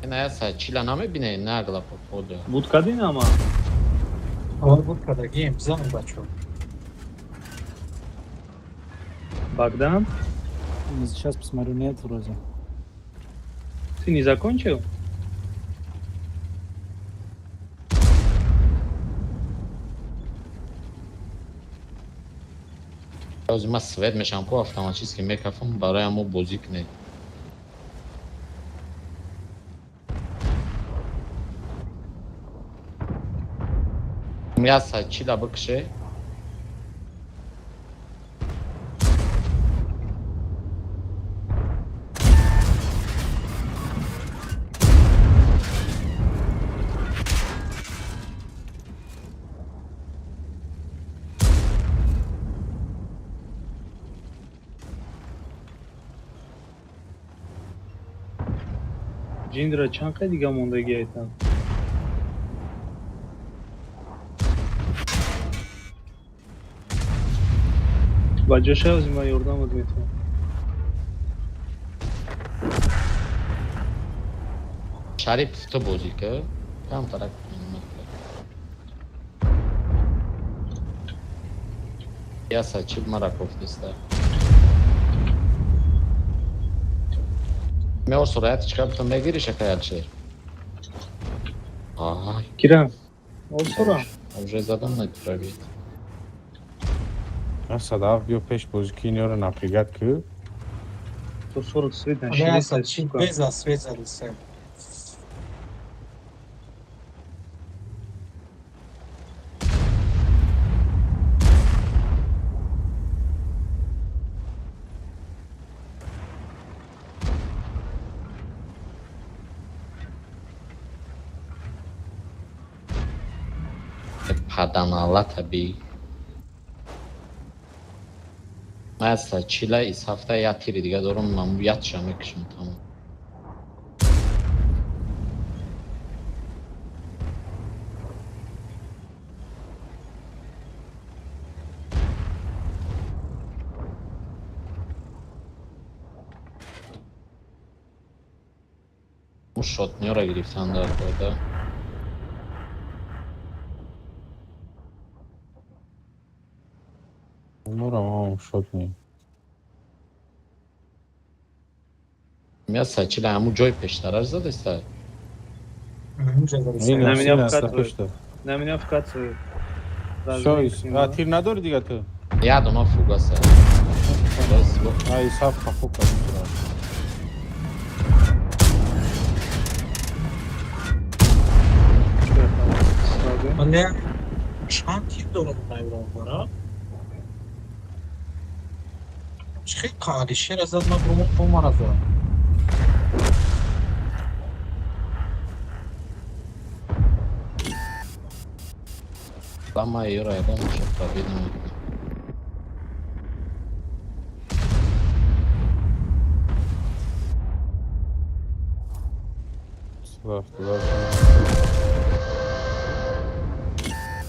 Speaker 9: Ина я сачила намебине, нагла походу.
Speaker 2: Буд кардин ама?
Speaker 3: О, буд кардагием, бизанем, бачо.
Speaker 2: Богдан,
Speaker 11: Сейчас посмотрю, нет вроде.
Speaker 2: ты не закончил?
Speaker 9: Ози ман свет мешам ку, автоматически мекафам барои ҳамо бозӣ кунед. Я сачила бикше.
Speaker 2: Ҷиндра, чанд қай дига мондагӣ айтам? Ба ҷоша ози ман ёрдамат метавонам.
Speaker 9: Шарипов ту бозӣ ки. Камтарак. Я сачил мара кофтиста. Меор сурат чикар ту мегири шакай Алшер. Ай.
Speaker 2: Кира. Олсура.
Speaker 9: Уже задам на пробит.
Speaker 10: Садав биё пеш бозӣ ки инёро напрягать ки.
Speaker 2: 140 свет
Speaker 3: Не,
Speaker 2: нашли,
Speaker 3: сачи
Speaker 2: сука.
Speaker 3: без свет задиса.
Speaker 9: Паданала таби. Ман сачила из ҳафта як тири дига дорам, ман ятша мекушам тамом. У шотнёра гирифтан дар бода.
Speaker 10: Умурам ҳам шот не.
Speaker 9: Я сачила ҳамун ҷои пештараш задаста.
Speaker 10: Ин
Speaker 2: На меня
Speaker 10: ин аст
Speaker 2: вкатывают.
Speaker 10: пешта.
Speaker 2: На меня вкатывают.
Speaker 10: Всё, а тир надори дига ту?
Speaker 9: Я дома фугаса.
Speaker 10: А исаб хафу кард.
Speaker 3: Не, чанд тир дорам найрон бара? Хеле Алишер азад ман бро по мара зад.
Speaker 9: Лама ёра ягон шо пробит намекунам.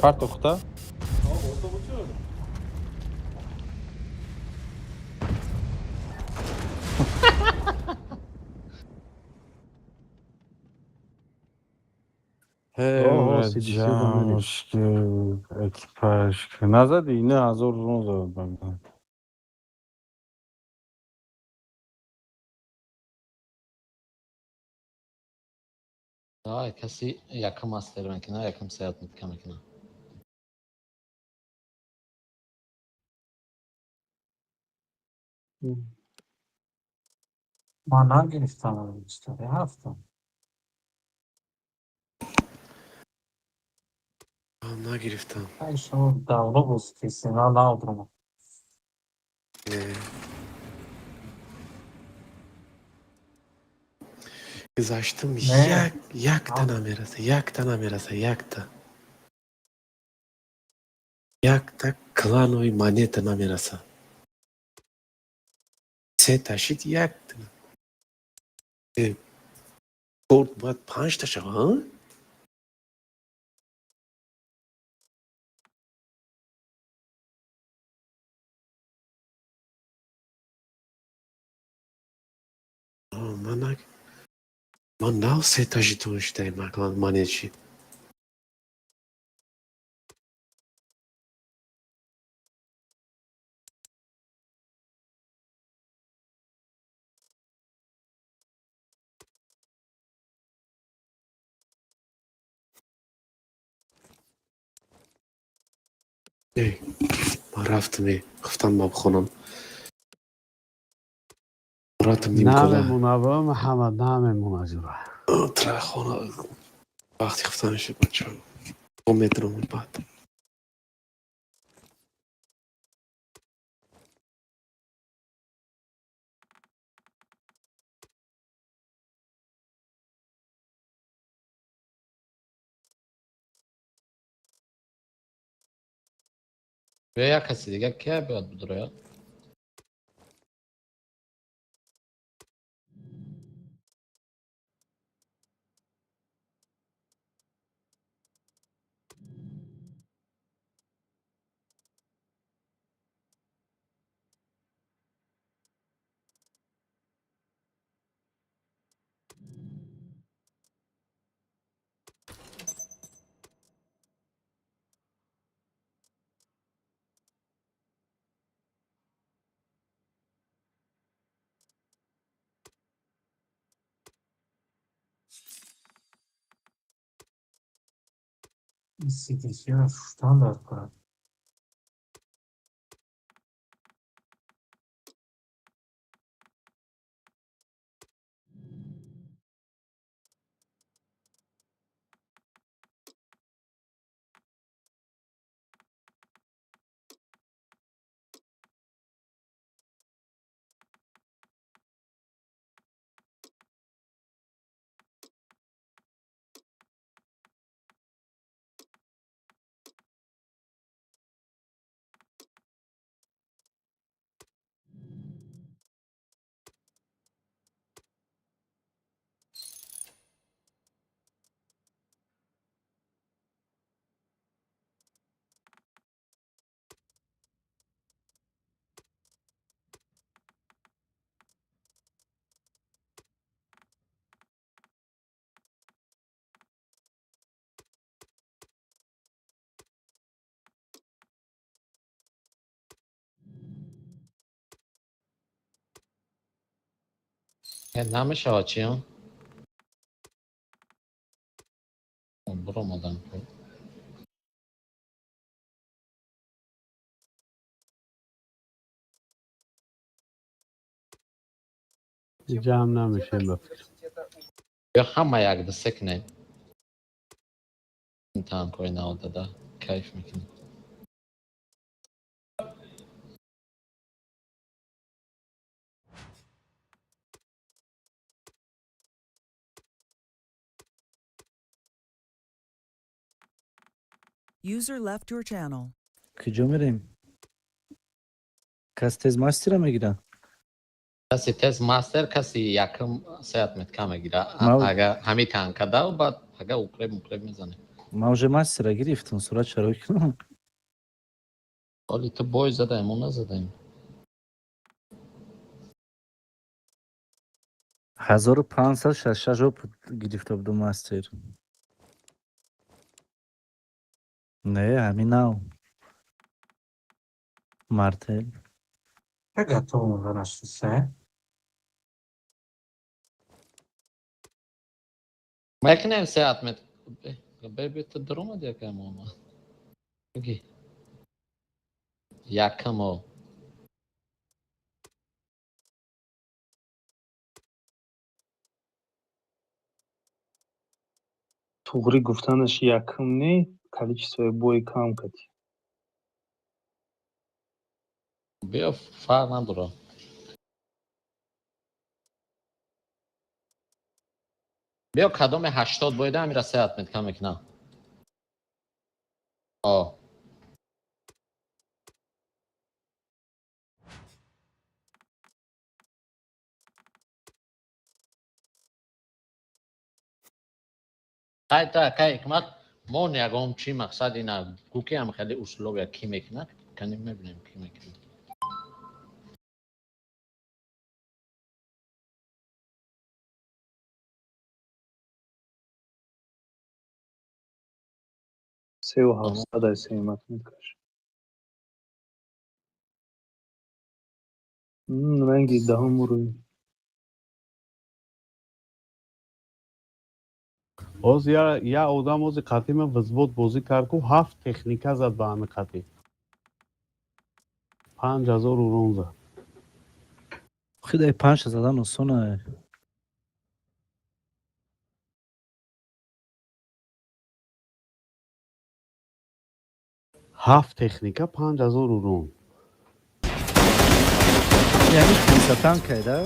Speaker 10: Партохта?
Speaker 6: О, сиди, сиди,
Speaker 10: Ҷамшки экипаж назади 9000 рон зад ба ман.
Speaker 9: Давай, каси якум мастер мекуна, якум саят митка мекуна.
Speaker 3: Ман нагирифтам истори ҳафтам.
Speaker 5: Ман нагирифтам.
Speaker 3: Ай шумо давно бозӣ кистем, ман наодрам.
Speaker 5: Не. Гузаштам
Speaker 3: Не.
Speaker 5: як якта намераса, якта намераса, якта. Якта кланови монета намераса. Се шид якта. Корт бояд панҷта шава, а? Ман наг ман нав сета жетон шидаем монет шид. Э, ман рафтам, э, гуфтам ма бихонам. Ратам нимкола.
Speaker 6: Намемона ба Муҳаммад, намемона ҷура.
Speaker 5: Тра хона вақти хуфтан шуд бачаҳо. Бо метром баъд.
Speaker 9: Биё як каси дига кия биёд бидрояд?
Speaker 3: CDC-ро шуштан дар кора.
Speaker 9: Намешавад чи? Буромадам.
Speaker 6: Ҷамъ намешем ба фикр.
Speaker 9: Ё ҳама якдасе кунем. Танкҳои нав дада кайф мекунем.
Speaker 4: User left your channel.
Speaker 11: Куҷо мерем? Кас тез мастера мегира?
Speaker 9: Каси тез мастер, каси якм се отметка мегира. Ага ҳами танка дав, баъд ага укреп мукреп мезанем.
Speaker 11: Ман уже мастера гирифтам, сурат чаро кунам?
Speaker 9: Оли ту бой задаем, мо назадаем.
Speaker 11: 1566 опыт гирифта будум мастер. Не, ҳамин нав. Мартел.
Speaker 3: Ча готов монда нашисе?
Speaker 9: Мекунем се отмет. Беби, ту дуромад якам ома. Буги. Якамо.
Speaker 2: Туғрӣ гуфтанаш якм не, количествои бои кам кардӣ.
Speaker 9: Биё, фарқ надора. Биё, кадоме 80 боида, ҳамира се отметка мекунам. О. Қайта кай ҳикмат мо ягон чӣ мақсад ина гӯ ки ам хеле условия кӣ мекунад, кани мебинем кӣ мекунад.
Speaker 2: 3700 ай сеюм отметкаш. Ранги даҳум рӯй.
Speaker 6: Оз я одам ози қатима взвод бозӣ кард, ку ҳафт техника зад ба ҳами қатӣ. 5000 урон зад.
Speaker 11: Хидай панҷ задан осон ай.
Speaker 6: Ҳафт техника, 5000 урон.
Speaker 11: Яъни танкай, да?